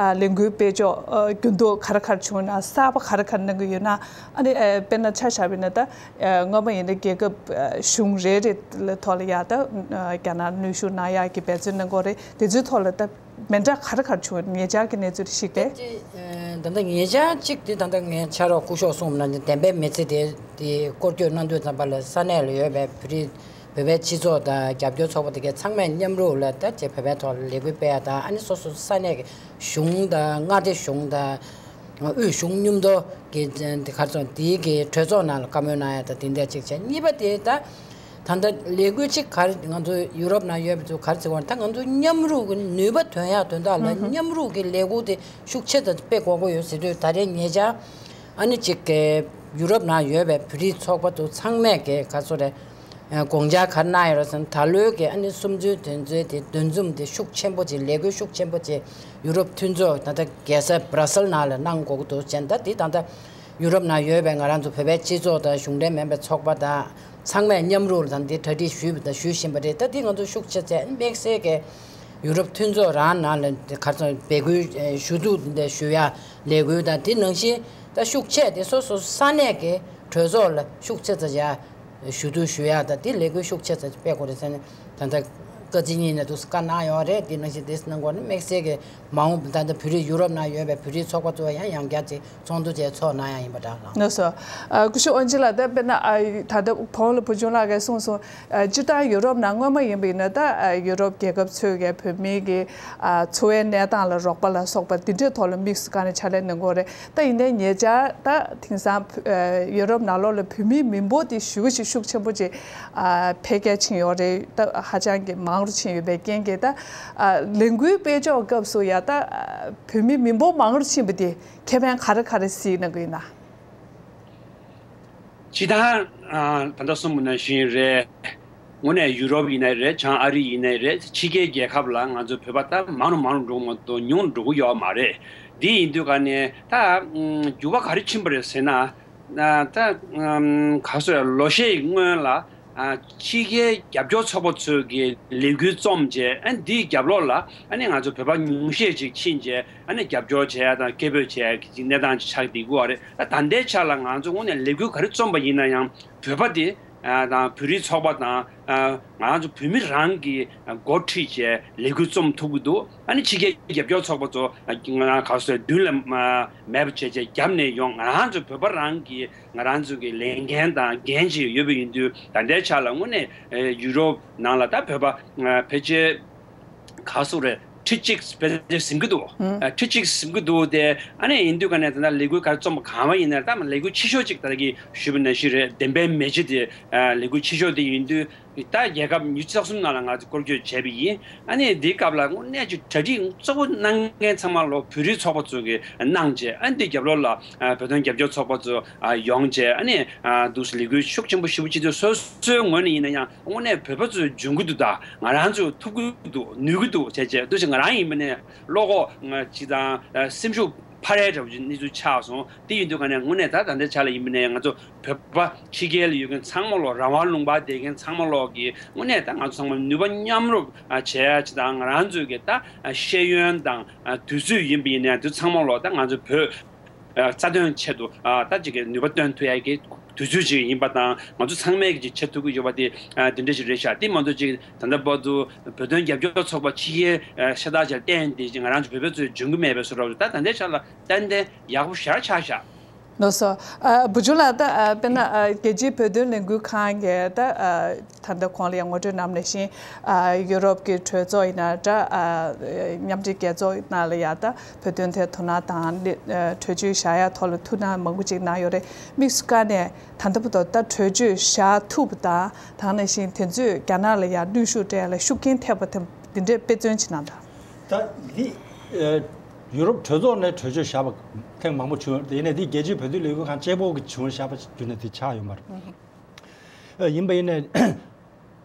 ཨ། ལས་འགུལ་སྤེལ་ཕྱོགས། ཨ། འགྱུར་ལྡོག་ག་རེ་ག་རེ་བྱུང་ན། གསར་པ་ག་རེ་ག་རེ་གནང་གི་ཡོད་ན། ཨ་ནི། ཨ། དཔེར་ན་ཆ་བཞག་པ་ཡིན་ན་ད། ཨ། སྔོན་མ་ཡིན་ན་རྒྱལ་ཁབ། ཨ། གཞུང་རེ་རེ་ལ་ཐོག་ལ་ཡང་ད། ཨ། རྒྱ་ནག་གནོན་ཤུགས་གནང་ཡག་གི་འབད་བརྩོན་གནང་གི་ཡོད་རེད། དེ་ཚོའི་ཐོག་ལ་ད། མི་འདྲ་ག་རེ་ག་རེ་བྱུང་། ཉེ་ཆར་གྱི་གནས་ཚུལ་དེ་ཞིག་སྟེ། ད་ལྟ་ཨ། ད་ལྟ་ཉེ་ཆར་གཅིག་དེ་ད་ལྟ་ངའི་ཕྱག་རོགས་སྐུ་ཞབས་གསུངས་པ་ནང་བཞིན་བདེན་པའི་མི་ཚེ་དེ་དེ་སྐོར་སྐྱོད་གནང་དུས་ཙམ་པ་ལ་ས་གནས་ལ་ཡོད་པའི་བོད་རིགས་བོད་པའི་སྤྱི་ཚོགས་དང་རྒྱབ་སྐྱོར་ཚོགས་པ་དེ་གའི་ཚང་མས་མཉམ་རུབ་ལ་ད་ཅིག་བོད་པའི་ཐོག་ལ་ལས་འགུལ་སྤེལ་ཡ་དང་། ཨ་ནི་སོ་སོ་ས་གནས་ཀྱི་གཞུང་དང་མངའ་སྡེ་གཞུང་དང་། དབུས་གཞུང་མཉམ་དུ་གི་དེ་ག་རེ་ཟེར། དེའི་གི་གྲོས་ཚོགས་ནང་ལ་བཀའ་མོལ་གནང་ཡ་དང་དེ་འདྲ་ཅིག་བྱས། གཉིས་པ་དེ་ད་ད་ལྟ་ལས་འགུལ་གཅིག་ག་རེ་ང་ཚོ་ཡུ་རོབ་ནང་ཡོད་པ་ཚོ་ག་རེ་ཟེར་བ། ད་ང་ཚོ་མཉམ་རུབ་ཀྱི་ནུས་པ་ཐོན་ཡག་དོན་དག་ལ་ཨུ་ཧུ། མཉམ་རུབ་ཀྱི་ལས་འགུལ་དེ་ཤུགས་ཆེ་ཙམ་སྤེལ་དགོས་ཀྱི་ཡོད་ཟེར་དུས། ད་རེས་ཉེ་ཆར་ཨ་ནི་གཅིག་གི་ཡུ་རོབ་ནང་ཡོད་པའི་བོད་རིགས་ཚོགས་པ་ཚོ་ཚང་མས་གི་ག་རེ་ཟེར་རེད། ཨ། དགོངས་འཆར་ག་རེ་གནང་ཡོད་རེད་ཟེར་ན། ད་ལོའི་གི་ཨ་ནི་གསུམ་བཅུའི་དོན་ཚན་དེ། འདུ་འཛོམས་དེ་ཤུགས་ཆེན་པོ་ཅིག་ལས་འགུལ་ཤུགས་ཆེན་པོ་ཅིག་ཡུ་རོབ་མཐུན་ཚོགས་ད་ལྟ་རྒྱལ་ས་བྷ་ར་སེལ་ནང་ལ་གནང་དགོས་ཀྱི་འདུག་ཟེར། ད་དེ་ད་ལྟ་ཡུ་རོབ་ནང་ཡོད་པའི་ང་རང་ཚོ་བོད་པའི་སྤྱི་ཚོགས་དང་གཞུང་འབྲེལ་མིན་པའི་ཚོགས་པ་དང་ཚང་མས་མཉམ་རུབ་ལ་ད་འདི་གྲ་སྒྲིག་ཞུས་པ་དང་ཞུ་བཞིན་པ་རེད། ད་འདི་ང་ཚོ་ཤུགས་ཆེ་ཚད་དམིགས་བསལ་གྱི་ཡུ་རོབ་མཐུན་ཚོགས་རང་ནང་ལ་ག་རེ་ཟེར། འབོད་སྐུལ་ཞུ་གཏུག་འདི་ཞུ་ཡ་ལས་འགུལ་དང་། དེ་ནང་བཞིན་ད་ཤུགས་ཆེ་དེ་སོ་སོ་ས་གནས་ཀྱི་གྲོས་ཚོགས་ལ་ཤུགས་ཆེ་ཚད་ཡ་ཞུ་གཏུག་ཞུ་ཡག་དང་། དེ་ལས་འགུལ་ཤུགས་ཆེ་ཙམ་སྤེལ་དགོས་རེད་ཟེར་ནས་ད་ལྟ་བཀའ་སྤྱི་གཉིས་ནས་འདུག་སེ་བཀའ་གནང་ཡོད་རེད། དེ་ནང་བཞིན་དེ་གནང་དགོས་ན་དམིགས་བསལ་གྱི་མ་འོངས་པ་ད་ལྟ་བོད་རིགས་ཡུ་རོབ་ནང་ཡོད་པའི་བོད་རིགས་ཚོགས་པ་ཚོ་ཡང་ཡང་བསྐྱར་ཅིག་ཚོགས་འདུ་བཅས་ཚོགས་གནང་ཡག་ཡིན་པ་འདྲ་ལགས། ལགས་སོ། ཨ། སྐུ་ཞབས་དབང་ཆེན་ལགས། ད་དཔེར་ན། ཨ། ད་ལྟ་གོང་ལ་བུ་ཆུང་ལགས་ཀྱིས་གསུངས་སོང་། ཨ། སྤྱིར་བཏང་ཡུ་རོབ་ནང་སྔོན་མ་ཡིན་པ་ཡིན་ན་ད། ཨ། ཡུ་རོབ་རྒྱལ་ཁབ་ཚོས་ཀྱི་བོད་མིའི་གི། ཨ། འཚོ་བའི་གནས་སྟངས་ལ་རོགས་པ་ལ་སོགས་པ་འདི་འདྲའི་ཐོག་ལ་དམིགས་སུ་བཀར་ནས་ཕྱག་ལས་གནང་གི་ཡོད་རེད། ད་ཡིན་ནའི་ཉེ་ཆར་ད་དེང་སང་བོད། ཨ། ཡུ་རོབ་ནང་ལོགས་ལ་བོད་མིའི་མི་འབོར་དེ་ཞེ་པོ་ཅིག་ཤུགས་ཆེན་པོ་ཅིག་ཨ། འཕེལ་རྒྱས་ཕྱིན་ཡོད་རེད། ད་ཧ་ཅང་གི་མང་རུ་ཕྱིན་ཡོད་པའི་རྐྱེན་གྱིས་ད། ཨ། ལས་འགུལ་སྤེལ་ཕྱོགས་སྐབས་སུ་ཡ་ད། ཨ། བོད་མི་མི་འབོར་མང་རུ་ཕྱིན་པ་དེ་ཁེ་ཕན་ག་རེ་ག་རེ་གཟིགས་གནང་གི་ཡིན་ན། སྤྱིར་བཏང་། ཨ། ད་ལྟ་གསུངས་པ་ནང་བཞིན་རེད། དངོས་གནས་ཡུ་རོབ་ཡིན་ནའི་རེད། བྱང་ཨ་རི་ཡིན་ནའི་རེད། ཕྱི་རྒྱལ་རྒྱལ་ཁབ་ལ་ང་ཚོ་བོད་པ་ད་མང་རུ་མང་རུ་འགྲོ་གི་མ་གཏོགས་ཉུང་རུ་འགྲོ་གི་ཡོད་མ་རེད། འདི་ཡིན་དུས་ག་ནས་ད་འགྱུར་བ་ག་རེ་ཕྱིན་པ་རེད་ཟེར་ན། ཨ། ད་ཨམ། ག་ཚོད་ལོ་ཤས་སྔོན་ལ། ཨ། ཕྱི་རྒྱལ་རྒྱབ་སྐྱོར་ཚོགས་པ་ཚོས་ཀྱི་ལས་འགུལ་རྩོམ་བྱས། ཨ། འདིའི་རྒྱབ་ལོགས་ལ་ཨ་ནི་ང་ཚོ་བོད་པ་ཉུང་ཤས་ཅིག་ཕྱིན་བྱས། ཨ་ནི་རྒྱབ་སྐྱོར་བྱས་ཡ་དང་སྐད་འབོད་བྱས་ཡ་གི་གནས་སྟངས་ཅིག་ཆགས་བསྡད་ཀྱི་ཡོད་རེད། ད་ད་ལྟའི་ཆ་ལ་ང་ཚོ་དངོས་གནས་ལས་འགུལ་ག་རེ་རྩོམ་པ་ཡིན་ན་ཡང་བོད་པ་དེ། ཨ། དང་བོད་རིགས་ཚོགས་པ་དང་། ཨ། ང་ཚོ་བོད་མི་རང་གིས་འགོ་ཁྲིད་བྱས་ལས་འགུལ་རྩོམ་ཐུབ་ཀྱི་འདུག་ཨ་ནི་ཕྱི་རྒྱལ་རྒྱབ་སྐྱོར་ཚོགས་པ་ཚོ། ཨ། ང་ག་ཚོད་མདུན་ལ་མ་མེད་པ་བྱས་བྱས་རྒྱབ་ནས་ཡོང་། ང་རང་ཚོ་བོད་པ་རང་གིས་ང་རང་ཚོ་གི་ལས་འགན་དང་འགན་ཅིག་ཡོད་པ་ཡིན་དུས། ད་ལྟའི་ཆ་ལ་དངོས་གནས་ཡུ་རོབ་ནང་ལ་ད་བོད་པ་ཕལ་ཆེར་ག་ཚོད་རེད། ཁྲི་གཅིག་ཕལ་ཆེར་ཟིན་གྱི་འདུག་ཨ། ཁྲི་གཅིག་ཟིན་གྱི་འདུག་དེ་ཨ་ནི་ཡིན་དུས་ག་ནས་ད་ལྟ་ལས་འགུལ་ག་རེ་རྩོམ་པ་གང་བ་ཡིན་ན། ད་ལས་འགུལ་ཆེ་ཤོས་ཅིག་ད་ལྟ་གི་ཞུས་པ་ནང་བཞིན་རེད། བདེན་པའི་མེ་ལྕེ་དེ། ཨ། ལས་འགུལ་ཆེ་ཤོས་དེ་ཡིན་དུས། ད་རྒྱལ་ཁབ་ཉི་ཤུ་རྩ་གསུམ་ནང་ལ་ང་ཚོ་སྐོར་སྐྱོད་བྱས་པ་ཡིན། ཨ་ནི་འདིའི་སྐབས་ལ་དངོས་གནས་ཀྱི་གྲ་སྒྲིག་གཙོ་བོ་གནང་མཁན་ཚང་མ་ལོ་བོད་རིགས་ཚོགས་པ་ཚོ་གིས་གནང་བྱས། ཨ་ནི་འདི་རྒྱབ་ལོགས་ལ། ཨ། བོད་དོན་རྒྱབ་སྐྱོར་ཚོགས་པ་ཚོ། ཨ། ཡོང་བྱས། ཨ་ནི། ཨ། འདུག་སེ་ལས་འགུལ་ཤུགས་ཆེན་པོ་ཞེ་པོ་བྱེད་དུས། སོ་སོའི་ངོས་ནས་ཡིན་ན་ཡང་དངོས་གནས་བོད་པ་ཚོས་འཇོན་གྱི་འདུག་ད་ང་རང་ཚོས་ཐུབ་ཀྱི་འདུག་ནུས་ཀྱི་འདུག་བྱས་བྱས། འདུག་སེ་ང་རང་ཡིན་པ་ནས་བློ་ཁོག་ཅིག་དང་། ཨ། སེམས་ཤུགས་འཕར་ཡ་འདྲ་བོ་ཅིག་གནས་ཚུལ་ཆགས་སོང་། དེ་ཡིན་དུས་ག་ནས་དངོས་གནས་ད་ད་ལྟའི་ཆ་ལ་ཡིན་པ་ནས་ང་ཚོ་བོད་པ་ཕྱི་རྒྱལ་ལ་ཡོད་མཁན་ཚང་མ་ལོ། རང་དབང་ལུང་པར་བསྡད་མཁན་ཚང་མ་ལོ་གིས་དངོས་གནས་ད་ང་ཚོ་ཚང་མ་ནུས་པ་མཉམ་རུབ། ཨ། བྱས་ཡ་ཅིག་དང་། ང་རང་ཚོའི་གི་ད། ཨ། ཤེས་ཡོན་དང་། ཨ། དུས་ཚོད་ཡིན་པ་ཡིན་ན་ཡང་དེ་ཚང་མ་ལོ་ད་ང་ཚོ་བོད། ཨ། རྩ་དོན་ཆེད་དུ། ཨ། ད་ཅིག་གི་ནུས་པ་བཏོན་ཐུབ་ཡ་གི་དུས་ཚོད་ཅིག་ཡིན་པ་དང་། ང་ཚོ་ཚང་མས་ཀྱི་ཅིག་བྱེད་ཐུབ་ཀྱི་ཡོད་པ་དེ། ཨ། དེ་འདྲ་ཞིག་རེད་ཤག་དེ་མ་གཏོགས་ཅིག་ད་ལྟ་བར་དུ་བོད་དོན་རྒྱབ་སྐྱོར་ཚོགས་པ་ཕྱི་རྒྱལ། ཨ། ཤ་སྟག་ཅིག་ལ་བརྟེན་ཏེ་ཅིག་ང་རང་ཚོ་བོད་པ་ཚོས་འཇོན་གྱི་མེད་པའི་བཟོ་འདྲ་བོ། ད་ད་ལྟའི་ཆ་ལ་ཏན་ཏན་ཡག་པོ་ཞེ་དྲག་ཆགས་ཤག་ལགས་སོ། ཨ། བུ་ཆུང་ལགས། ད། ཨ། དཔེར་ན། ཨ། རྒྱལ་སྤྱིའི་བོད་དོན་ལས་འགུལ་ཁང་གིས་ད། ཨ། ད་ལྟ་གོང་ལ་ཡང་ངོ་སྤྲོད་གནང་བ་ནང་བཞིན། ཨ། ཡུ་རོབ་ཀྱི་གྲོས་ཚོགས་ཡིན་ན་འདྲ། ཨ། མཉམ་འབྲེལ་རྒྱལ་ཚོགས་ནང་ལ་ཡང་ད་བོད་དོན་ཐད་དོ་སྣང་དང་། ཨ། གྲོས་ཆོད་བཞག་ཡ་ཐོག་ལ་ཐུགས་སྣང་མང་པོ་ཅིག་གནང་ཡོད་རེད། དམིགས་སུ་བཀར་ནས་ད་ལྟ་བར་དུ་ད་གྲོས་ཆོད་བཞག་ཐུབ་པ་དང་། དེ་ནང་བཞིན་དེ་ཚོས་རྒྱ་ནག་ལ་ཡང་གནོན་ཤུགས་སྤྲད་ཡ་ལ་ཤུགས་རྐྱེན་ཐེབས་པ་དེ། འདི་འདྲའི་དཔེ་མཚོན་ཅིག་གནང་དང་། ད་འདི་ཨ་ཡུ་རོབ་གྲོས་ཚོགས་ནས་གྲོས་ཆོད་བཞག་པ་ཐེངས་མང་པོ་བྱུང་ཡོད་དེ། ཡིན་ནའི་འདི་རྒྱལ་སྤྱིའི་བོད་དོན་ལས་འགུལ་ཁང་གཅིག་པོ་གིས་བྱུང་བཞག་པ་བརྒྱུད་ནས་འདི་ཆགས་ཡོད་མ་རེད། ཨ་ཡིན་པ་ཡིན་ནའི་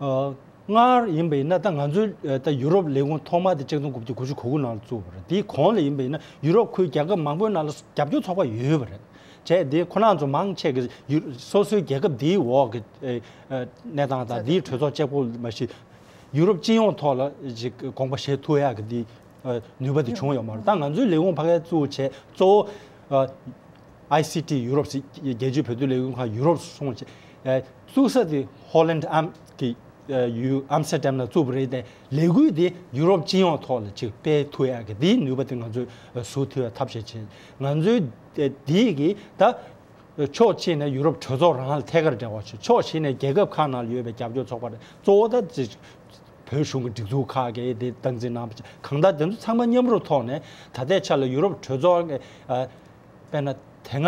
ཨ་སྔར་ཡིན་པ་ཡིན་ན་ད་ང་ཚོའི་ཨ་ད་ཡུ་རོབ་ལས་ཁུངས་ཐོག་མ་དེ་ཆིག་སྟོང་དགུ་བརྒྱ་དགུ་བཅུ་གོ་དགུ་ནང་ལ་བཙུགས་པ་རེད། དེའི་གོང་ལ་ཡིན་པ་ཡིན་ན་ཡུ་རོབ་ཁུལ་རྒྱལ་ཁབ་མང་པོའི་ནང་ལ་རྒྱབ་སྐྱོར་ཚོགས་པ་ཡོད་པ་རེད། བྱས་དེ་ཁོ་རང་ཚོ་མང་ཆེ་གི་ཡུ་སོ་སོའི་རྒྱལ་ཁབ་དེའི་འོག་གི་ཨ་ཨ་གནས་སྟངས་དང་དེའི་གྲོས་ཚོགས་གཅིག་པོ་མ་གཞི་ཡུ་རོབ་སྤྱི་ཡོངས་ཐོག་ལ་ཅིག་དགོངས་པ་བཞེས་ཐུབ་ཡག་གི་དེ་ཨ་ནུས་པ་དེ་བྱུང་ཡོད་མ་རེད། ད་ང་ཚོའི་ལས་ཁུངས་ཕ་གིར་བཙུགས་བྱས་གཙོ་བོ་ཨ་ཨའི་སི་ཊི་ཡུ་རོབ་ཟེར་རྒྱལ་སྤྱིའི་བོད་དོན་ལས་འགུལ་ཁང་ཡུ་རོབ་སོང་བྱས་ཨ་བཙུགས་ས་དེ་ཧོ་ལན་ཨམ་གི་ཨ་ཡུལ་ཨམ་སི་ཊར་ཌམ་ལ་བཙུགས་པ་རེད་དེ། ལས་འགུལ་དེ་ཡུ་རོབ་སྤྱི་ཡོངས་ཐོག་ལ་ཅིག་སྤེལ་ཐུབ་ཡག་གི་དེའི་ནུས་པ་དེ་ང་ཚོས་ཨ་བཟོ་ཐུབ་ཡག་ཐབས་ཤེས་བྱས། ང་ཚོའི་དེ་དེའི་གི་ད་ཕྱོགས་གཅིག་ནས་ཡུ་རོབ་གྲོས་ཚོགས་རང་ལ་ཐད་ཀར་འབྲེལ་བ་བྱེད། ཕྱོགས་གཞན་ནས་རྒྱལ་ཁབ་ཁག་ནང་ལ་ཡོད་པའི་རྒྱབ་སྐྱོར་ཚོགས་པ་རེད། གཙོ་བོ་ད་ཅིག་བོད་གཞུང་གི་སྒྲིག་འཛུགས་ཁག་གིས་དེ་སྟངས་འཛིན་གནང་བ་གང་ལྟར་དེ་ཚོ་ཚང་མ་མཉམ་རུབ་ཐོག་ནས་ད་ལྟའི་ཆ་ལ་ཡུ་རོབ་གྲོས་ཚོགས་ཀྱི་ཨ་དཔེར་ན་དེ་སྔ་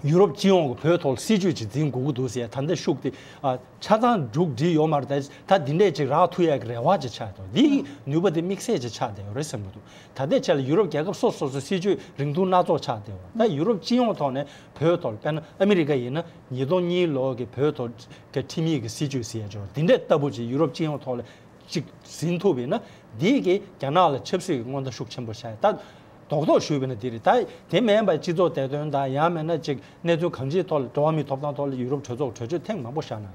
ཡུ་རོབ་སྤྱི་ཡོངས་ཀྱི་བོད་ཐོག་ལ་སྲིད་ཇུས་ཅིག་འཛིན་དགོས་ཀྱི་འདུག་ཟེར། ད་ལྟ་ཤུགས་དེ་ཨ་ཆ་ཚང་མཇུག་སྒྲིལ་ཡོད་མ་རེད། ད་ད་འདི་འདྲས་ཅིག་རག་ཐུབ་ཡག་གི་རེ་བ་ཅིག་ཆགས་འདུག་འདིའི་ནུས་པ་དེ་དམིགས་བསལ་ཅིག་ཆགས་བསྡད་ཡོད་རེད་བསམ་གྱི་འདུག་ད་ལྟའི་ཆ་ལ་ཡུ་རོབ་རྒྱལ་ཁབ་སོ་སོ་སོ་སྲིད་ཇུས་རིང་ཐུང་སྣ་ཚོགས་ཆགས་བསྡད་ཡོད། ད་ཡུ་རོབ་སྤྱི་ཡོངས་ཐོག་ནས་བོད་ཐོག་ལ་དཔེར་ན་ཨ་མི་རི་ཀ་ཡིན་ན་ཉིས་སྟོང་གཉིས་ལོ་གི་བོད་ཐོག་གི་ཁྲིམས་ཡིག་གི་སྲིད་ཇུས་ཟེར་ཡག་ཅིག་འདི་འདྲས་ལྟ་བུ་ཅིག་ཡུ་རོབ་སྤྱི་ཡོངས་ཐོག་ལ་ཅིག་ཟིན་ཐུབ་པ་ཡིན་ན། འདི་གིས་རྒྱ་ནག་ལ་ཆབ་སྲིད་ཀྱི་སྔོན་བརྡ་ཤུགས་ཆེན་པོ་བཞག་ཡོད། ད་རྡོག་རྡོག་ཞུས་པ་ཡིན་ན་འདི་རེད། ད་དེ་མིན་པ་སྤྱི་ཚོགས་བདེ་དོན་དང་ཡང་མིན་ན་ཅིག་གནས་ཚུལ་གང་ཅིའི་ཐོག་ལ་འགྲོ་བ་མིའི་ཐོབ་ཐང་ཐོག་ལ་ཡུ་རོབ་གྲོས་ཚོགས་གྲོས་ཆོད་ཐེངས་མང་པོ་བཞག་གནང་།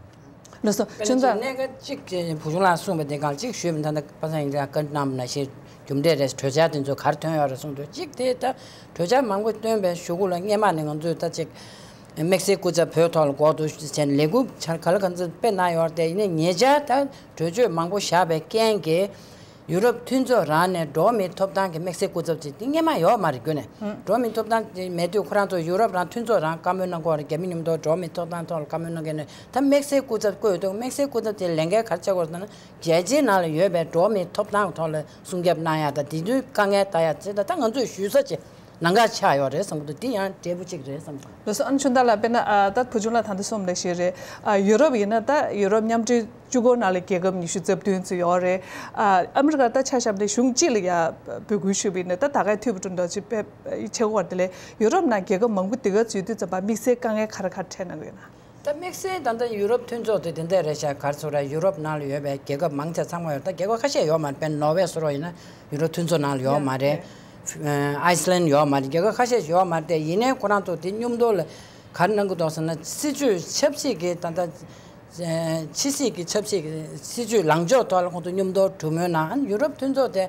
ལགས་སོ། དཔེར་ན་ཆུང་ཙག་གནད་འགག་གཅིག་ཅེས་བུ་ཆུང་ལགས་གསུངས་པ་དེ་གང་གཅིག་ཞུས་པ་ད་ལྟ་པ་སངས་ཉི་ཟླ་བཀའ་འདྲི་གནང་བ་ནང་བཞིན་རྒྱུ་འབྲས་རེད། གྲོས་འཆར་དེ་ཚོ་ག་རེ་ཐོན་ཡོད་རེད་གསུངས་འདུག་གཅིག་དེ་ད་གྲོས་འཆར་མང་པོ་བཏོན་པའི་གཞུག་གུ་ལ་སྔས་མ་ནས་ང་ཚོས་ད་ཅིག་དམིགས་བསལ་སྐུ་ཚབ་བོད་ཐོག་ལ་འགོ་འཛུགས་བྱས་ནས་ལས་འགུལ་ག་ལ་ག་ཚོད་སྤེལ་གནང་ཡོད་རེད་དེ། ཡིན་ནའི་ཉེ་ཆར་ད་གྲོས་ཆོད་མང་པོ་བཞག་པའི་རྐྱེན་གྱིས་ཡུ་རོབ་མཐུན་ཚོགས་རང་ནས་འགྲོ་བ་མིའི་ཐོབ་ཐང་གི་དམིགས་བསལ་སྐུ་ཚབ་ཅིག་དེ་སྔོན་མ་ཡོད་མ་རེད། རྒྱུན་ནས་འགྲོ་བ་མིའི་ཐོབ་ཐང་དེ་མེད་དུས་ཁོ་རང་ཚོ་ཡུ་རོབ་རང་མཐུན་ཚོགས་རང་བཀའ་མོལ་གནང་གི་ཡོད་རེད། རྒྱ་མི་མཉམ་དུ་འགྲོ་བ་མིའི་ཐོབ་ཐང་ཐོག་ལ་བཀའ་མོལ་གནང་གི་ཡོད་ནས། ད་དམིགས་བསལ་སྐུ་ཚབ་བསྐོས་འདུག་དམིགས་བསལ་སྐུ་ཚབ་དེ་ལས་འགན་ག་རེ་བྱེད་དགོས་ཟེར་ན། རྒྱལ་སྤྱིའི་ནང་ལ་ཡོད་པའི་འགྲོ་བ་མིའི་ཐོབ་ཐང་ཐོག་ལ་སྲུང་སྐྱོབ་གནང་ཡག་དང་དེ་ཚོའི་དཀའ་ངལ་ལྟ་ཡག་ཅེས་ད་ད་ང་ཚོས་ཞུ་ས་ཅིག་ལམ་ཁ་ཆགས་ཡོད་རེད་བསམ་གྱི་འདུག་དེ་ཡང་འབྲས་བུ་གཅིག་རེད་བསམ་གྱི་འདུག་ལགས་སོ། ཨ་ནི་ཆུང་བདག་ལགས། དཔེར་ན་ཨ་ད་བུ་ཆུང་ལགས་ད་ལྟ་གསུངས་པ་ནང་བཞིན་རེད། ཨ་ཡུ་རོབ་ཡིན་ན་ད་ཡུ་རོབ་མཉམ་འབྲེལ་བཅུ་སྐོར་ནང་ལ་རྒྱལ་ཁབ་ཉི་ཤུ་རྩ་བདུན་ཙམ་ཡོད་རེད། ཨ་ཨ་མི་རི་ཀ་ད་ཆ་བཞག་པ་ནས་གཞུང་གཅིག་ལ་ཡ་འབོད་སྐུལ་ཞུས་པ་ཡིན་ན་ད་ད་གའི་འཐུས་པ་འགྲོ་འདོད་ཅིག་དཔེ་ཆེ་བ་དེ་ལས་ཡུ་རོབ་ནང་རྒྱལ་ཁབ་མང་པོ་དེ་ག་ཚུད་དུས་ཙམ་པ་དམིགས་བསལ་དཀའ་ངལ་ག་རེ་ག་རེ་འཕྲད་གནང་གི་ཡོད་ན། ད་དམིགས་བསལ་ད་ལྟ་ཡུ་རོབ་མཐུན་ཚོགས་དེ་དེ་འདྲ་རེད་ཤག་ག་རེ་ཟེར་ར། ཡུ་རོབ་ནང་ལ་ཡོད་པའི་རྒྱལ་ཁབ་མང་ཆེ་ཚང་མ་ཡོད། ད་རྒྱལ་ཁབ་ཁ་ཤས་ཡོད་མ་རེད། དཔེར་ན་ནོར་ཝེ་སོགས་ཡིན་ན་ཡུ་རོབ་མཐུན་ཚོགས་ནང་ལ་ཡོད་མ་རེད། ཨའི་སི་ལན་ཡོད་མ་རེད། རྒྱལ་ཁབ་ཁ་ཤས་ཡོད་མ་རེད་དེ། ཡིན་ནའི་ཁོ་རང་ཚོ་དེ་མཉམ་དུ་ལ་ག་རེ་གནང་གི་འདུག་ཟེར་ན། སྲིད་ཇུས་ཆབ་སྲིད་ཀྱི་ད་ལྟ་ཕྱི་སྲིད་ཀྱི་ཆབ་སྲིད་ཀྱི་སྲིད་ཇུས་ལངས་ཕྱོགས་ཐོག་ལ་ཁོང་ཚོ་མཉམ་དུ་གྲོས་མོལ་གནང་། ཨ་ནི་ཡུ་རོབ་མཐུན་ཚོགས་དེ་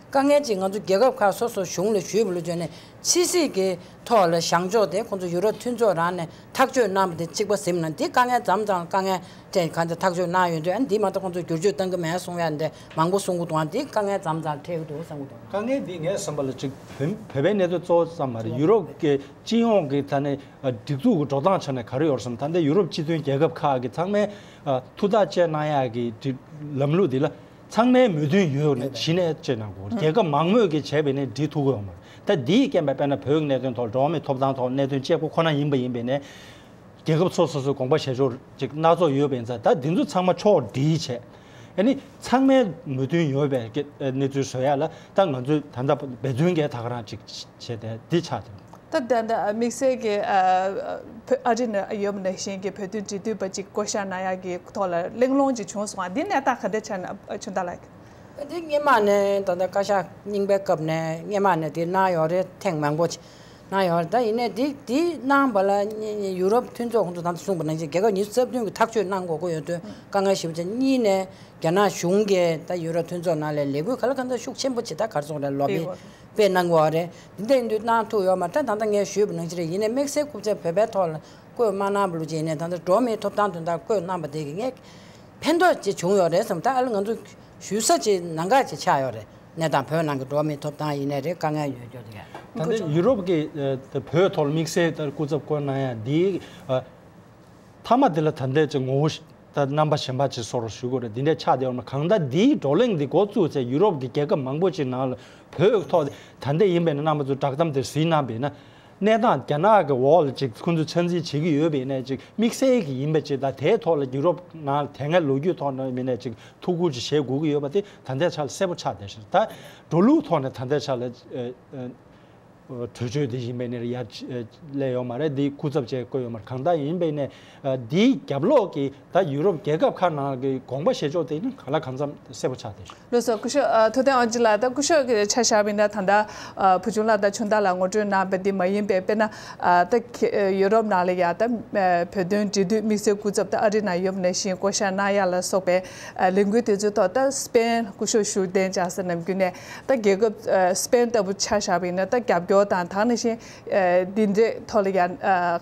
དཀའ་ངལ་ཅིག་ང་ཚོ་རྒྱལ་ཁབ་ཁག་སོ་སོ་གཞུང་ལ་ཞུས་པ་ལ་བརྟེན་ནས་ཕྱི་སྲིད་ཀྱི་ཐོག་ལ་བཞེངས་ཕྱོགས་དེ་ཁོང་ཚོ་ཡུ་རོབ་མཐུན་ཚོགས་རང་ནས་ཐག་གཅོད་གནང་བ་དེ་གཅིག་པ་ཟིན་ན། འདི་དཀའ་ངལ་མཚམས་མཚམས་དཀའ་ངལ་འཕྲད། གང་ལྟར་ཐག་གཅོད་གནང་ཡོད་དུས། ཨ་ནི་འདི་མ་གཏོགས་ཁོང་ཚོས་བསྒྱུར་བཅོས་གཏང་གི་མེད་གསུང་ཡ་འདི་མང་པོ་གསུང་གི་འདུག་ཨ་འདི་དཀའ་ངལ་མཚམས་མཚམས་འཕྲད་ཀྱི་འདུག་བསམ་གྱི་འདུག་དཀའ་ངལ་འདི་ངས་བསམ་པ་ལ་ཅིག་བོད་བོད་པའི་གནས་ཚུལ་གཙོ་བོ་ཙམ་མ་རེད། ཡུ་རོབ་ཀྱི་སྤྱི་ཡོངས་ཀྱི་ཐ་ནས་སྒྲིག་འཛུགས་ཀྱི་འགྲོ་སྟངས་ཆ་ནས་ག་རེ་ཡོད་རེད་བསམ། ད་ལྟ་ཡུ་རོབ་སྤྱི་མཐུན་རྒྱལ་ཁབ་ཁག་གི་ཚང་མས་ཐུགས་ཐག་བཅད་གནང་ཡག་གི་ལམ་ལུགས་འདི་ལ། ཚང་མས་མོས་མཐུན་ཡོད་ནས་གཞི་ནས་བྱས་གནང་དགོས། རྒྱལ་ཁབ་མང་མོས་ཀྱིས་བྱས་པས་ནས་འགྲིག་ཐུབ་ཀྱི་ཡོད་མ་རེད། ད་འདིའི་རྐྱེན་པས་དཔེར་ན་བོད་ཀྱི་གནད་དོན་ཐོག་འགྲོ་བ་མིའི་ཐོབ་ཐང་ཐོག་གནད་དོན་གཅིག་པོ་ཁོ་ན་ཡིན་པ་ཡིན་པས་ནས་རྒྱལ་ཁབ་སོ་སོ་སོའི་དགོངས་པ་བཞེས་ཕྱོགས་ཅིག་སྣ་ཚོགས་ཡོད་པ་ཡིན་ཙང་། ད་འདི་ཚོ་ཚང་མ་ཕྱོགས་སྒྲིལ་བྱས། ཨ་ནི་ཚང་མས་མོས་མཐུན་ཡོད་པའི་གནས་ཚུལ་བཟོ་ཡ་ལ་ད་ང་ཚོས་ད་ལྟ་འབད་བརྩོན་གྱིས་ད་ག་རང་ཅིག་བྱས་ཏེ་འདི་ཆགས་ཏེ། ད་ལྟ་ད་དམིགས་བསལ་གྱི་ཨ་བོད་ཨ་རི་ནས་ཡོད་པ་ནང་བཞིན་གྱི་བོད་དོན་འབྲེལ་མཐུད་པ་ཅིག་བསྐོ་བཞག་གནང་ཡག་གི་ཐོག་ལ་གླེང་སློང་ཅིག་བྱུང་སོང་ང་། འདི་གནས་སྟངས་ག་འདྲ་ཆགས་ན་ཆུང་བདག་ལགས། འདི་སྔོན་མ་ནས་ད་ལྟ་བཀའ་ཤག་རྙིང་པའི་སྐབས་ནས་སྔོན་མ་ནས་འདི་གནང་ཡོད་རེད། ཐེངས་མང་པོ་ཅིག་གནང་ཡོད་རེད། ད་ཡིན་ནའི་འདི་འདི་གནང་བ་ལ་ཡུ་རོབ་མཐུན་ཚོགས་ཁོང་ཚོ་ད་ལྟ་གསུངས་པ་ནང་བཞིན་རྒྱལ་ཁབ་ཉི་ཤུ་རྩ་བདུན་གྱི་ཐག་གཅོད་གནང་དགོས་ཀྱི་ཡོད་དུས་དཀའ་ངལ་ཞེ་པོ་ཅིག་གཉིས་ནས་རྒྱ་ནག་གཞུང་གིས་ད་ཡུ་རོབ་མཐུན་ཚོགས་ནང་ལ་ལས་འགུལ་ག་ལ་གང་འཚམ་ཤུགས་ཆེན་པོ་ཅིག་ད་ག་རེ་ཟེར་དགོས་རེད། ལོ་སྤེལ་གནང་དགོས་པ་རེད། འདི་འདྲ་ཡིན་དུས་གནང་ཐུབ་ཡོད་མ་རེད། ད་ད་ལྟ་ངས་ཞུས་པ་ནང་བཞིན་རེད། ཡིན་ནའི་དམིགས་བསལ་སྐུ་ཚབ་བོད་པའི་ཐོག་ལ་བསྐོས་མ་གནང་བ་ལོ་རྒྱུས་ནས་ད་ལྟ་འགྲོ་བ་མིའི་ཐོབ་ཐང་དོན་དག་བསྐོས་གནང་བ་དེ་གི་ངས་ཕན་ཐོགས་ཅིག་བྱུང་ཡོད་རེད་བསམ། ད་ཨ་ལ་ང་ཚོ་ཞུ་ས་ཅིག་ནང་འགལ་ཅིག་ཆགས་ཡོད་རེད། གནས་སྟངས་བོད་ནང་གི་འགྲོ་བ་མིའི་ཐོབ་ཐང་ཡིན་ནའི་རེད། དཀའ་ངལ་ཡོད་རྒྱུ་དེ་ག། ད་ལྟ་ཡུ་རོབ་ཀྱི་ཨ་བོད་ཐོག་ལ་དམིགས་བསལ་ལྟར་སྐུ་ཚབ་བསྐོས་གནང་ཡ་འདི་ཨ་མཐའ་མ་དེ་ལ་ད་ལྟའི་ཅིག་ངོ་བོ་ད་རྣམ་པ་གཞན་པ་ཅིག་བཟོ་རོགས་ཞུ་དགོས་རེད། འདི་འདྲ་ཆགས་བསྡད་ཡོད་མ། གང་ལྟར་འདིའི་བགྲོ་གླེང་འདི་འགོ་བཙུགས་ཚེ་ཡུ་རོབ་ཀྱི་རྒྱལ་ཁབ་མང་པོ་ཅིག་ནང་ལ་བོད་ཐོག་ད་ལྟ་ཡིན་པས་ན་རྣམ་པ་ཚོས་བསྒྲགས་གཏམ་དེ་གཟིགས་གནང་བས་ན། གནས་སྟངས་རྒྱ་ནག་གི་འོག་ལ་ཅིག་ཁོང་ཚོས་ཆ་འཛིན་བྱེད་ཀྱི་ཡོད་པ་ཡིན་ནའི་ཅིག་དམིགས་བསལ་གྱི་ཡིན་པ་ཅིག་དང་། དེའི་ཐོག་ལ་ཡུ་རོབ་ནང་དེ་སྔའི་ལོ་རྒྱུས་ཐོག་ནས་མིན་ནའི་ཅིག་ཐུགས་ཁུར་ཅིག་བཞེས་དགོས་ཀྱི་ཡོད་པ་དེ་ད་ལྟའི་ཆ་ལ་གསལ་པོ་ཆགས་བསྡད་ཤག་ད་འགྲོ་ལུགས་ཐོག་ནས་ད་ལྟའི་ཆ་ལ་ཨ་ཨ་གྲོས་ཆོད་དེ་ཡིན་པ་ཡིན་ནའི་ཡར་སླེབས་ཡོད་མ་རེད། འདི་སྐུ་ཚབ་བཅས་བསྐོས་ཡོད་མ་རེད། གང་ལྟར་ཡིན་པ་ཡིན་ནའི་ཨ་འདིའི་རྒྱབ་ལོགས་ཀྱི་ད་ཡུ་རོབ་རྒྱལ་ཁབ་ཁག་ནང་གི་དགོངས་པ་བཞེས་ཕྱོགས་དེ་ནི་གང་ལ་གང་འཚམ་གསལ་པོ་ཆགས་བསྡད་ཤག་ལགས་སོ། སྐུ་ཞབས་ཨ་ཐུབ་བསྟན་དབང་ཕྱུག་ལགས། ད་སྐུ་ཞབས་ཀྱི་ཆ་བཞག་པ་ཡིན་ན་ད་ལྟ་ཨ་བུ་ཆུང་ལགས་དང་ཆུང་བདག་ལགས་ངོ་སྤྲོད་གནང་བ་འདི་མ་ཡིན་པའི། དཔེར་ན་ཨ་ད་ཁེ་ཨ་ཡུ་རོབ་ནང་ལ་ཡ་ད་ཨ་བོད་དོན་འབྲེལ་མཐུད་དམིགས་བསལ་སྐུ་ཚབ་ད་ཨ་རི་ནང་ཡོད་པ་ནང་བཞིན་བསྐོ་བཞག་གནང་ཡ་ལ་སོགས་པའི་ཨ་ལས་འགུལ་དེ་ཚོའི་ཐོག་ད་སི་པེན་སྐུ་ཞབས་བཞུགས་གདན་འཇགས་ས་ནམ་རྒྱུན་ནས་ད་རྒྱལ་ཁབ་ཨ་སི་པེན་ལྟ་བུ་ཆ་བཞག་པ་ཡིན་ན་ད་རྒྱབ་སྐྱོར་དང་། ད་ག་ནང་བཞིན་ཨ་འདི་འདྲའི་ཐོག་ལ་ཡ་ཨ་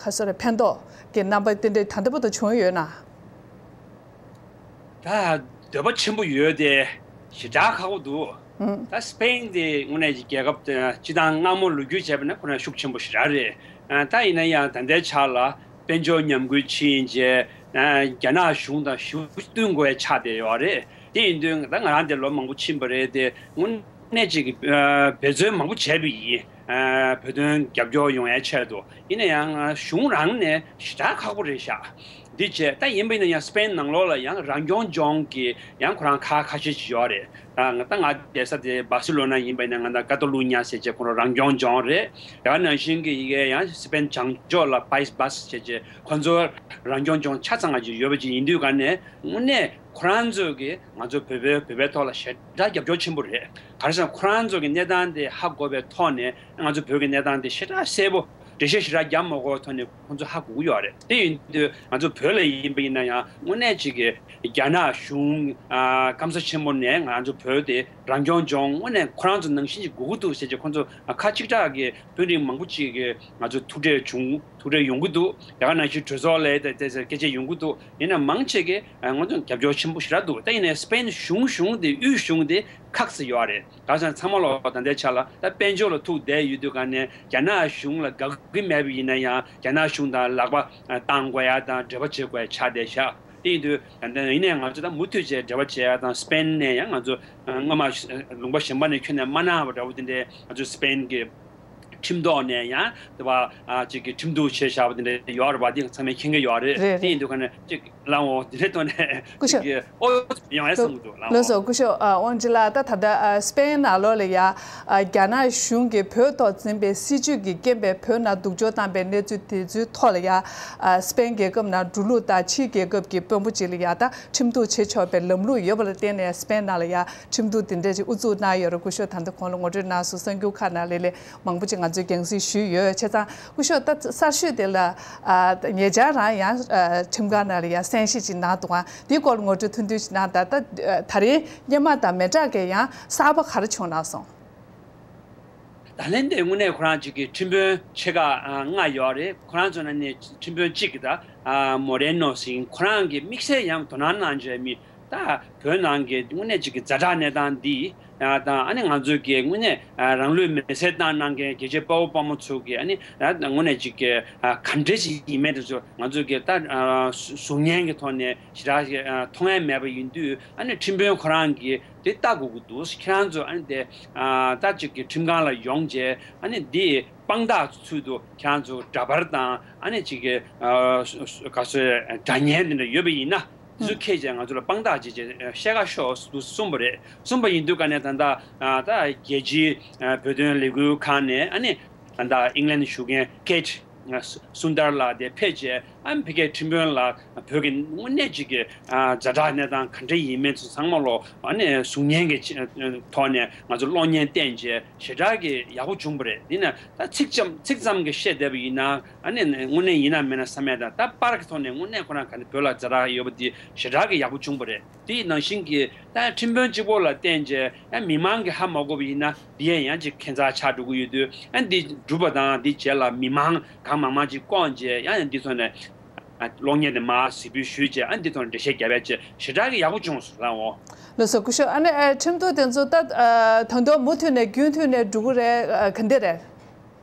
ག་ཟེར་རེད། ཕན་ཐོགས་ཀྱི་རྣམ་པ་དེ་འདྲ་ད་ལྟ་བར་དུ་བྱུང་ཡོད་ན། ད་འདོད་པ་ཆེན་པོ་ཡོད་དེ། ཞེ་དྲག་ཁག་པོ་འདུག་ཨང་། ད་སི་པེན་དེ་དངོས་གནས་ཀྱི་རྒྱལ་ཁབ་དེ་སྤྱི་བཏང་སྔ་མོ་ལོ་རྒྱུས་བྱས་པ་ན་ཁོ་རང་ཤུགས་ཆེན་པོ་ཞེ་དྲག་རེད། ཨ་ད་ཡིན་ན་ཡང་ད་ལྟའི་ཆ་ལ་དཔལ་འབྱོར་ཉམས་རྒུད་ཕྱིན་རྗེས་ཨ་རྒྱ་ནག་གཞུང་དང་ཞེ་པོ་བསྟུན་དགོས་ཡ་ཆགས་བསྡད་ཡོད་རེད། དེ་ཡིན་དུས་ད་ང་རང་དེ་ལོ་མང་པོ་ཕྱིན་པ་རེད་དེ། དངོས་གནས་ཅིག་གི་ཨ་འབད་བརྩོན་མང་པོ་བྱས་པ་ཡིན། ཨ་བོད་དོན་རྒྱབ་སྐྱོར་ཡོང་ཡའི་ཆེད་དུ། ཡིན་ན་ཡང་གཞུང་རང་ནས་ཞེ་དྲག་ཁག་པོ་རེད་ཤག་འདི་བྱས། ད་ཡིན་པ་ཡིན་ན་ཡང་སི་པེན་ནང་ལོགས་ལ་ཡང་རང་སྐྱོང་ལྗོངས་ཀྱི་ཡང་ཁོ་རང་ཁག་ཁ་ཤས་ཅིག་ཡོད་རེད། ད་ང་ད་ང་བསྡད་ས་དེ་སྦར་སི་ལོ་ན་ཡིན་པ་ཡིན་ན་ང་ད་ཀ་ཏ་ལུ་ཉ་ཟེར་བྱས་ཁོ་རང་རང་སྐྱོང་ལྗོངས་རེད། ཡང་ནང་བཞིན་གྱི་ཡི་གེ་ཡང་སི་པེན་བྱང་ཕྱོགས་ལ་པཱ་ཡིས་བྷ་སི་ཟེར་བྱས་ཁོ་ཚོ་རང་སྐྱོང་ལྗོངས་ཆ་ཚང་ང་ཅིག་ཡོད་པ་ཅིག་ཡིན་དུས་ག་ནས་དངོས་གནས་ཁོ་རང་ཚོས་ཀྱི་ང་ཚོ་བོད་པའི་བོད་པའི་ཐོག་ལ་ཞེ་དྲག་རྒྱབ་སྐྱོར་ཆེན་པོ་རེད། ག་རེ་ཟེར་ན་ཁོ་རང་ཚོ་གི་གནས་སྟངས་དེ་ཧ་གོ་བའི་ཐོག་ནས་ང་ཚོ་བོད་ཀྱི་གནས་སྟངས་དེ་ཞེ་དྲག་གསལ་པོ་འགྲེལ་བཤད་ཞེ་དྲག་རྒྱབ་མ་དགོས་པའི་ཐོག་ནས་ཁོང་ཚོ་ཧ་གོ་གི་ཡོད་རེད། དེ་ཡིན་དུས་ང་ཚོ་བོད་ལ་ཡིན་པ་ཡིན་ན་ཡང་དངོས་གནས་ཅིག་གི་རྒྱ་ནག་གཞུང་ཨ་སྐམ་ས་ཆེན་པོ་ནས་ང་ཚོ་བོད་དེ་རང་སྐྱོང་ལྗོངས་དངོས་གནས་ཁོ་རང་ཚོ་ནང་བཞིན་ཅིག་དགོས་ཀྱི་འདུག་ཟེར་གྱི་ཁོང་ཚོ་ཁ་གཅིག་གྲགས་ཀྱི་དཔོན་རིགས་མང་པོ་ཅིག་གིས་ང་ཚོ་ཐུག་འཕྲད་བྱུང་། ཐུག་འཕྲད་ཡོང་གི་འདུག་དེ་ག་ནང་བཞིན་གྲོས་ཚོགས་ལ་དེ་དེ་སྐད་ཆ་ཡོང་གི་འདུག་ཡིན་ན་མང་ཆེ་གིས་ང་ཚོ་རྒྱབ་སྐྱོར་ཆེན་པོ་ཞེ་དྲག་འདུག་ད་ཡིན་ནའི་སི་པེན་གཞུང་གཞུང་དེ་དབུས་གཞུང་དེ་ཁག་ཙམ་ཡོད་རེད། ག་ཟེར་ན་ཚང་མ་ལོག་ད་ལྟའི་ཆ་ལ་ད་དཔལ་འབྱོར་ལ་ཐུག་བསྡད་ཡོད་དུས་ག་ནས་རྒྱ་ནག་གཞུང་ལ་དགའ་གི་མེད་པ་ཡིན་ན་ཡང་རྒྱ་ནག་གཞུང་དང་ལག་པ་བཏང་དགོས་ཡ་དང་འབྲེལ་བ་བྱེད་དགོས་ཡ་ཆགས་བསྡད་ཤག་དེ་ཡིན་དུས་ད་ལྟ་ཡིན་ནའི་ང་ཚོ་ད་མུ་མཐུད་བྱས་འབྲེལ་བ་བྱེད་ཡ་དང་། སི་པེན་ནས་ཡང་ང་ཚོ་སྔོན་མ་ལུང་པ་གཞན་པ་ནས་ཁྱོན་ནས་མ་གནང་བ་འདྲ་བོ་དེ་འདྲའི་ང་ཚོ་སི་པེན་གྱི་ཁྲིམས་ཐོག་ནས་ཡང་དེ་བ་ཨ་ཅིག་གི་ཁྲིམས་གཏུག་བྱས་བཞག་པ་དེ་འདྲ་ཡོད་རེད་པ། དེ་ཚང་མས་མཁྱེན་གྱི་ཡོད་རེད། རེད་དེ་ཡིན་རེད། དུས་ག་ནས་ཅིག་ལའོ་དེ་འདྲའི་ཐོག་ནས་སྐུ་ཅིག་ཞབས་གི་ཨོ་ཡོང་ཡ་བསམ་གྱི་འདུག་ལའོ། ལགས་སོ། སྐུ་ཞབས་ཨ་དབང་ཕྱུག་ལགས། ད་ད་ལྟ་ཨ་སི་པེན་ནང་ལོགས་ལ་ཡ་ཨ་རྒྱ་ནག་གཞུང་གིས་བོད་ཐོག་འཛིན་པའི་སྲིད་བྱུས་ཀྱི་རྐྱེན་པས་བོད་ནང་སྡུག་སྦྱོང་བཏང་པའི་གནས་ཚུལ་དེ་ཚོའི་ཐོག་ལ་ཡ་ཨ་སི་པེན་རྒྱལ་ཁབ་ནང་འགྲོ་ལུགས་དང་ཕྱིའི་རྒྱལ་ཁབ་ཀྱི་དཔོན་པོ་ཅིག་ལ་ཡ་ད་ཁྲིམས་གཏུག་བྱེད་ཆོག་པའི་ལམ་ལུགས་ཡོད་པ་ལ་བརྟེན་ནས་སི་པེན་ནང་ལ་ཡ་ཁྲིམས་གཏུག་དེ་འདྲ་ཅིག་དབུ་འཛུགས་གནང་ཡོད་རེད། སྐུ་ཞབས་ད་ལྟ་གོང་ལ་ངོ་སྤྲོད་གནང་སོང་། གསར་འགྱུར་ཁག་ནང་ལས་ལས་མང་པོ་ཅིག་ང་ཚོས་རྒྱང་སྲིང་ཞུས་ཡོད། བྱས་ཙང་སྐུ་ཞབས་ད་གསར་ཤོས་དེ་ལ་ཨ་ཉེ་ཆར་རང་ཡང་ཨ་ཁྲིམས་ཁང་ནང་ལ་ཡང་གསན་བཞེས་ཅིག་གནང་འདུག་ག་དེའི་སྐོར་ངོ་སྤྲོད་ཐུང་ཐུང་ཞིག་གནང་དང་། ད་ད་རེས་སྔོན་མ་དང་མི་འདྲ་གི་ཡང་གསར་པ་ག་རེ་བྱུང་གནང་སོང་། ད་ལན་དེ་དངོས་གནས་ཁོ་རང་ཅིག་གི་ཁྲིམས་དཔོན་ཆེ་ཁག་ཨ་ལྔ་ཡོད་རེད། ཁོ་རང་ཚོ་ནང་ནས་ཁྲིམས་དཔོན་གཅིག་གིས་ད་ཨ་མོ་རེ་ནོ་ཟེར་མཁན་ཁོ་རང་གིས་དམིགས་བསལ་ཡང་དོ་སྣང་གནང་བྱས་མི་ད་བོད་ནང་གི་དངོས་གནས་ཅིག་གི་ཛ་དྲག་གནས་སྟངས་འདི་ཡང་དང་། ཨ་ནི་ང་ཚོ་གི་དངོས་གནས་ཨ་རང་ལུས་མེར་སྲེག་བཏང་གནང་མཁན་རྒྱལ་གཅེས་དཔའ་བོ་དཔའ་མོ་ཚོ་གི་ཨ་ནི་ཨ་དངོས་གནས་ཅིག་གི་ཨ་ག་འདྲ་ཞིག་ཡིན་མིན་དེ་ཚོ་ང་ཚོ་གི་ད་ཨ་གཟུ་གཟུགས་བརྙན་གྱི་ཐོག་ནས་ཞེ་དྲག་ཞིག་ཨ་མཐོང་ཡ་མེད་པ་ཡིན་དུས། ཨ་ནི་ཁྲིམས་དཔོན་ཁོ་རང་གིས་དེ་ལྟ་དགོས་ཀྱི་འདུག་ཁྱེད་རང་ཚོ་ཨ་ནི་དེ་ཨ་ད་ཅིག་གི་ཁྲིམས་ཁང་ལ་ཡོང་བྱས་ཨ་ནི་འདི་དཔང་རྟགས་ཚུལ་དུ་ཁྱེད་རང་ཚོ་འདྲ་པར་དང་། ཨ་ནི་ཅིག་གི་ཨ་ག་ཚོད་དྲ་བརྙན་དེ་འདྲ་ཡོད་པ་ཡིན་ན། དེ་ཚོ་ཁྱེད་ཀྱིས་ང་ཚོ་ལ་དཔང་རྟགས་ཅིག་ཅིག་བཤད་ག་ཤོག་ཟེར་གསུངས་པ་རེད། གསུངས་པ་ཡིན་དུས་ག་ནས་ད་ལྟ་ཨ་ད་རྒྱལ་སྤྱིའི་ཨ་བོད་དོན་ལས་འགུལ་ཁང་ནས། ཨ་ནི་ད་ལྟ་ཨིང་ལན་བཞུགས་མཁན་ཀེ་ཊི་སུན་དར་ལགས་དེ་ཕེབས་བྱས། ཨ་ནི་ཕ་གིའི་ཁྲིམས་དཔོན་ལ་བོད་ཀྱི་དངོས་གནས་ཅིག་གི་ཨ་ཛ་དྲག་གནས་སྟངས་ག་འདྲ་ཡིན་མིན་ཚོ་ཚང་མ་ལོ་ཨ་ནི་གཟུགས་བརྙན་གྱི་ཐོག་ནས་ང་ཚོ་གློག་བརྙན་བསྟན་བྱས་ཞེ་དྲག་གི་ཡག་པོ་བྱུང་བ་རེད། འདི་ནས་ད་ཚིག་ཙམ་ཚིག་ཙམ་གྱིས་བཤད་བསྡད་པ་ཡིན་ན། ཨ་ནི་དངོས་གནས་ཡིན་ན་མིན་ན་བསམ་ཡས་དང་། ད་པར་གྱི་ཐོག་ནས་དངོས་གནས་ཁོ་རང་ག་འདྲ་བོད་ལ་ཛ་དྲག་ཡོད་པ་འདི་ཞེ་དྲག་གི་ཡག་པོ་བྱུང་བ་རེད། དེ་ནང་བཞིན་གྱི་ད་ཁྲིམས་དཔོན་གཅིག་པོ་ལ་བརྟེན་བྱས་ཨ་མི་མང་གིས་ཧ་མ་གོ་བ་ཡིན་ན། འདི་ཡང་ཡང་ཅིག་ཁྱད་མཚར་ཆགས་འགྲོ་གི་ཡོད་དུས། ཨ་འདི་གྲུབ་པ་དང་འདི་རྗེས་ལ་མི་མང་གང་མང་མང་ཅིག་བསྐོངས་བྱས། ཡང་ཡང་འདི་ཐོག་ནས་ཨ་གློག་བརྙན་དེ་མར་གཟིགས་འབུལ་ཞུས་བྱས། ཨ་འདི་ཐོག་ནས་འགྲེལ་བཤད་རྒྱབ་ཡ་བྱས་ཞེ་དྲག་གི་ཡག་པོ་བྱུང་སོང་ལགས་འོ། ལགས་སོ། སྐུ་ཞབས། ཨ་ནི་ཨ་ཁྲིམས་གཏུག་དེ་ཚོ་ད་ཨ་ད་དུང་མུ་མཐུད་ནས་རྒྱུན་མཐུད་ནས་འགྲོ་གི་རེད། ཨ་ག་འདྲ་རེད།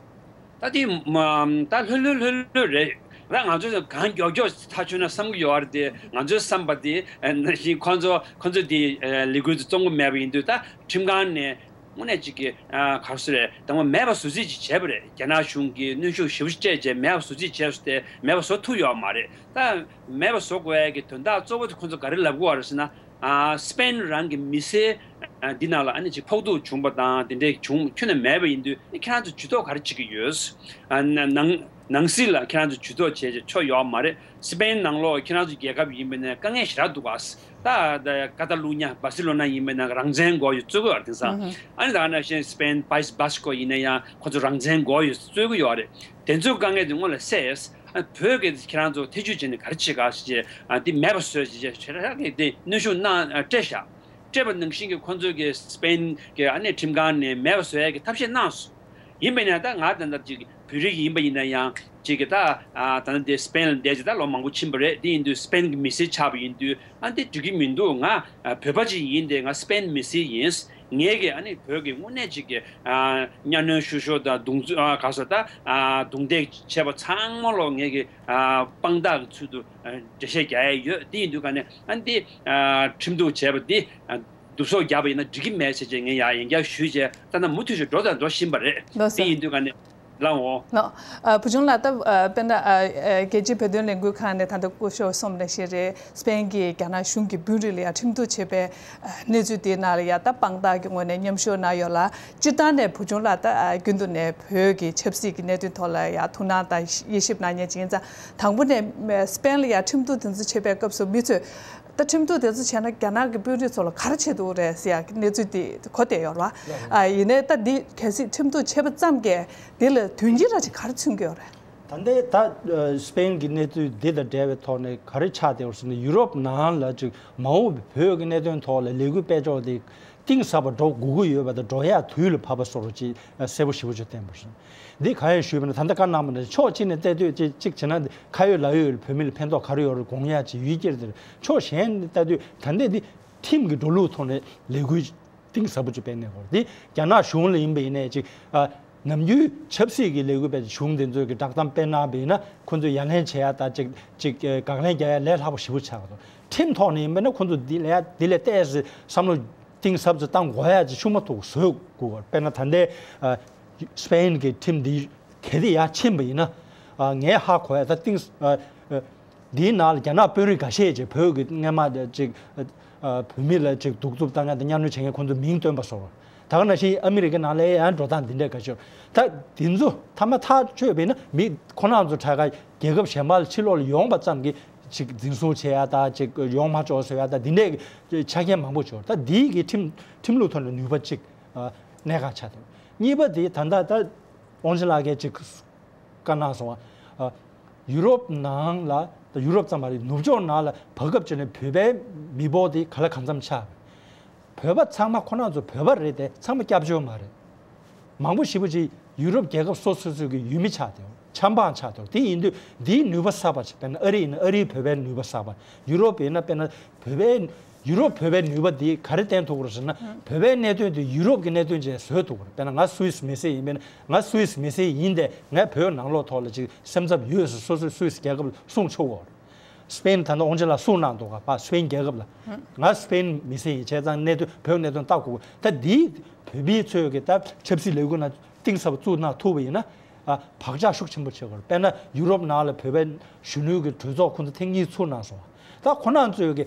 ད་དེ་མ་ད་ལྷོད་ལྷོད་ལྷོད་ལྷོད་རེད། ད་ང་ཚོ་གང་མགྱོགས་མགྱོགས་ཐག་ཆོད་ན་བསམ་གྱི་ཡོད་རེད་དེ། ང་ཚོའི་བསམ་པ་དེ་ནང་བཞིན་ཁོང་ཚོ་ཁོང་ཚོ་དེ་ལས་འགུལ་དེ་བཙོང་གི་མེད་པ་ཡིན་དུས། ད་ཁྲིམས་ཁང་ནས་ དངོས་གནས་གཅིག་གི་ཨ་ག་རེ་ཟེར་རེད། དང་པོ་མེད་པ་བཟོ་རྩིས་ཅིག་བྱས་པ་རེད། རྒྱ་ནག་གཞུང་གིས་གནོན་ཤུགས་ཞེ་པོ་ཅིག་སྤྲད་བྱས་མེད་པ་བཟོ་རྩིས་བྱས་སོང་སྟེ་མེད་པ་བཟོ་ཐུབ་ཡོད་མ་རེད། ད་མེད་པ་བཟོ་དགོས་ཡ་གི་དོན་དག་གཙོ་བོ་དེ་ཁོ་ཚོ་ག་རེ་ལབ་དགོས་པ་རེད་ཟེར་ན། ཨ་སི་པེན་རང་གི་མི་སེར་ཨ་འདི་ནང་ལ་ཨ་ནི་ཅིག་ཕོག་ཐུག་བྱུང་པ་དང་དེ་འདྲའི་བྱུང་ཁྱོན་ནས་མེད་པ་ཡིན་དུས་ཨ་ཁྱེད་རང་ཚོ་ཇུས་གཏོགས་ག་རེ་བྱེད་ཀྱི་ཡོད། ཨ་ན་ནང་ནང་སྲིད་ལ་ཁྱེད་རང་ཚོ་ཇུས་གཏོགས་བྱས་བྱས་ཆོག་ཡོད་མ་རེད། སི་པེན་ནང་ལོགས་ཁྱེད་རང་ཚོ་རྒྱལ་ཁབ་ཡིན་པ་ནས་དཀའ་ངལ་ཞེ་དྲག་འདུག་ག་ད་ད་ཀ་ཏ་ལུ་ཉ་སྦར་སི་ལོ་ན་ཡིན་པ་ན་རང་བཙན་དགོས་ཡོད་རྩོད་ཀྱི་ཡོད་རེད། དེང་སང་ཨ་ནི་ད་ག་ནང་བཞིན་སི་པེན་པའི་སི་བྷ་སི་ཀོ་ཡིན་ན་ཡང་ཁོ་ཚོ་རང་བཙན་དགོས་ཡོད་རྩོད་ཀྱི་ཡོད་རེད། དེ་ཚོའི་དཀའ་ངལ་དེ་སྔོན་ལ་སེལ། ཨ་བོད་ཀྱིས་ཁྱེད་རང་ཚོ་ཐེ་བྱུས་བྱས་ནས་ག་རེ་བྱེད་ག་ཞེས་བྱས་ཨ་འདི་མེད་པ་བཟོས་ཞེས་བྱས་ཞེ་དྲག་གི་དེ་གནོན་ཤུགས་གནང་ཨ་སྤྲད་བཞག་སྤྲད་པ་ནང་བཞིན་གྱི་ཁོ་ཚོས་ཀྱི་སི་པེན་གྱི་ཨ་ནི་ཁྲིམས་ཁང་ནས་མེད་པ་བཟོ་ཡ་གི་ཐབས་ཤེས་གནང་སོང་། ཡིན་པས་ན་ད་ང་ད་ལྟ་ཅིག་བོད་རིགས་ཡིན་པ་ཡིན་ན་ཡང་ཅིག་གི་ད་ཨ་ད་ལྟ་འདི་སི་པེན་ལ་བསྡད་ཅིག་ད་ལོ་མང་པོ་ཕྱིན་པ་རེད། འདི་ཡིན་དུས་སི་པེན་གྱི་མི་སེར་ཆགས་པ་ཡིན་དུས་ཨ་འདི་འགྲིག་གི་མི་འདུག་ང་ཨ་བོད་པ་ཅིག་ཡིན་ཏེ་ང་སི་པེན་མི་སེར་ཡིན། ངས་ཀྱི་ཨ་ནི་བོད་ཀྱི་དངོས་གནས་ཅིག་གི་ཨ་གཉའ་གནོན་ཤུགས་ཤོར་དང་རྡུང་རྡེག་ཨ་ག་ཟེར་ད་ཨ་རྡུང་རྡེག་བྱས་པ་ཚང་མ་ལོ་ངས་ཀྱི་ཨ་དཔང་རྟགས་ཀྱི་ཚུལ་དུ་ཨ་འགྲེལ་བཤད་རྒྱག་ཡ་ཡོད། འདི་ཡིན་དུས་ག་ནས་ཨ་འདི་ཨ་ཁྲིམས་གཏུག་བྱས་པ་འདི་ཨ་བསྡུ་གསོག་རྒྱག་པ་ཡིན་ན་འགྲིག་གི་མེད་ཟེར་བྱས་ངས་ཡ་ཡན་བསྐྱར་ཞུས་བྱས་ད་ལྟ་མུ་མཐུད་ཞུ་འགྲོ་དང་འགྲོ་བཞིན་པ་རེད། ལགས་སོ། འདི་ཡིན་དུས་ག་ནས་ལའོ། ལགས། ཨ་བུ་ཆུང་ལགས་ད་ཨ་དཔེར་ན་ཨ་ཨ་རྒྱལ་སྤྱིའི་བོད་དོན་ལས་འགུལ་ཁང་ནས་ད་ལྟ་སྐུ་ཞབས་གསུངས་པ་ནང་བཞིན་རེད། སི་པེན་གྱིས་རྒྱ་ནག་གཞུང་གི་དཔོན་རིགས་ལ་ཡ་ཁྲིམས་གཏུག་བྱས་པའི་ཨ་གནས་ཚུལ་དེའི་ནང་ལ་ཡ་ད་དཔང་རྟགས་ཀྱི་ངོས་ནས་མཉམ་ཞུགས་གནང་ཡོད་ལ། སྤྱིར་བཏང་ནས་བུ་ཆུང་ལགས་ད་ཨ་རྒྱུན་དུ་ནས་བོད་ཀྱི་ཆབ་སྲིད་ཀྱི་གནད་དོན་ཐོག་ལ་ཡ་ཐུགས་སྣང་དང་དབྱེ་ཞིབ་གནང་མཁན་ཅིག་ཡིན་ཙང་། དང་པོ་ནས་སི་པེན་ལ་ཡ་ཁྲིམས་གཏུག་དེ་ཚོ་བྱེད་པའི་སྐབས་སུ་མི་ཚོས། ད་ཁྲིམས་གཏུག་དེ་ཚོ་བྱས་ན་རྒྱ་ནག་གི་དཔོན་རིགས་ཚོ་ལ་ག་རེ་བྱེད་ཐུབ་རེད་ཟེར་ཡ་གི་གནས་ཚུལ་དེ་གོ་བསྡད་ཡོད་རེད་བ། ཨ་ཡིན་ནའི་ད་འདི་གལ་སྲིད་ཁྲིམས་གཏུག་བྱས་པ་ཙམ་གྱིས་འདི་ལ་དོན་སྙིང་ར་ཅིག་ག་རེ་མཚོན་གྱི་ཡོད་རེད། ད་ལྟའི་ད་ཨ་སི་པེན་གྱི་གནས་ཚུལ་འདི་དང་འབྲེལ་བའི་ཐོག་ནས་ག་རེ་ཆགས་བསྡད་ཡོད་ཟེར་ན། ཡུ་རོབ་ནང་ལ་ཅིག་མ་འོངས་པའི་བོད་ཀྱི་གནད་དོན་ཐོག་ལ་ལས་འགུལ་སྤེལ་ཕྱོགས་དེ་གཏིང་ཟབ་པ་འགྲོ་དགོས་ཀྱི་ཡོད་པ་དང་། འགྲོ་ཡ་དུས་ལ་བབ་པ་བཟོ་འདྲ་ཅིག་གསལ་པོ་ཞེ་པོ་ཅིག་བསྟན་པ་རེད། འདི་གང་ཡང་ཞུས་པ་ན་ད་ལྟ་བཀའ་གནང་བ་ནི་ཕྱོགས་གཅིག་ནས་བལྟས་དུས་ཅིག་ཅིག་བྱས་ན་ཁ་ཡོད་ལག་ཡོད་བོད་མི་ལ་ཕན་ཐོགས་ག་རེ་ཡོད་རེད་དགོངས་ཡ་ཅིག་ཡུལ་སྐྱེར་དེ་རེད། ཕྱོགས་གཞན་ནས་བལྟས་དུས་ད་ལྟ་འདི་ཁྲིམས་ཀྱི་འགྲོ་ལུགས་ཐོག་ནས་ལས་འགུལ་གཏིང་ཟབ་པོ་ཅིག་སྤེལ་གནང་དགོས་རེད། འདི་རྒྱ་ནག་གཞུང་ལ་ཡིན་པ་ཡིན་ནའི་ཅིག་ཨ་ནམ་རྒྱུན་ཆབ་སྲིད་ཀྱི་ལས་འགུལ་སྤེལ་ཏེ་གཞུང་དེ་ཚོས་ཀྱི་བསྒྲགས་གཏམ་སྤེལ་གནང་བ་ཡིན་ན་ཁོ་ཚོས་ཡ་ལན་བྱེད་ཡ་ད་ཅིག་ཅིག་དགག་ལན་རྒྱག་ཡ་ལས་སླ་པོ་ཞེ་པོ་ཆགས་ཀྱི་འདུག་ཁྲིམས་ཐོག་ནས་ཡིན་པ་ན་ཁོ་ཚོ་འདི་ལས་འདི་ལས་ཏོག་ཙམ་བསམ་བློ་གཏིང་ཟབ་ཙམ་བཏང་དགོས་ཡ་ཅིག་ཤུགས་མ་ཐུག་བཟོ་དགོས། དཔེར་ན་ད་ལྟའི་ཨ་སི་པེན་གྱི་ཁྲིམས་འདི་གལ་ཏེ་ཡར་ཕྱིན་པ་ཡིན་ན། ཨ་ངས་ཧ་གོ་ཡ་ད་གཏིང་ཨ་ཨ་འདིའི་ནང་ལ་རྒྱ་ནག་དཔོན་རིགས་འགའ་ཤས་ཀྱིས་བོད་ཀྱི་སྔོན་མ་ཅིག་ཨ་བོད་མི་ལ་ཅིག་གདུག་རྩུབ་བཏང་མཁན་དང་གཉའ་གནོན་བྱེད་མཁན་ཁོ་ཚོའི་མིང་བཏོན་པ་སོགས། ད་ག་ནང་བཞིན་ཨ་མི་རི་ཀའི་ནང་ལ་ཡང་འགྲོ་སྟངས་འདི་འདྲ་འགའ་ཤས་ཡོད། ད་འདི་ཚོ་མཐའ་མ་ཐག་གཅོད་པ་ཡིན་ན་མི་ཁོ་རང་ཚོ་ཕྲག་ཁ་རྒྱལ་ཁབ་གཞན་པ་ལ་ཕྱིར་ལོག་ལ་ཡོང་པ་ཙམ་གྱིས་ཅིག་འཛིན་བཟུང་བྱེད་ཡ་ད་ཅིག་ཡོང་མ་ཆོག་ཟེར་ཡ་ད་འདི་འདྲའི་ཆ་རྐྱེན་མང་པོ་ཅིག་ཡོད། ད་འདིའི་གི་ཁྲིམས་ཁྲིམས་ལུགས་ཐོག་ནས་ནུས་པ་ཅིག་གནད་འགག་ཆགས་འདུག་གཉིས་པ་དེ་ད་ལྟ་ད་དབང་ཆེན་ལགས་ཀྱིས་ཅིག་བཀའ་གནང་སོང་བ། ཡུ་རོབ་ནང་ལ་ད་ཡུ་རོབ་ཙམ་མ་རེད། ནུབ་ཕྱོགས་ནང་ལ་བར་སྐབས་ཅིག་ནས་བོད་པའི་མི་འབོར་དེ་ག་ལ་གང་འཚམ་ཆགས། བོད་པ་ཚང་མ་ཁོ་རང་ཚོ་བོད་པ་རེད་དེ་ཚང་མ་སྐྱབས་བཅོལ་མ་རེད། མང་པོ་ཞེ་པོ་ཅིག་ཡུ་རོབ་རྒྱལ་ཁབ་སོ་སོ་སོ་གི་ཡུལ་མི་ཆགས་བསྡད་ཡོད། ཆབ་འབངས་ཆགས་བསྡད་ཡོད། དེ་ཡིན་དུས་འདིའི་ནུས་པ་གསར་པ་ཅིག་དཔེར་ན་ཨ་རི་ཡིན་ན་ཨ་རིའི་བོད་པའི་ནུས་པ་གསར་པ། ཡུ་རོབ་ཡིན་ན་དཔེར་ན་བོད་པའི་ཡུ་རོབ་བོད་པའི་ནུས་པ་འདི་ག་རེ་བསྟན་ཐུབ་ཀྱི་རེད་ཟེར་ན། བོད་པའི་གནད་དོན་དེ་ཡུ་རོབ་ཀྱི་གནད་དོན་ཅིག་བཟོ་ཐུབ་ཀྱི་རེད། དཔེར་ན་ང་སུད་སི་མི་སེར་ཡིན་པས་ན་ང་སུད་སི་མི་སེར་ཡིན་ཏེ་ངས་བོད་ནང་ལོགས་ཐོག་ལ་ཅིག་སེམས་འཚབ་ཡོད་ཟེར་སོ་སོའི་སུད་སི་རྒྱལ་ཁབ་ལ་གསུང་ཆོག་གི་རེད། སི་པེན་ད་ལྟ་དབང་ཆེན་ལགས་གསུངས་གནང་འདུག་ག་པ་སི་པེན་རྒྱལ་ཁབ་ལ། ང་སི་པེན་མི་སེར་ཡིན་བྱས་ཙང་གནད་དོན་བོད་གནད་དོན་ལྟ་དགོས། ད་འདིའི་བོད་མི་ཚོས་ཀྱི་ད་ཆབ་སྲིད་ལས་འགུལ་ནང་གཏིང་ཟབ་པོ་བཙུགས་གནང་ཐུབ་པ་ཡིན་ན། ཨ་བག་ཆགས་ཤུགས་ཆེན་པོ་བྱེད་དགོས། དཔེར་ན་ཡུ་རོབ་ནང་ལ་བོད་པའི་གཞོན་ནུའི་གི་གྲོས་ཚོགས་ཁོ་ཚོ་ཐེངས་གཉིས་ཚུགས་གནང་སོང་། ད་ཁོ་རང་ཚོས་ཀྱི་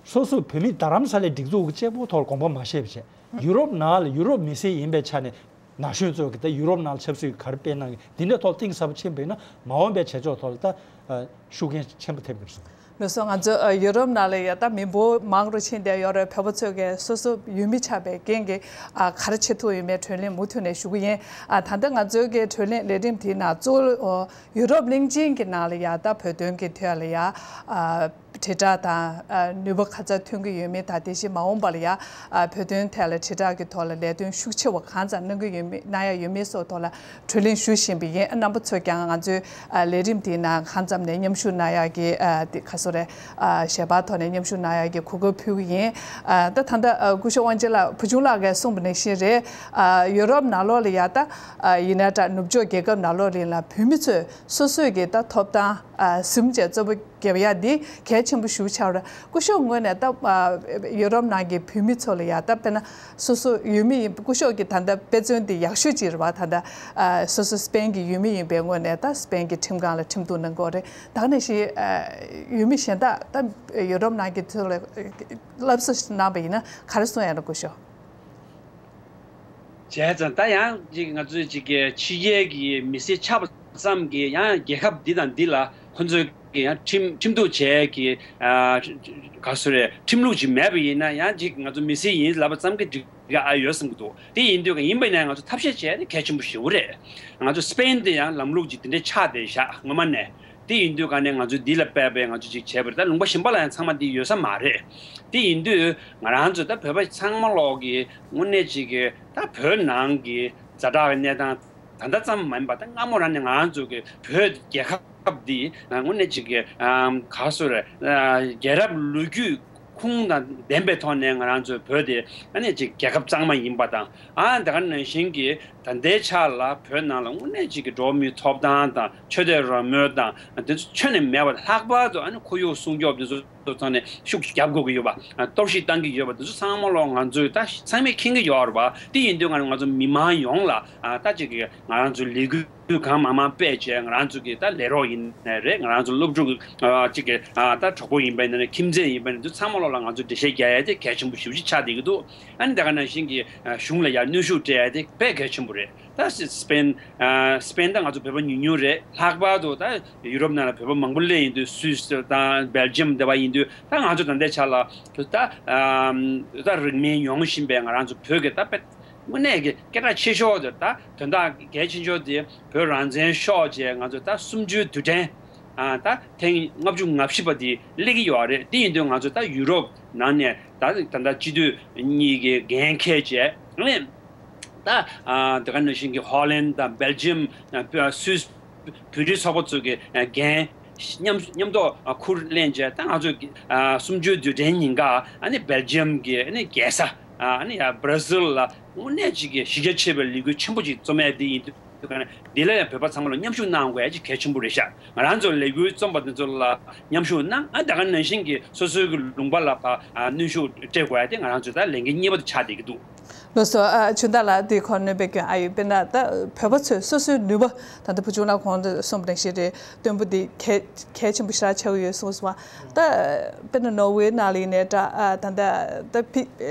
སོ་སོ་བོད་མི་རྡ་རམ་ས་ལའི་སྒྲིག་འཛུགས་ཀྱི་གཅིག་པུ་ཐོག་དགོངས་པ་མ་བཞེས་པ་བྱས། ཡུ་རོབ་ནང་ལ་ཡུ་རོབ་མི་སེར་ཡིན་པའི་ཆ་ནས། ན་གཞོན་ཚོས་ཀྱི་ད་ཡུ་རོབ་ནང་ལ་ཆབ་སྲིད་ག་རེ་སྤེལ་གནང་གི་འདི་འདྲའི་ཐོག་གཏིང་ཟབ་པོ་ཕྱིན་པ་ཡིན་ན་མ་འོངས་པའི་བྱེད་ཕྱོགས་ཐོག་ལ་ད་ཨ་ཤུགས་རྐྱེན་ཆེན་པོ་ཐེབས་ཀྱི་རེད་བསམ། ལགས་སོ། ང་ཚོ་ཨ་ཡུ་རོབ་ནང་ལ་ཡ་ད་མི་འབོར་མང་རུ་ཕྱིན་བསྡད་ཡོད་རེད། བོད་པ་ཚོས་ཀྱི་སོ་སོ་ཡུལ་མི་ཆགས་པའི་རྐྱེན་གྱིས་ཨ་ག་རེ་བྱེད་ཐུབ་ཡོད་མེད་བགྲོ་གླེང་མུ་མཐུད་ནས་ཞུ་གི་ཡིན། ཨ་ད་ལྟ་ང་ཚོའི་གི་བགྲོ་གླེང་ལས་རིམ་དེའི་ནང་གཙོ་བོ་ཡུ་རོབ་གླིང་ཆེན་གྱི་ནང་ལ་ཡ་ད་བོད་དོན་གྱི་ཐད་ལ་ཡ་ཨ། དྲིལ་བསྒྲགས་དང་ཨ་ནུས་པ་ག་ཚད་ཐོན་གྱི་ཡོད་མེད་དང་། དེ་བཞིན་མ་འོངས་པ་ལ་ཡ་ཨ་བོད་དོན་ཐད་ལ་དྲིལ་བསྒྲགས་ཀྱི་ཐོག་ལ་ལས་དོན་ཤུགས་ཆེ་བ་གང་ཙམ་གནང་གི་ཡོད་མེད་གནང་ཡ་ཡོད་མེད་སོགས་ཐོག་ལ་བགྲོ་གླེང་ཞུ་བཞིན་པ་ཡིན། ཨ་རྣམ་པ་ཚོས་ཀྱང་ང་ཚོའི་ཨ་ལས་རིམ་དེའི་ནང་གང་འཚམ་ནས་མཉམ་ཞུགས་གནང་ཡ་གི་ཨ་དེ་ག་སོ་རེད། ཨ་ཞལ་པར་ཐོག་ནས་མཉམ་ཞུགས་གནང་ཡ་གི་གོ་སྐབས་ཕུལ་གྱི་ཡིན། ཨ་ད་ད་ལྟ་ཨ་སྐུ་ཞབས་དབང་ཆེན་ལགས་བུ་ཆུང་ལགས་ཀྱིས་གསུངས་པ་ནང་བཞིན་རེད། ཨ་ཡོ་རོབ་ནང་ལོགས་ལ་ཡ་ད་ཨ་ཡིན་ན་འདྲ་ནུབ་ཕྱོགས་རྒྱལ་ཁབ་ནང་ལོགས་ལ་ཡིན་ལ་བོད་མི་ཚོས་སོ་སོས་ཀྱི་ད་ཐོབ་ཐང་། ཨ་ཟིན་བྱས་གཙོ་བོ་རྒྱབ་ཡ་འདི་གལ་ཆེན་པོ་ཞེ་པོ་ཆགས་རེད། སྐུ་ཞབས་ངོས་ནས་ད་ཨ་ཡུ་རོབ་ནང་གི་བོད་མི་ཚོ་ལ་ཡ་ད་དཔེར་ན་སོ་སོ་ཡུལ་མི་ཡིན། སྐུ་ཞབས་ཀྱི་ད་ལྟ་དཔེ་མཚོན་འདི་ཡག་ཤོས་ཅིག་རེད་བ། ད་ལྟ་ཨ་སོ་སོ་སི་པེན་གྱི་ཡུལ་མི་ཡིན་པའི་ངོས་ནས་ད་སི་པེན་གྱི་ཁྲིམས་ཁང་ལ་ཁྲིམས་གཏུག་གནང་གི་ཡོད་རེད། ད་ག་ནང་བཞིན་ཨ་ཡུལ་མི་གཞན་དག་ད་ཡུ་རོབ་ནང་གི་ཚོ་ལ་སློབ་གསོ་ཞིག་གནང་པ་ཡིན་ན་ག་རེ་གསུང་ཡ་རེད་སྐུ་ཞབས། བྱས་ཙང་ད་ཡང་ཅིག་ང་ཚོས་ཅིག་གི་ཕྱི་རྒྱལ་གྱི་མི་སེར་ཆགས་པ་ཙམ་གྱིས་ཡང་རྒྱལ་ཁབ་འདི་དང་འདི་ལ་ཁོ་ཚོས་ཀྱི་ཡང་ཁྲིམས་ཁྲིམས་གཏུག་བྱས་ཀྱི་ཨ་ག་སོ་རེད། ཁྲིམས་ལུགས་ཅིག་མེད་པ་ཡིན་ན་ཡང་ཅིག་ང་ཚོ་མི་སེར་ཡིན་ལབ་པ་ཙམ་གྱིས་འགྲིག་ག་ཨ་ཡོད་བསམ་གྱི་འདུག་དེ་ཡིན་དུས་ཀ་ཡིན་པ་ཡིན་ན་ང་ཚོ་ཐབས་ཤེས་བྱས་ནས་གལ་ཆེན་པོ་ཞེ་པོ་རེད། ང་ཚོ་སི་པེན་དེ་ཡང་ལམ་ལུགས་ཅིག་དེ་འདྲའི་ཆགས་བསྡད་ཤག་སྔོན་མ་ནས། དེ་ཡིན་དུས་ག་ནས་ང་ཚོས་འདི་ལ་དཔག་པའི་ང་ཚོས་ཅིག་བྱས་པ་རེད། ད་ལུང་པ་གཞན་པ་ལ་ཡང་ཚང་མ་འདི་ཡོད་ས་མ་རེད། དེ་ཡིན་དུས་ང་རང་ཚོ་ད་བོད་པ་ཚང་མ་ལོག་གི་དངོས་གནས་ཅིག་གི་ད་བོད་ནང་གི་ཛ་དྲག་གི་གནས་སྟངས་ད་ལྟ་ཙམ་མ་ཡིན་པ་ད་སྔ་མོ་རང་ནས་ང་རང་ཚོ་གི་བོད་རྒྱལ་ཁབ་འདི་དངོས་གནས་ཅིག་གི་ག་སོ་རེད། རྒྱལ་རབས་ལོ་རྒྱུས་ཁུངས་དང་ལྡན་པའི་ཐོག་ནས་ང་རང་ཚོའི་བོད་དེ་ཨ་ནི་ཅིག་རྒྱལ་ཁབ་གཙང་མ་ཡིན་པ་དང་། ཨ་དེ་ག་ནང་བཞིན་གྱི་ད་ལྟའི་ཆ་ལ་བོད་ནང་ལ་དངོས་གནས་ཅིག་གི་འགྲོ་བ་མིའི་ཐོབ་ཐང་དང་ཆོས་དད་རང་མོས་དང་དེ་ཚོ་ཁྱོན་ནས་མེད་པ། ལྷག་པར་དུ་ཨ་ནི་ཁོར་ཡུག་སྲུང་སྐྱོབ་དེ་ཚོ་ཐོག་ནས་ཤུགས་རྒྱབ་དགོས་ཀྱི་ཡོད་པ། གཏོར་བཤིག་བཏང་གི་ཡོད་པ་དེ་ཚོ་ཚང་མ་ལོག་ང་ཚོས་ད་ཚང་མས་མཁྱེན་གྱི་ཡོད་རེད་པ། དེ་ཡིན་དུས་ང་ང་ཚོ་མི་མང་ཡོངས་ལ་ཨ་ད་ཅིག་གི་ང་རང་ཚོའི་ལས་འགུལ་གང་མང་མང་སྤེལ་བྱས། ང་རང་ཚོ་གི་ད་ལས་རོགས་ཡིན་ནའི་རེད། ང་རང་ཚོ་སློབ་ཕྲུག་ཨ་གཅིག་གི་ཨ་ད་གྲོགས་པོ་ཡིན་པ་ཡིན་ནའི་ཁྱིམ་མཚེས་ཡིན་པ་ཡིན་ནའི་འདི་ཚང་མ་ལོག་ལ་ང་ཚོ་འགྲེལ་བཤད་རྒྱག་ཡ་དེ་གལ་ཆེན་པོ་ཞེ་པོ་ཅིག་ཆགས་བསྡད་ཀྱི་འདུག་ཨ་ནི་དེ་ག་ནང་བཞིན་གྱི་ཨ་གཞུང་ལ་ཡར་གནོན་ཤུགས་སྤྲད་ཡ་དེ་དཔེ་གལ་ཆེན་པོ་རེད། ད་སི་སི་པེན་ཨ་སི་པེན་ད་ང་ཚོ་བོད་པ་ཉུང་ཉུང་རེད། ལྷག་པར་དུ་ད་ཡུ་རོབ་ནང་ལ་བོད་པ་མང་པོ་སླེབས་ཡིན་དུས། སུད་སི་དང་སྦེལ་ཇམ་དེ་བ་ཡིན་དུས། ད་ང་ཚོ་ད་ལྟའི་ཆ་ལ་ད་ཨ་ད་རིང་མིན་ཡོང་བཞིན་པའི་ང་རང་ཚོ་བོད་ཀྱི་ད་དཔེ་དངོས་གནས་ཀྱི་སྐད་གྲགས་ཆེ་ཤོས་དེ། ད་དོན་དག་གལ་ཆེ་ཤོས་དེ་བོད་རང་བཙན་ཤོག་ཅེས་ང་ཚོས་ད་གསུམ་བཅུའི་དུས་དྲན་ཨ་ད་ཐེངས་ལྔ་བཅུ་ང་བཞི་པ་དེ་སླེབས་ཀྱི་ཡོད་རེད། དེ་ཡིན་དུས་ང་ཚོ་ད་ཡུ་རོབ་ནང་ནས་ད་ད་ལྟ་སྤྱི་འཐུས་གཉིས་ཀྱི་འགན་འཁྱེར་བྱས་ཨ་ནི་ད་ཨ་དེ་ག་ནང་བཞིན་གྱི་ཧོ་ལན་དང་སྦེལ་ཇམ། ཨ་སུད་སི་བོད་རིགས་ཚོགས་པ་ཚོ་གི་ཨ་འགན་མཉམ་མཉམ་དུ་ཨ་ཁུར་ལེན་བྱས། ད་ང་ཚོས་ཨ་གསུམ་བཅུའི་དུས་དྲན་ཉིན་ཀ་ཨ་ནི་སྦེལ་ཇམ་གྱི་ཨ་ནི་རྒྱལ་ས་ཨ་ནི་ཡ་བྷ་ར་སིལ་ལ་དངོས་གནས་ཅིག་གི་གཞི་རྒྱ་ཆེ་བའི་ལས་འགུལ་ཆེན་པོ་ཅིག་རྩོམ་ཡ་དེ་ཡིན་དུས། འདི་ལ་ཡང་བོད་པ་ཚང་མ་ལ་མཉམ་ཞུགས་གནང་དགོས་ཡ་ཅིག་གལ་ཆེན་པོ་རེད་ཤག་ང་རང་ཚོ་ལས་འགུལ་རྩོམ་པ་འདི་ཚོ་ལ་མཉམ་ཞུགས་གནང་། ཨ་དེ་ག་ནང་བཞིན་གྱི་སོ་སོའི་གི་ལུང་པ་ལ་ཕར་ཨ་གནོན་ཤུགས་སྤྲད་དགོས་ཡ་དེ་ང་རང་ཚོའི་ད་ལས་འགན་གཉིས་པ་དེ་ཆགས་བསྡད་ཀྱི་འདུག་ལགས་སོ། ཨ་ཆུ་ཟླ་ལགས། འདི་ཁོ་གནོན་པའི་སྐྱོན་ཨ་ཡོད། དཔེར་ན་ད་བོད་པ་ཚོས་སོ་སོའི་ནུས་པ། ད་ལྟ་བུ་ཆུང་ལགས་གོང་དུ་གསུངས་པ་ནང་བཞིན་རེད། སྟོན་པ་འདི་གལ་གལ་ཆེན་པོ་ཞེ་དྲག་ཆགས་ཀྱི་ཡོད་གསུངས་སོང་བ། ད་དཔེར་ན་ནོར་ཝེ་ནང་ལ་ཡིན་ནའི་འདྲ། ཨ་ད་ལྟ་ད་ཕི་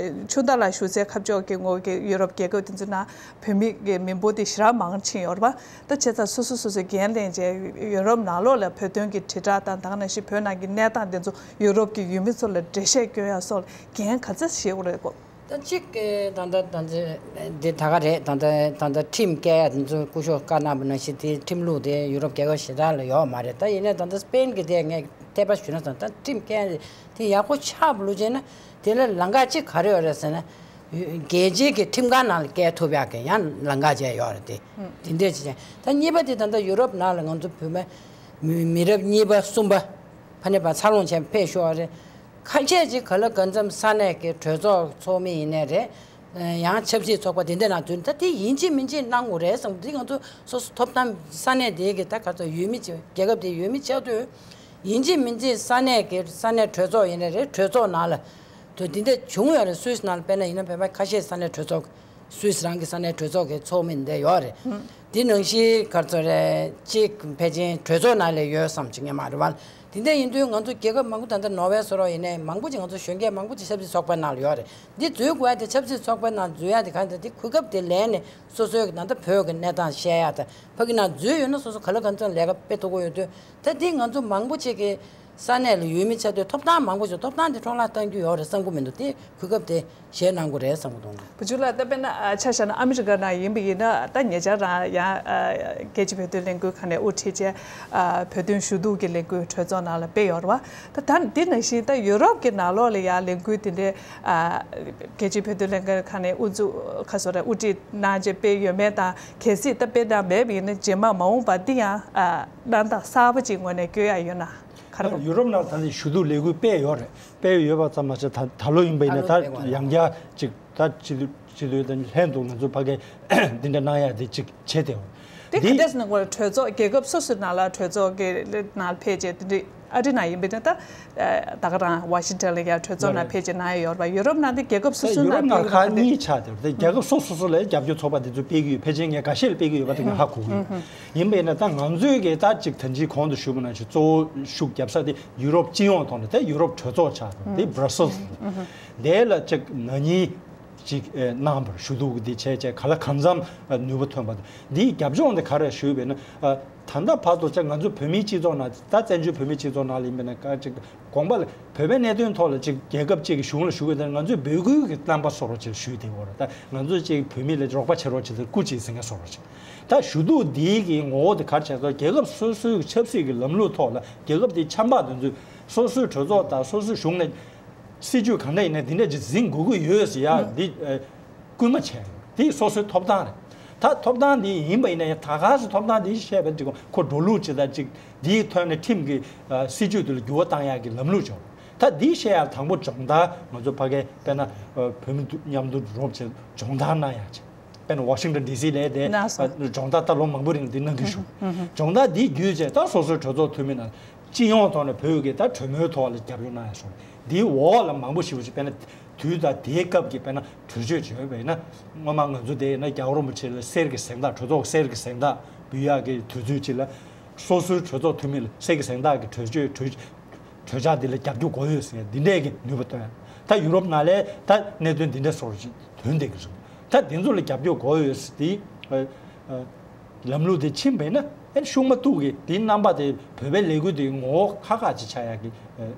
ཆུ་ཟླ་ལགས་བཞུགས་སའི་ཁ་ཕྱོགས་ཀྱི་ངོས་ཀྱི་ཡུ་རོབ་རྒྱལ་ཁབ་དེ་ཚོ་ནང་བོད་མི་གི་མི་འབོར་དེ་ཞེ་དྲག་མང་ཕྱིན་ཡོད་རེད་པ། ད་བྱས་ཙང་སོ་སོ་སོ་སོས་འགན་ལེན་བྱས་ཡུ་རོབ་ནང་ལོགས་ལ་བོད་དོན་གྱི་དྲིལ་བསྒྲགས་དང་། ད་ག་ནང་བཞིན་བོད་ནང་གི་གནས་སྟངས་དེ་ཚོ་ཡུ་རོབ་ཀྱི་ཡུལ་མི་ཚོ་ལ་འགྲེལ་བཤད་སྐྱོན་ཡ་སོགས་ལ་འགན་ག་ཚད་བཞེས་དགོས་རེད་གོ། ད་གཅིག་གི་ད་ལྟ་ད་ལྟ་འདི་ད་ག་རེད། ད་ལྟ་ད་ལྟ་ཁྲིམས་བཀལ་ཡ་དེ་ཚོ་སྐུ་ཞབས་བཀའ་གནང་བ་ནང་བཞིན་དེ་ཁྲིམས་ལུགས་དེ་ཡུ་རོབ་རྒྱལ་ཁབ་ཞེ་དྲག་ལ་ཡོད་མ་རེད། ད་ཡིན་ནའི་ད་ལྟ་སི་པེན་གི་དེ་ངས་འཐད་པ་ཞུས་ན་ཙང་ད་ཁྲིམས་བཀལ་ཡ་དེ་ཡག་པོ་ཆགས་པ་ལོས་བྱས་ན། དེ་ལ་ལམ་ཁ་གཅིག་ག་རེ་ཡོད་རེད་ཟེར་ན། རྒྱལ་སྤྱིའི་གི་ཁྲིམས་ཁང་ནང་ལ་བསྐྱལ་ཐུབ་ཡག་གི་ཡང་ལམ་ཁ་ཅིག་ཡོད་རེད་དེ། དེ་འདྲས་ཅིག་བྱས། ད་གཉིས་པ་དེ་ད་ལྟ་ཡུ་རོབ་ནང་ལ་ང་ཚོ་བོད་མི་མི་མི་རབས་གཉིས་པ་གསུམ་པ་ཕ་ནས་ཕར་འཚར་ལོངས་བྱས་ཕེབས་ཤོག་རེད། ཁ་ཤས་ཅིག་ག་ལ་གང་འཚམ་ས་གནས་ཀྱི་གྲོས་ཚོགས་ཚོགས་མི་ཡིན་ནའི་རེད། ཡང་ཆབ་སྲིད་ཚོགས་པ་དེ་འདྲ་ནང་འཛུལ། ད་དེ་ཡིན་གཅིག་མིན་གཅིག་གནང་དགོས་རེད་བསམ། དེ་ང་ཚོ་སོ་སོ་ཐོབ་ཐང་ས་གནས་དེ་གི་ད་ག་ཚོད་ཡུལ་མི་ཅིག་རྒྱལ་ཁབ་དེ་ཡུལ་མི་ཆགས་དུས། ཡིན་གཅིག་མིན་གཅིག་ས་གནས་ཀྱི་ས་གནས་གྲོས་ཚོགས་ཡིན་ནའི་རེད། གྲོས་ཚོགས་ནང་ལ་དུ་དེ་འདྲ་བྱུང་ཡོད་རེད། སུད་སི་ནང་ལ་དཔེར་ན་ཡིན་ན་བོད་པ་ཁ་ཤས་ས་གནས་གྲོས་ཚོགས། སུད་སི་རང་གི་ས་གནས་གྲོས་ཚོགས་ཀྱི་ཚོགས་མི་འདི་ཡོད་རེད། དེ་ནང་བཞིན་ག་ཚོད་རེད། གཅིག་ཕལ་ཆེར་གྲོས་ཚོགས་ནང་ལ་ཡོད་བསམ་གྱི་ངེས་མ་རེད་བ། དེ་འདྲ་ཡིན་དུས་ང་ཚོ་རྒྱལ་ཁབ་མང་པོ། ད་ལྟ་ནོར་ཝེ་བཟོ་འདྲ་ཡིན་ནའི་མང་པོ་ཅིག་ང་ཚོ་གཞོན་སྐྱེས་མང་པོ་ཅིག་ཆབ་སྲིད་ཚོགས་པའི་ནང་ལ་ཡོད་རེད། འདི་འཛུལ་དགོས་ཡ་དེ་ཆབ་སྲིད་ཚོགས་པའི་ནང་འཛུལ་ཡ་དེ་ག་འདྲ། དེ་གོ་སྐབས་དེ་ལེན་ནས་སོ་སོའི་ད་ལྟ་བོད་ཀྱི་གནས་སྟངས་བཤད་ཡ་དང་། ཕ་གི་ནང་འཛུལ་ཡོད་ན་སོ་སོ་ག་ལ་གང་འཚམ་ལས་ཀ་སྤེལ་ཐུབ་ཀྱི་ཡོད་དུས། ད་འདི་ང་ཚོ་མང་པོ་ཅིག་གི་ས་གནས་ལ་ཡུལ་མི་ཆགས་དུས་ཐོབ་ཐང་མང་པོ་ཞིག་ཐོབ་ཐང་དེ་འཕྲོ་བརླག་གཏང་རྒྱུ་ཡོད་རེད་བསམ་གྱི་མི་འདུག་དེ་གོ་སྐབས་དེ་བཞེས་གནང་དགོས་རེད་བསམ་གྱི་འདུག་བུ་ཆུང་ལགས། ད་དཔེར་ན་ཨ་ཆ་བཞག་ན་ཨ་མི་རི་ཀ་ནང་ཡིན་པ་ཡིན་ན། ད་ཉེ་ཆར་རང་ཡང་ཨ་རྒྱལ་སྤྱིའི་བོད་དོན་ལས་འགུལ་ཁང་ནས་དབུ་ཁྲིད་བྱས། ཨ་བོད་དོན་ཞུ་གཏུག་གི་ལས་འགུལ་གྲོས་ཚོགས་ནང་ལ་སྤེལ་ཡོད་རེད་བ། ད་ད་འདི་ནང་བཞིན་ད་ཡུ་རོབ་ཀྱི་ནང་ལོགས་ལ་ཡང་ལས་འགུལ་དེ་འདྲའི་ཨ་རྒྱལ་སྤྱིའི་བོད་དོན་ལས་འགུལ་ཁང་ནས་དབུ་འཛུགས་ག་སོ་རེད། དབུ་ཁྲིད་གནང་བྱས་སྤེལ་ཡོད་མེད་དང་། གལ་སྲིད་ད་སྤེལ་གནང་མེད་པ་ཡིན་ན་རྗེས་མ་མ་འོངས་པ་འདི་ཡང་ཨ་གནས་སྟངས་གསར་པ་ཅིག་ངོས་ནས་བསྐྱོད་ཡ་ཡོད་ན། ག་རེ་གོ། ཡུ་རོབ་ནང་ད་ནི་ཞུ་གཏུག་ལས་འགུལ་སྤེལ་ཡོད་རེད། སྤེལ་ཡོད་པ་ཙམ་མ་ཟད། ད་ད་ལོ་ཡིན་པ་ཡིན་ན་ད་ཡང་བསྐྱར་ཅིག་ད་སྤྱི་འཐུས་སྤྱི་འཐུས་དང་ལྷན་དུ་ང་ཚོ་ཕ་གིར་འདི་འདྲ་གནང་ཡ་དེ་ཅིག་བྱས་ཏེ། དེ་ག་འདི་འདྲས་ནང་གོ་གྲོས་ཚོགས་རྒྱལ་ཁབ་སོ་སོའི་ནང་ལ་གྲོས་ཚོགས་ཀྱི་ནང་ཕེབས་བྱས་དེ་འདྲ་ཨ་རི་ནང་ཡིན་པ་ཡིན་ན་ད་ད་ག་རང་ཝ་ཤིང་ཊོན་ལ་ཡ་གྲོས་ཚོགས་ནང་ཕེབས་བྱས་ནང་ཡ་ཡོད་རེད་པ། ཡུ་རོབ་ནང་དེ་རྒྱལ་ཁབ་སོ་སོའི་ཡུ་རོབ་ནང་ཕེབས་ནང་ཁག་གཉིས་ཆགས་བསྡད་པ་དེ་རྒྱལ་ཁབ་སོ་སོ་སོ་ལ་རྒྱབ་སྐྱོར་ཚོགས་པ་དེ་ཚོ་སྤེལ་གྱི་ཡོད། ཕལ་ཆེར་ངས་འགའ་ཤས་ལ་སྤེལ་གྱི་ཡོད་པ་དེ་ང་ཧ་གོ་གི་ཡོད། ཡིན་པ་ཡིན་ན་ད་ང་ཚོའི་གི་ད་ཅིག་ད་ཅིག་གོང་དུ་ཞུས་པ་ནང་བཞིན་གཙོ་བོ་ཤུགས་རྒྱབ་ས་དེ་ཡུ་རོབ་སྤྱི་ཡོངས་ཐོག་ནས་ད་ཡུ་རོབ་གྲོས་ཚོགས་ཆགས་དང་དེ་Brussels་དེ་ལ་ཅིག་ན་ནིང་ཅིག་ཨེ་གནང་བར་ཞུ་གཏུག་འདི་བྱས་བྱས་ག་ལ་གང་འཚམ་ཨ་ནུས་པ་ཐོན་པ་དང་། འདིའི་རྒྱབ་ལྗོངས་འདི་ག་རེ་ཞུས་པས་ན། ཨ་ད་ལྟ་བར་དུ་ཅིག་ང་ཚོ་བོད་མིའི་སྤྱི་ཚོགས་ནང་ད་བཙན་བྱོལ་བོད་མིའི་སྤྱི་ཚོགས་ནང་ལ་ཡིན་པས་ན་ག་ཅིག་དགོངས་པ་ལ་བོད་པའི་གནད་དོན་ཐོག་ལ་ཅིག་རྒྱལ་ཁབ་ཅིག་གི་གཞུང་ལ་ཞུ་དགོས་དེ་ང་ཚོའི་འབོད་སྐུལ་གྱི་རྣམ་པ་བཟོ་རོགས་ཅིག་ཞུས་དེ་འོ་ར། ད་ང་ཚོ་ཅིག་བོད་མི་ལ་རོགས་པ་བྱེད་རོགས་བྱེད་དེ་སྐུ་ཅིག་ཟིན་ངེས་བཟོ་རོགས་ཅིག་ད་ཞུ་གཏུག་འདིའི་གི་ངོ་བོ་དེ་ག་རེ་བྱས་སོང་། རྒྱལ་ཁབ་སོ་སོའི་ཆབ་སྲིད་ཀྱི་ལམ་ལུགས་ཐོག་ལ་རྒྱལ་ཁབ་དེའི་ཆབ་འབངས་དེ་ཚོས་སོ་སོའི་གྲོས་ཚོགས་དང་སོ་སོའི་གཞུང་ནས་སྲིད་ཇུས་གང་འདྲ་ཡིན་ན་དེ་འདྲ་ཅིག་འཛིན་དགོས་ཀྱི་ཡོད་ཟེར་ཡ་འདི་ཨ་སྐུལ་མ་བྱས་ཡོད། དེ་སོ་སོའི་ཐོབ་ཐང་རེད། ད་ཐོབ་ཐང་འདི་ཡིན་པ་ཡིན་ན་ཡང་ད་ག་སེ་ཐོབ་ཐང་འདི་བཤད་པ་ཅིག་ཁོ་འགྲོ་ལུགས་ཅིག་དང་ཅིག་འདིའི་ཐོག་ནས་ཁྲིམས་ཀྱི་ཨ་སྲིད་ཇུས་དེ་ལ་འགྱུར་བ་བཏང་ཡག་གི་ལམ་ལུགས་ཅིག་ད་འདི་བཤད་ཡག་དང་པོ་སྦྱོང་བརྡར་ང་ཚོ་ཕ་གའི་དཔེར་ན་ཨ་བོད་མི་མཉམ་དུ་རོགས་བྱས་སྦྱོང་བརྡར་གནང་ཡག་ཅིག་དཔེར་ན་ཝ་ཤིང་ཊོན་ཌི་སི་ལ་དེ་གནང་སོང་། སྦྱོང་བརྡར་ད་ལོ་མང་པོ་རིང་འདི་གནང་གི་བཞུགས། སྦྱོང་བརྡར་འདི་བརྒྱུད་བྱས་ད་སོ་སོའི་གྲོས་ཚོགས་འཐུས་མི་ནང་སྤྱི་ཡོངས་ཐོག་ནས་བོད་ཀྱི་ད་གྲོས་མོལ་ཐོག་ལ་རྒྱབ་སྐྱོར་གནང་ཡ་སོང་། འདིའི་འོག་ལ་མང་པོ་ཞེ་པོ་ཅིག་དཔེར་ན་དུས་དང་དེའི་སྐབས་ཀྱི་དཔེར་ན་གྲོས་ཆོད་བྱོས་པས་ན་སྔོན་མ་ང་ཚོ་དེ་ཡིན་ན་རྒྱལ་བ་རིན་པོ་ཆེ་ལ་གསེར་གྱི་གཟེངས་རྟགས། གྲོས་ཚོགས་གསེར་གྱི་གཟེངས་རྟགས་འབུལ་ཡག་གི་དུས་ཚོད་ཅིག་ལ་སོ་སོའི་གྲོས་ཚོགས་འཐུས་མི་ལ་གསེར་གྱི་གཟེངས་རྟགས་ཀྱི་གྲོས་ཆོད་གྲོས་གྲོས་འཆར་འདི་ལ་རྒྱབ་སྐྱོར་དགོས་ཡོད་ཟེར་འདི་འདྲས་ཀྱི་ནུས་པ་བཏོན། ད་ཡུ་རོབ་ནང་ལའི་ད་གནད་དོན་འདི་འདྲས་སོགས་ཅིག་ཐོན་བསྡད་ཀྱི་རེད། ད་འདི་ཚོ་ལ་རྒྱབ་སྐྱོར་དགོས་ཡོད་ཟེར་འདི་ཨ་ཨ་ལམ་ལུགས་དེ་ཕྱིན་པས་ན་ཨེ་ཤུགས་མ་གཏུག་གི་དེའི་རྣམ་པ་དེ་བོད་པའི་ལས་འགུལ་དེའི་ངོ་བོ་ཁག་ཁག་ཅིག་ཆགས་ཡག་གི་ཨ་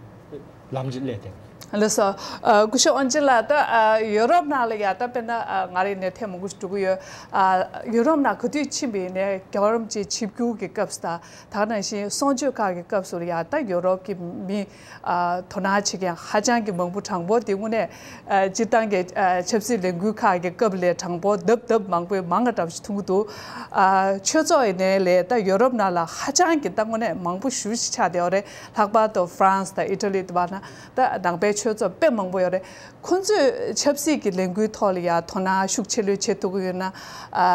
ལམ་ཅིག་སླེབས་བསྡད། ལགས་སོ། ཨ་སྐུ་ཞབས་ཨོན་ཅི་ལགས། ད་ཨ་ཡུ་རོབ་ནང་ལ་ཡ་ད་དཔེར་ན་ཨ་ང་རང་ནས་ཐེངས་མང་པོ་ཞིག་འགྲོ་གི་ཡོད། ཨ་ཡུ་རོབ་ནང་ག་དུས་ཕྱིན་པ་ཡིན་ནའི་རྒྱལ་བ་རིན་པོ་ཆེ་ཆིབས་བསྒྱུར་གྱི་སྐབས་སུ་དང་ད་ག་ནང་བཞིན་གསུང་ཆོས་ཁག་གི་སྐབས་སུ་ལ་ཡ་ད་ཡུ་རོབ་ཀྱི་མི་ཨ་དོ་སྣང་བྱེད་མཁན་ཧ་ཅང་གི་མང་པོ། དྲང་པོ་དེ་དངོས་གནས་ཨ་སྤྱིར་བཏང་གི་ཨ་ཆབ་སྲིད་ལས་འགུལ་ཁག་གི་སྐབས་ལས་དྲང་པོ་ལྡབ་ལྡབ་མང་པོས་མང་བ་འདྲ་པོ་ཞིག་མཐོང་གི་འདུག་ཨ་ཆོས་ཚོགས་ཡིན་ནའི་ལས་ད་ཡུ་རོབ་ནང་ལ་ཧ་ཅང་གི་ད་དངོས་གནས་མང་པོ་ཞེ་པོ་ཅིག་ཆགས་བསྡད་ཡོད་རེད། ལྷག་པར་དུ་ཧྥ་རན་སི་དང་ཨི་ཊ་ལི་དེ་བར་ན་ད་ནང་པའི་ཆོས་ཚོགས་དཔེ་མང་པོ་ཡོད་རེད། ཁོང་ཚོས་ཆབ་སྲིད་ཀྱི་ལས་འགུལ་ཐོག་ལ་ཡ་དོ་སྣང་ཤུགས་ཆེ་ལོས་བྱེད་ཐུབ་ཀྱི་ཡོད་ན་ཨ་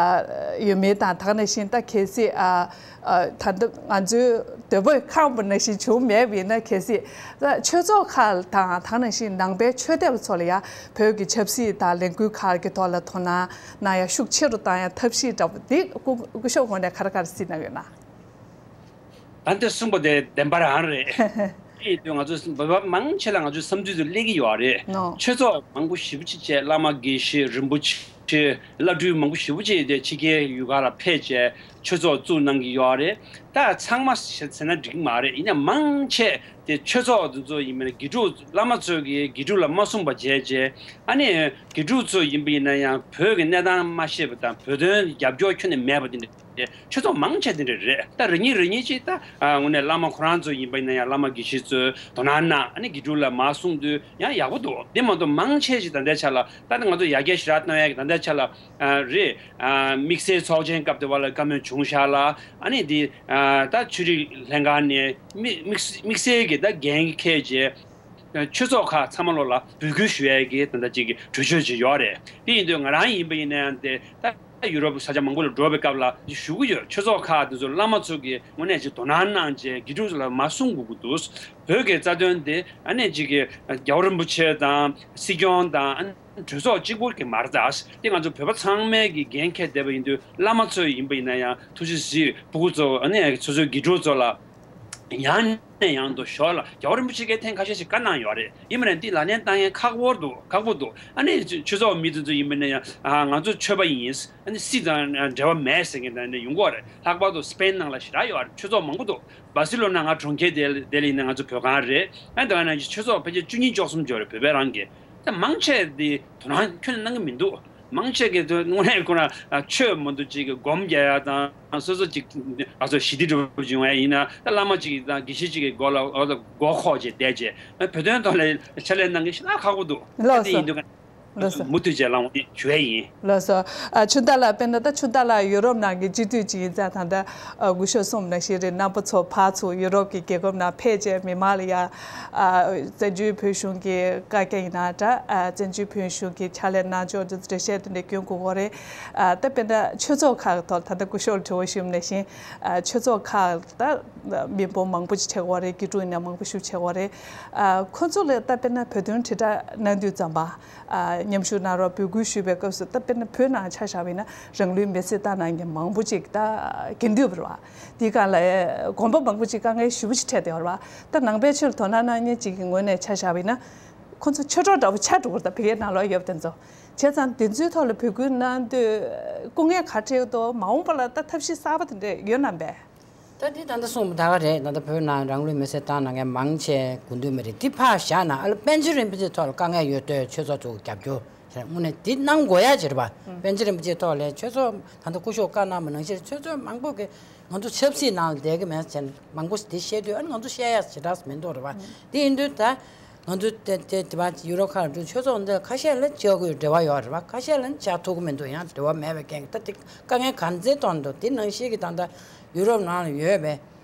ཡོད་མེད་དང་། ད་ག་ནང་བཞིན་ད་གལ་སྲིད་ཨ་ཨ་ད་ལྟ་ང་ཚོའི་འདོད་པ་ཁེངས་པ་ནང་བཞིན་བྱུང་མེད་པ་ཡིན་ན་གལ་སྲིད་ད་ཆོས་ཚོགས་ཁག་དང་ད་ག་ནང་བཞིན་ནང་པའི་ཆོས་དད་པ་ཚོ་ལ་ཡ་བོད་ཀྱི་ཆབ་སྲིད་དང་ལས་འགུལ་ཁག་གི་ཐོག་ལ་དོ་སྣང་གནང་ཡ་ཤུགས་ཆེ་རུ་བཏང་ཡ་ཐབས་ཤེས་འདྲ་པོ་འདི་སྐུ་སྐུ་ཞབས་ངོས་ནས་ག་རེ་ག་རེ་གཟིགས་གནང་ཡོད་ན། ད་འདི་གསུངས་པ་དེ་བདེན་པ་རང་རེད། དེ་ཡིན་དུས་ང་ཚོ་བོད་པ་མང་ཆེ་ལ་ང་ཚོའི་བསམ་ཚུལ་དེ་སླེབས་ཀྱི་ཡོད་རེད། ནོ། ཆོས་ཚོགས་མང་པོ་ཞེ་པོ་ཅིག་བྱས། བླ་མ་དགེ་བཤེས་རིན་པོ་ཆེ་བླ་སྤྲུལ་མང་པོ་ཞེ་པོ་ཅིག་དེ་ཕྱི་རྒྱལ་ཡུལ་ཁག་ལ་ཕེབས་བྱས་ཆོས་ཚོགས་བཙུགས་གནང་གི་ཡོད་རེད། ད་ཚང་མ་ཟེར་ན་འགྲིག་གི་མ་རེད། ཡིན་ན་མང་ཆེ་དེ་ཆོས་ཚོགས་དེ་ཚོ་ཡིན་མིན་དགེ་ཕྲུག་བླ་མ་ཚོས་ཀྱི་དགེ་ཕྲུག་ལ་མ་གསུངས་པ་བྱས་བྱས། ཨ་ནི་དགེ་ཕྲུག་ཚོ་ཡིན་པ་ཡིན་ན་ཡང་བོད་ཀྱི་གནས་སྟངས་མ་ཤེས་པ་དང་བོད་དོན་རྒྱབ་སྐྱོར་ཁྱོན་ནས་མེད་པ་དེ་འདྲ། ཆོས་ཚོགས་མང་ཆེ་དེ་འདྲ་རེད། ད་རེ་གཉིས་རེ་གཉིས་ཅིག་ད་ཨ་དངོས་གནས་བླ་མ་ཁོ་རང་ཚོ་ཡིན་པ་ཡིན་ན་ཡང་བླ་མ་དགེ་བཤེས་ཚོས་དོ་སྣང་གནང་། ཨ་ནི་དགེ་ཕྲུག་ལ་མར་གསུངས་དུས་ཡང་ཡག་པོ་འདུག་དེ་མ་གཏོགས་མང་ཆེ་ཞིག་ད་ལྟའི་ཆ་ལ་ད་ང་ཚོ་ཡར་རྒྱས་ཞེ་དྲག་གཏོང་ཡག་གི་ད་ལྟའི་ཆ་ལ་ཨ་རེད། ཨ་དམིགས་བསལ་ཚོགས་ཆེན་སྐབས་དེ་བ་ལ་བཀའ་མོལ་བྱུང་ཤག་ལ། ཨ་ནི་དེ་ཨ་ད་ཆོས་རིག་ལྷན་ཁང་ནས་དམིགས་དམིགས་དམིགས་བསལ་གྱི་ད་འགན་འཁྱེར་བྱས། ཆོས་ཚོགས་ཁག་ཚང་མ་ལོ་ལ་འབོད་སྐུལ་ཞུ་ཡས་ཀྱི་ད་ལྟ་ཅིག་གི་གྲོས་ཆོད་ཅིག་ཡོད་རེད། དེ་ཡིན་དུས་ང་རང་ཡིན་པ་ཡིན་ན་ཡང་དེ་ད་ཡུ་རོབ་ས་ཆ་མང་པོ་ལ་འགྲོ་བའི་སྐབས་ལ་ཞུ་གི་ཡོད། ཆོས་ཚོགས་ཁག་དེ་ཚོ་བླ་མ་ཚོ་གིས་དངོས་གནས་ཅིག་དོ་སྣང་གནང་བྱས་དགེ་ཕྲུག་ཚོ་ལ་མར་གསུང་དགོས་ཀྱི་འདུག་བོད་ཀྱི་རྩ་དོན་དེ་ཨ་ནེ་ཅིག་གི་རྒྱལ་བ་རིན་པོ་ཆེ་དང་སྲིད་སྐྱོང་དང་ཨ་ནེ་གྲོས་ཚོགས་གཅིག་པུ་གི་མ་རེད་ད། དེ་ང་ཚོ་བོད་པ་ཚང་མའི་གི་འགན་འཁྱེར་བསྡད་པ་ཡིན་དུས་བླ་མ་ཚོ་ཡིན་པ་ཡིན་ན་ཡང་ཐུགས་རྗེ་གཟིགས། སྤུ་གུ་ཚོ་ཨ་ནེ་སོ་སོའི་དགེ་ཕྲུག་ཚོ་ལ། ཡང་ནས་ཡང་དུ་ཞོར་ལ་རྒྱལ་བ་རིན་པོ་ཆེ་གིས་ཐེངས་ཁ་ཤས་ཤིག་བཀའ་གནང་ཡོད་རེད། ཡིན་མིན་ན་འདི་ལག་ལེན་བསྟར་མཁན་ཁག་པོ་འདུག་ཁག་པོ་འདུག་ཨ་ནི་ཆོས་ཚོགས་མི་དེ་ཚོ་ཡིན་མིན་ན་ཡང་ཨ་ང་ཚོ་ཆོས་པ་ཡིན། ཨ་ནི་སྲིད་དང་འབྲེལ་བ་མེད་ཟེར་མཁན་དེ་འདྲ་ཡོང་གི་ཡོད་རེད། ལྷག་པར་དུ་སི་པེན་ནང་ལ་ཞེ་དྲག་ཡོད་རེད། ཆོས་ཚོགས་མང་པོ་འདུག་བ་སི་ལོ་ན་ང་གྲོང་ཁྱེར་དེ་དེ་ལ་ཡིན་ན་ང་ཚོ་བོད་ཁང་རེད། ཨ་ནི་དེ་ག་ནང་བཞིན་ཆོས་ཚོགས་ཕལ་ཆེར་བཅུ་གཉིས་བཅུ་གསུམ་ཡོད་རེད་བོད་པའི་རང་གི། ད་མང་ཆེ་དེ་དོ་སྣང་ཁྱོན་ནས་གནང་གི་མི་འདུག་མང་ཆེ་གིས་དོ་དངོས་གནས་ཁོ་རང་ཆོས་མ་གཏོགས་ཅིག་གི་སྒོམ་རྒྱག་ཡ་དང་སོ་སོ་ཅིག་ང་ཚོ་ཞི་བདེ་འགྲུབ་བྱུང་བ་ཡིན་ན། ད་བླ་མ་ཅིག་དང་དགེ་བཤེས་ཅིག་གི་མགོ་ལ་འོ་ད་མགོ་འཁོར་བྱས་བསྡད་བྱས་བོད་དོན་ཐོག་ལ་ཕྱག་ལས་གནང་མཁན་ཞེ་དྲག་ཁག་པོ་འདུག་ལགས་སོ། དེ་ཡིན་དུས་ཀ་ལགས་སོ། མུ་མཐུད་བྱས་ལངས་ཡོང་བྱས་ཡིན། ལགས་སོ། ཨ་ཆུ་ཟླ་ལགས། དཔེར་ན་ད་ཆུ་ཟླ་ལགས་ཡུ་རོབ་ནང་གི་སྤྱི་འཐུས་ཅིག་ཡིན་ཙང་། ད་ལྟ་ཨ་སྐུ་ཞབས་གསུངས་པ་ནང་བཞིན་རེད། རྣམ་པ་ཚོ་ཕར་ཚུར་ཡུ་རོབ་ཀྱི་རྒྱལ་ཁབ་ནང་ཕེབས་བྱས་མི་མང་ལ་ཡ་ཨ་བཙན་བྱོལ་བོད་གཞུང་གི་བཀའ་རྒྱ་ཡིན་ན་འདྲ། ཨ་བཙན་བྱོལ་བོད་གཞུང་གི་ཕྱག་ལས་གནང་ཕྱོགས་དེ་ཚོ་འགྲེལ་བཤད་དེ་འདྲ་སྐྱོན་དགོས་ཀྱི་རེད། ཨ་ད་དཔེར་ན་ཆོས་ཚོགས་ཁག་གི་ཐོག་ད་ལྟ་སྐུ་ཞབས་ལ་དྲི་བ་ཞུས་པ་ནང་བཞིན། ཨ་ཆོས་ཚོགས་ཁག་ད་མི་འབོར་མང་པོ་ཅིག་ཆགས་ཀྱི་རེད། དགེ་ཕྲུག་ཡིན་ན་མང་པོ་ཞིག་ཆགས་ཀྱི་རེད། ཨ་ཁོ་ཚོ་ལ་ད་དཔེར་ན་བོད་དོན་དྲིལ་བསྒྲགས་གནང་དུས་ཙམ་པ། ཨ་མཉམ་ཞུགས་གནང་རོགས་འབོད་སྐུལ་ཞུས་པའི་སྐབས་སུ། ད་དཔེར་ན་བོད་ནང་ཆ་བཞག་པ་ཡིན་ན་རང་ལུས་མེར་སྲེག་བཏང་གནང་མཁན་མང་པོ་ཅིག་ད་དགེ་འདུན་པ་རེད་བ། དེའི་སྒང་ལ་དགོན་པ་མང་པོ་ཅིག་དཀའ་ངལ་ཞེ་པོ་ཅིག་འཕྲད་བསྡད་ཡོད་རེད་བ། ད་ནང་པའི་ཆོས་ལ་དོ་སྣང་གནང་མཁན་ཅིག་གི་ངོས་ནས་ཆ་བཞག་པ་ཡིན་ན། ཁོ་ཚོ་ཆོས་གྲོགས་འདྲ་པོ་ཆགས་འགྲོ་གི་རེད། ད་བོད་སྐད་ནང་ལོགས་ཡོད་པ་དེ་ཚོ། བྱས་ཙང་དེ་ཚོའི་ཐོག་ལ་འབོད་སྐུལ་གནང་དུས་སྐུ་ངལ་ག་འཕྲད་འདུག་མ་འོངས་པ་ལ་ད་ཐབས་ཤེས་གསར་པ་དེ་འདྲ་ཡོད་ན་མེད། ད་འདི་ད་ལྟ་གསུངས་པ་ད་ག་རེད། ད་ལྟ་བོད་ནང་རང་ལུས་མེར་སྲེག་བཏང་གནང་མཁན་མང་ཆེ་དགེ་འདུན་པ་རེད། འདི་ཕར་བཞག་ན་ཨ་ལ་པཎ་ཆེན་རིན་པོ་ཆེའི་ཐོག་ལ་དཀའ་ངལ་ཡོད་དུས་ཆོས་ཚོགས་ཚོ་རྒྱབ་སྐྱོར་བྱས། དངོས་གནས་འདི་གནང་དགོས་ཡ་ཅིག་རེད་པ། པཎ་ཆེན་རིན་པོ་ཆེའི་ཐོག་ལ་ཆོས་ཚོགས་ད་ལྟ་སྐུ་ཞབས་བཀའ་གནང་བ་ནང་བཞིན་ཆོས་ཚོགས་མང་པོ་གིས་ང་ཚོ་ཆབ་སྲིད་ནང་ལ་བསྡད་ཀྱི་མེད་ཟེར་མང་པོ་ཞིག་འདི་བཤད་དུས། ཨ་ནི་ང་ཚོ་བཤད་ཡ་ཞེ་དྲག་མི་འདུག་རེད་པ། དེ་ཡིན་དུས་ད་ང་ཚོ་དེ་དེ་དེ་བ་ཡུ་རོབ་ཁག་ལ་འགྲོ་ཆོས་ཚོགས་འདི་ཁ་ཤས་ལ་བཅར་དགོས་འབྲེལ་བ་ཡོད་རེད་པ། ཁ་ཤས་ལ་བཅར་ཐུབ་ཀྱི་མི་འདུག་ཡང་འབྲེལ་བ་མེད་པའི་རྐྱེན་གྱིས། ད་དེ་དཀའ་ངལ་ག་ཚད་མཐོང་འདུག་དེ་ནང་བཞིན་གྱི་ད་ལྟ་ཡུ་རོབ་ནང་ལ་ཡོད་པའི་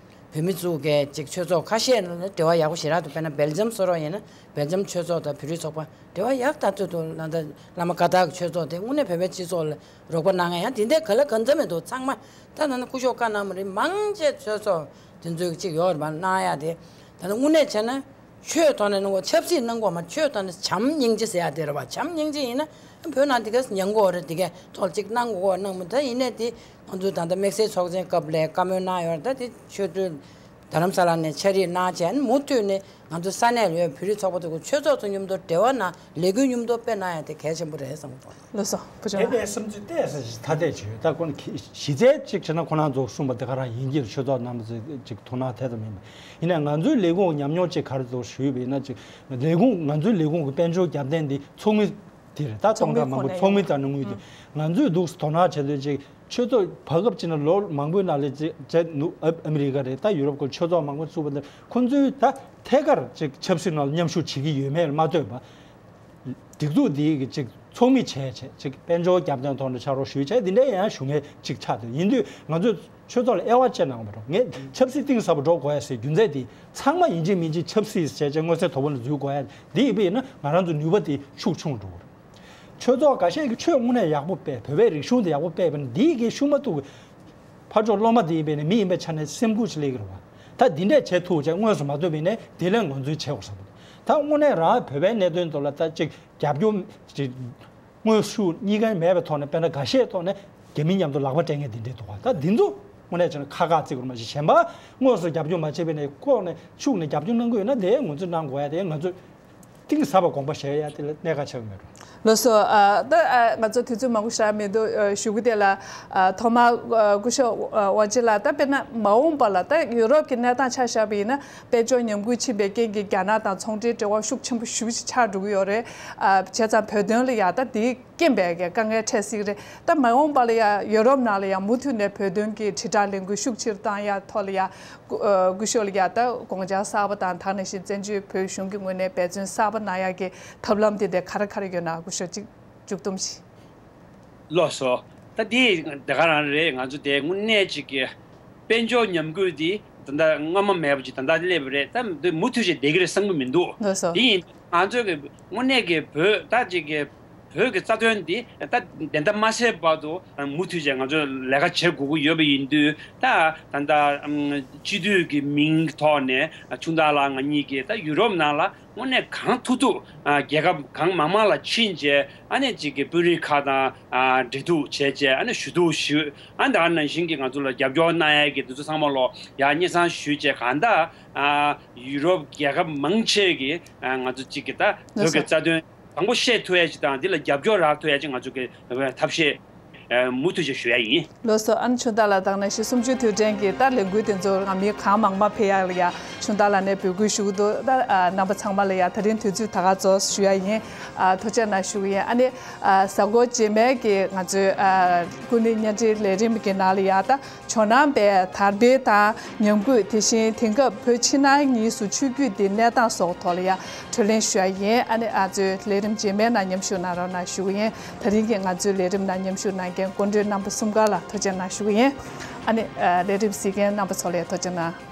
བོད་མི་ཚོ་གིས་ཅིག་ཆོས་ཚོགས་ཁ་ཤས་ལ་འབྲེལ་བ་ཡག་པོ་ཞེ་དྲག་འདུག་དཔེར་ན་སྦེལ་ཇམ་བཟོ་འདྲ་ཡིན་ན་སྦེལ་ཇམ་ཆོས་ཚོགས་དང་བོད་རིགས་ཚོགས་པ་འབྲེལ་བ་ཡག་ད་ཚོད་འདུག་ལ་ད་བླ་མ་དགའ་ཐག་གི་ཆོས་ཚོགས་དེ་དངོས་གནས་བོད་པའི་སྤྱི་ཚོགས་ལ་རོགས་པ་གནང་མཁན་ཡང་དེ་འདྲའི་ག་ལ་གང་འཚམ་མི་འདུག་ཚང་མ་ད་ད་ནི་སྐུ་ཞབས་བཀའ་གནང་བ་རེད། མང་ཆེ་ཆོས་ཚོགས་དེ་ཚོའི་གཅིག་ཡོད་རེད་པ། གནང་ཡ་དེ་ད་ནི་དངོས་གནས་བྱས་ན་ཆོས་ཐོག་ནས་གནང་དགོས། ཆབ་སྲིད་གནང་དགོས་མ། ཆོས་ཐོག་ནས་བྱམས་སྙིང་རྗེ་ཟེར་ཡ་དེ་རེད་པ། བྱམས་སྙིང་རྗེ་ཡིན་ན་བོད་ནང་དེ་ག་ཉན་གོ་རེད། དེ་གའི་ཐོག་ཅིག་གནང་དགོས་གནང་མི། ད་ཡིན་ནའི་དེ་ང་ཚོ་ད་ལྟ་དམིགས་བསལ་ཚོགས་ཆེན་སྐབས་ལ་བཀའ་མོལ་གནང་ཡོད་རེད། ད་དེ་ཆོས་དྲུང་རྡ་རམ་ས་ལ་ནས་ཕྱག་བྲིས་གནང་བྱས་ནས་མུ་མཐུད་ནས་ང་ཚོ་ས་གནས་ལ་ཡོད་བོད་རིགས་ཚོགས་པ་ཚོ་གི་ཆོས་ཚོགས་ཚོ་མཉམ་དུ་འབྲེལ་བ་གནང་། ལས་འགུལ་མཉམ་དུ་སྤེལ་གནང་ཡ་དེ་གལ་ཆེན་པོ་རེད་བསམ་གྱི་འདུག་ལགས་སོ། བུ་ཆུང་། དེ་ནས་བསམ་ཚུལ་ཏོག་ཙམ་ཞིག་ཐ་དད་བྱས་ཡོད། ད་ཁོ་ན་གཞི་རྩའི་གཅིག་བྱས་ན་ཁོ་རང་ཚོ་གསུངས་པ་དེ་ག་རང་ཡིན་གྱི་རེད། ཆོས་ཚོགས་རྣམ་པ་ཚོས་གཅིག་དོ་སྣང་དེ་ཙམ་མིན་པ་ཡིན་ན། ང་ཚོའི་ལས་ཁུངས་ཉམས་མྱོང་གཅིག་ག་རེ་འདུག་ཞུས་པ་ཡིན་ན། གཅིག་ལས་ཁུངས་ང་ཚོའི་ལས་ཁུངས་ཀྱི་དཔལ་འབྱོར་རྒྱབ་རྟེན་འདི་ཚོགས་མི་དེ་རེད། ད་གཏོང་གྲངས་མང་པོ་ཚོགས་མི་ལྟར་ནས་དངུལ་དེ་ང་ཚོས་འདུག་དོ་སྣང་བྱེད་དུས་གཅིག་ཆོས་ཚོགས་བར་སྐབས་ཅིག་ནས་ལོ་མང་པོའི་ནང་ལ་ཅིག་བྱས་ནུབ་ཨ་ཨ་མི་རི་ཀ་རེད། ད་ཡུ་རོབ་ཀྱི་ཆོས་ཚོགས་མང་པོ་བཙུགས་པ་དེ་ཁོང་ཚོས་ད་ཐད་ཀར་ཅིག་ཆབ་སྲིད་ནང་ལ་མཉམ་ཞུགས་བྱེད་ཀྱི་ཡོད་མེད་ལ་མ་ལྟོས་པ། སྒྲིག་འཛུགས་འདིའི་གི་ཅིག་ཚོགས་མི་བྱས་བྱས་ཅིག་དཔལ་འབྱོར་རྒྱབ་རྟེན་ཐོག་ནས་ཕྱག་རོགས་ཞུས་བྱས་འདི་འདྲའི་ཡང་ཞུ་མཁན་ཅིག་ཆགས་འདུག་ཡིན་དུས་ང་ཚོས་ཆོས་ཚོགས་ལ་དབྱེ་བ་ཕྱེ་གནང་བ་རེད། ངས་ཆབ་སྲིད་གཏིང་ཟབ་པོ་འགྲོ་དགོས་ཡ་ཟེར་རྒྱུ་མཚན་དེ་ཚང་མ་ཡིན་གཅིག་མིན་གཅིག་ཆབ་སྲིད་བྱས་བྱས་མངོན་གསལ་དོད་པོ་ལ་འཛུལ་དགོས་ཡ་འདི་ཡིན་པ་ཡིན་ན་ང་རང་ཚོ་ནུས་པ་དེ་ཤུགས་ཆུང་འགྲོ་གི་རེད། ཆོས་ཚོགས་འགའ་ཤས་ཀྱིས་ཆོས་དངོས་གནས་ཡག་པོ་སྤེལ། བོད་པའི་རིག་གཞུང་དེ་ཡག་པོ་སྤེལ་བ་ཡིན་ན་འདིའི་གི་ཤུགས་མ་ཐུག་གི་ཕར་ཕྱོགས་སློབ་མ་དེ་ཡིན་པས་ནས་མི་ཡིན་པའི་ཆ་ནས་སེམས་ཁུར་ཞིག་སླེབས་ཀྱི་རེད་བ། ད་འདི་འདྲས་བྱེད་ཐུབ་བྱས་དངོས་སུ་མ་ཐུབ་པ་ཡིན་ནའི་དེ་ལས་ང་ཚོས་བྱེད་དགོས་བསམ་གྱི་འདུག་ད་དངོས་གནས་རང་བོད་པའི་གནད་དོན་ཐོག་ལ་ད་ཅིག་རྒྱབ་སྐྱོར་ཅིག་དངོས་ཤུགས་གཉིས་ཀ་མེད་པའི་ཐོག་ནས་དཔེར་ན་འགའ་ཤས་ཐོག་ནས་རྒྱ་མི་མཉམ་དུ་ལག་པ་སྦྲེལ་མཁན་དེ་འདྲས་འདུག་བ། ད་འདི་ཚོ་དངོས་གནས་བྱས་ན་ཁག་ཁག་བརྩི་དགོས་མ་གཞི་གཞན་པ་དངོས་སུ་རྒྱབ་སྐྱོར་མ་བྱས་པ་ཡིན་ནའི་ལྐོག་ནས་ཤུགས་ནས་རྒྱབ་སྐྱོར་གནང་དགོས་ཡོད་ན་དེ་ང་ཚོས་གནང་དགོས་ཡ་དེ་ང་ཚོས་གཏིང་ཟབ་པ་དགོངས་པ་བཞེས་ཡ་དེ་ལ་གནད་འགག་ཆགས་ཀྱི་མེད་འགྲོ། ལགས་སོ། ཨ་ད་ཨ་ང་ཚོ་དུས་ཚོད་མང་པོ་ཞིག་རག་མི་འདུག་ཨ་ཞུ་གི་དེ་ལ། ཨ་ཐོག་མར་ཨ་སྐུ་ཞབས་ཨ་དབང་ཆེན་ལགས། ད་དཔེར་ན་མ་འོངས་པ་ལ་ད་ཡུ་རོབ་ཀྱི་གནས་སྟངས་ཆ་བཞག་པ་ཡིན་ན་དཔལ་འབྱོར་ཉམས་རྒུད་ཕྱིན་པའི་རྐྱེན་གྱིས་རྒྱ་ནག་དང་ཚོང་འབྲེལ་འབྲེལ་བ་ཤུགས་ཆེན་པོ་ཞེ་པོ་ཅིག་ཆགས་འགྲོ་གི་ཡོད་རེད། ཨ་བྱས་ཙང་བོད་དོན་ལ་ཡང་ད་དེའི་རྐྱེན་པས་ཀྱི་དཀའ་ངལ་འཕྲད་སྲིད་ཀྱི་རེད། ད་མ་འོངས་པ་ལ་ཡང་ཡུ་རོབ་ནང་ལ་ཡང་མུ་མཐུད་ནས་བོད་དོན་གྱི་དྲིལ་བསྒྲགས་ལས་འགུལ་ཤུགས་ཆེ་རུ་བཏང་ཡ་ཐོག་ལ་ཡང་སྐུ་ཨ་སྐུ་ཞབས་ལ་ཡང་ད་དགོངས་འཆར་གསར་པ་དང་། ད་ག་ནང་བཞིན་བཙན་བྱོལ་བོད་གཞུང་གི་ངོས་ནས་འབད་བརྩོན་གསར་པ་གནང་ཡ་གི་ཐབས་ལམ་དེ་འདྲ་ག་རེ་ག་རེ་ཡོད་ན་སྐུ་ཞབས་ཅིག་མཇུག་བསྡོམས་ཤིག་ལགས་སོ། ད་དེ་དེ་ག་རང་རེད། ང་ཚོ་དེ་དངོས་གནས་ཅིག་གི་དཔལ་འབྱོར་ཉམས་རྒུད་དེ་ད་ལྟ་སྔོན་མ་མེད་པ་ཅིག་ད་ལྟ་སླེབས་པ་རེད། ད་དེ་མུ་མཐུད་བྱས་བསྡད་ཀྱི་རེད་བསམ་གྱི་མི་འདུག་ལགས་སོ། དེ་ཡིན་ང་ཚོ་གི་དངོས་གནས་ཀྱི་བོད་ད་ཅིག་གི་བོད་ཀྱི་རྩ་དོན་འདི་ད་བདེན་མཐའ་མ་གསལ་བར་དུ་མུ་མཐུད་བྱས་ང་ཚོས་ལས་ཀ་བྱེད་དགོས་ཀྱི་ཡོད་པ་ཡིན་དུས། ད་ད་ལྟ་སྤྱི་འཐུས་ཀྱི་མིང་ཐོག་ནས་ཆུང་བདག་ལགས་ང་གཉིས་ཀྱིས་ད་ཡུ་རོབ་ནང་ལ་དངོས་གནས་གང་ཐུབ་ཐུབ་ཨ་རྒྱལ་ཁབ་གང་མང་མང་ལ་ཕྱིན་བྱས། ཨ་ནི་གཅིག་གི་དཔོན་རིགས་ཁག་དང་ཨ་འབྲེལ་གཏུག་བྱས་བྱས། ཨ་ནི་ཞུ་གཏུག་ཞུས། ཨ་ནི་ད་ག་ནང་བཞིན་གྱི་ང་ཚོ་ལ་རྒྱབ་སྐྱོར་གནང་ཡས་ཀྱི་དེ་ཚོ་ཚང་མ་ལོ་ཡར་སྙན་སེང་ཞུས་བྱས། གང་ལྟར་ཨ་ཡུ་རོབ་རྒྱལ་ཁབ་མང་ཆེ་གིས་ཨ་ང་ཚོ་གཅིག་གི་ད་བོད་ཀྱི་རྩ་དོན་དང་པོ་བཤད་ཐུབ་ཡས་ཅིག་དང་། འདི་ལ་རྒྱབ་སྐྱོར་རག་ཐུབ་ཡས་ཅིག་ང་ཚོ་གི་ཐབས་ཤེས་མུ་མཐུད་ཅིག་ཞུ་ཡ་ཡིན། ལགས་སོ། ཨ་ནི་ཆུང་བདག་ལགས། ད་ག་ནང་བཞིན་གསུམ་བཅུའི་དུས་དྲན་གྱི་ད་ལས་འགུལ་དེ་ཚོ་ང་མི་གང་མང་མང་ཕེབས་ཡག་ལ་ཡ་ ཆུང་བདག་ལགས་ནས་འབོད་སྐུལ་ཞུ་གི་འདུག་ད་ཨ་རྣམ་པ་ཚང་མ་ལ་ཡ་ད་རིང་དུས་ཚོད་ད་ག་ཚོད་ཞུ་ཡ་ཡིན། ཨ་ཐུགས་རྗེ་གནང་ཞུ་གི་ཡིན། ཨ་ནི་ཨ་གཟའ་འཁོར་རྗེས་མའི་གི་ང་ཚོའི་ཨ་སྐུ་ཉིད་བརྙན་འཕྲིན་ལས་རིམ་གྱི་ནང་ལ་ཡ་ད་ཇོ་ནང་པའི་དར་སྤེལ་དང་ཉམས་རྒུད། དེ་བཞིན་དེང་སྐབས་བོད་ཕྱི་ནང་གཉིས་སུ་ཆོས་བརྒྱུད་འདི་གནས་སྟངས་སོགས་ཐོག་ལ་ཡ་གྲོས་གླེང་ཞུ་ཡ་ཡིན། ཨ་ནི་ཨ་ཚོའི་ལས་རིམ་རྗེས་མའི་ནང་མཉམ་ཞུགས་གནང་རོགས་གནང་ཞུ་གི་ཡིན། ད་རིང་གི་ང་ཚོའི་ལས་རིམ་ནང་མཉམ་ཞུགས་གནང་མཁན་སྐུ་མགྲོན་རྣམ་པ་གསུམ་ཀ་ལ་ཐུགས་རྗེ་གནང་ཞུ་གི་ཡིན། ཨ་ནི་ཨ་ལས་རིམ་གཟིགས་མཁན་རྣམ་པ་ཚོ་ལ་ཐུགས་རྗེ་གནང་།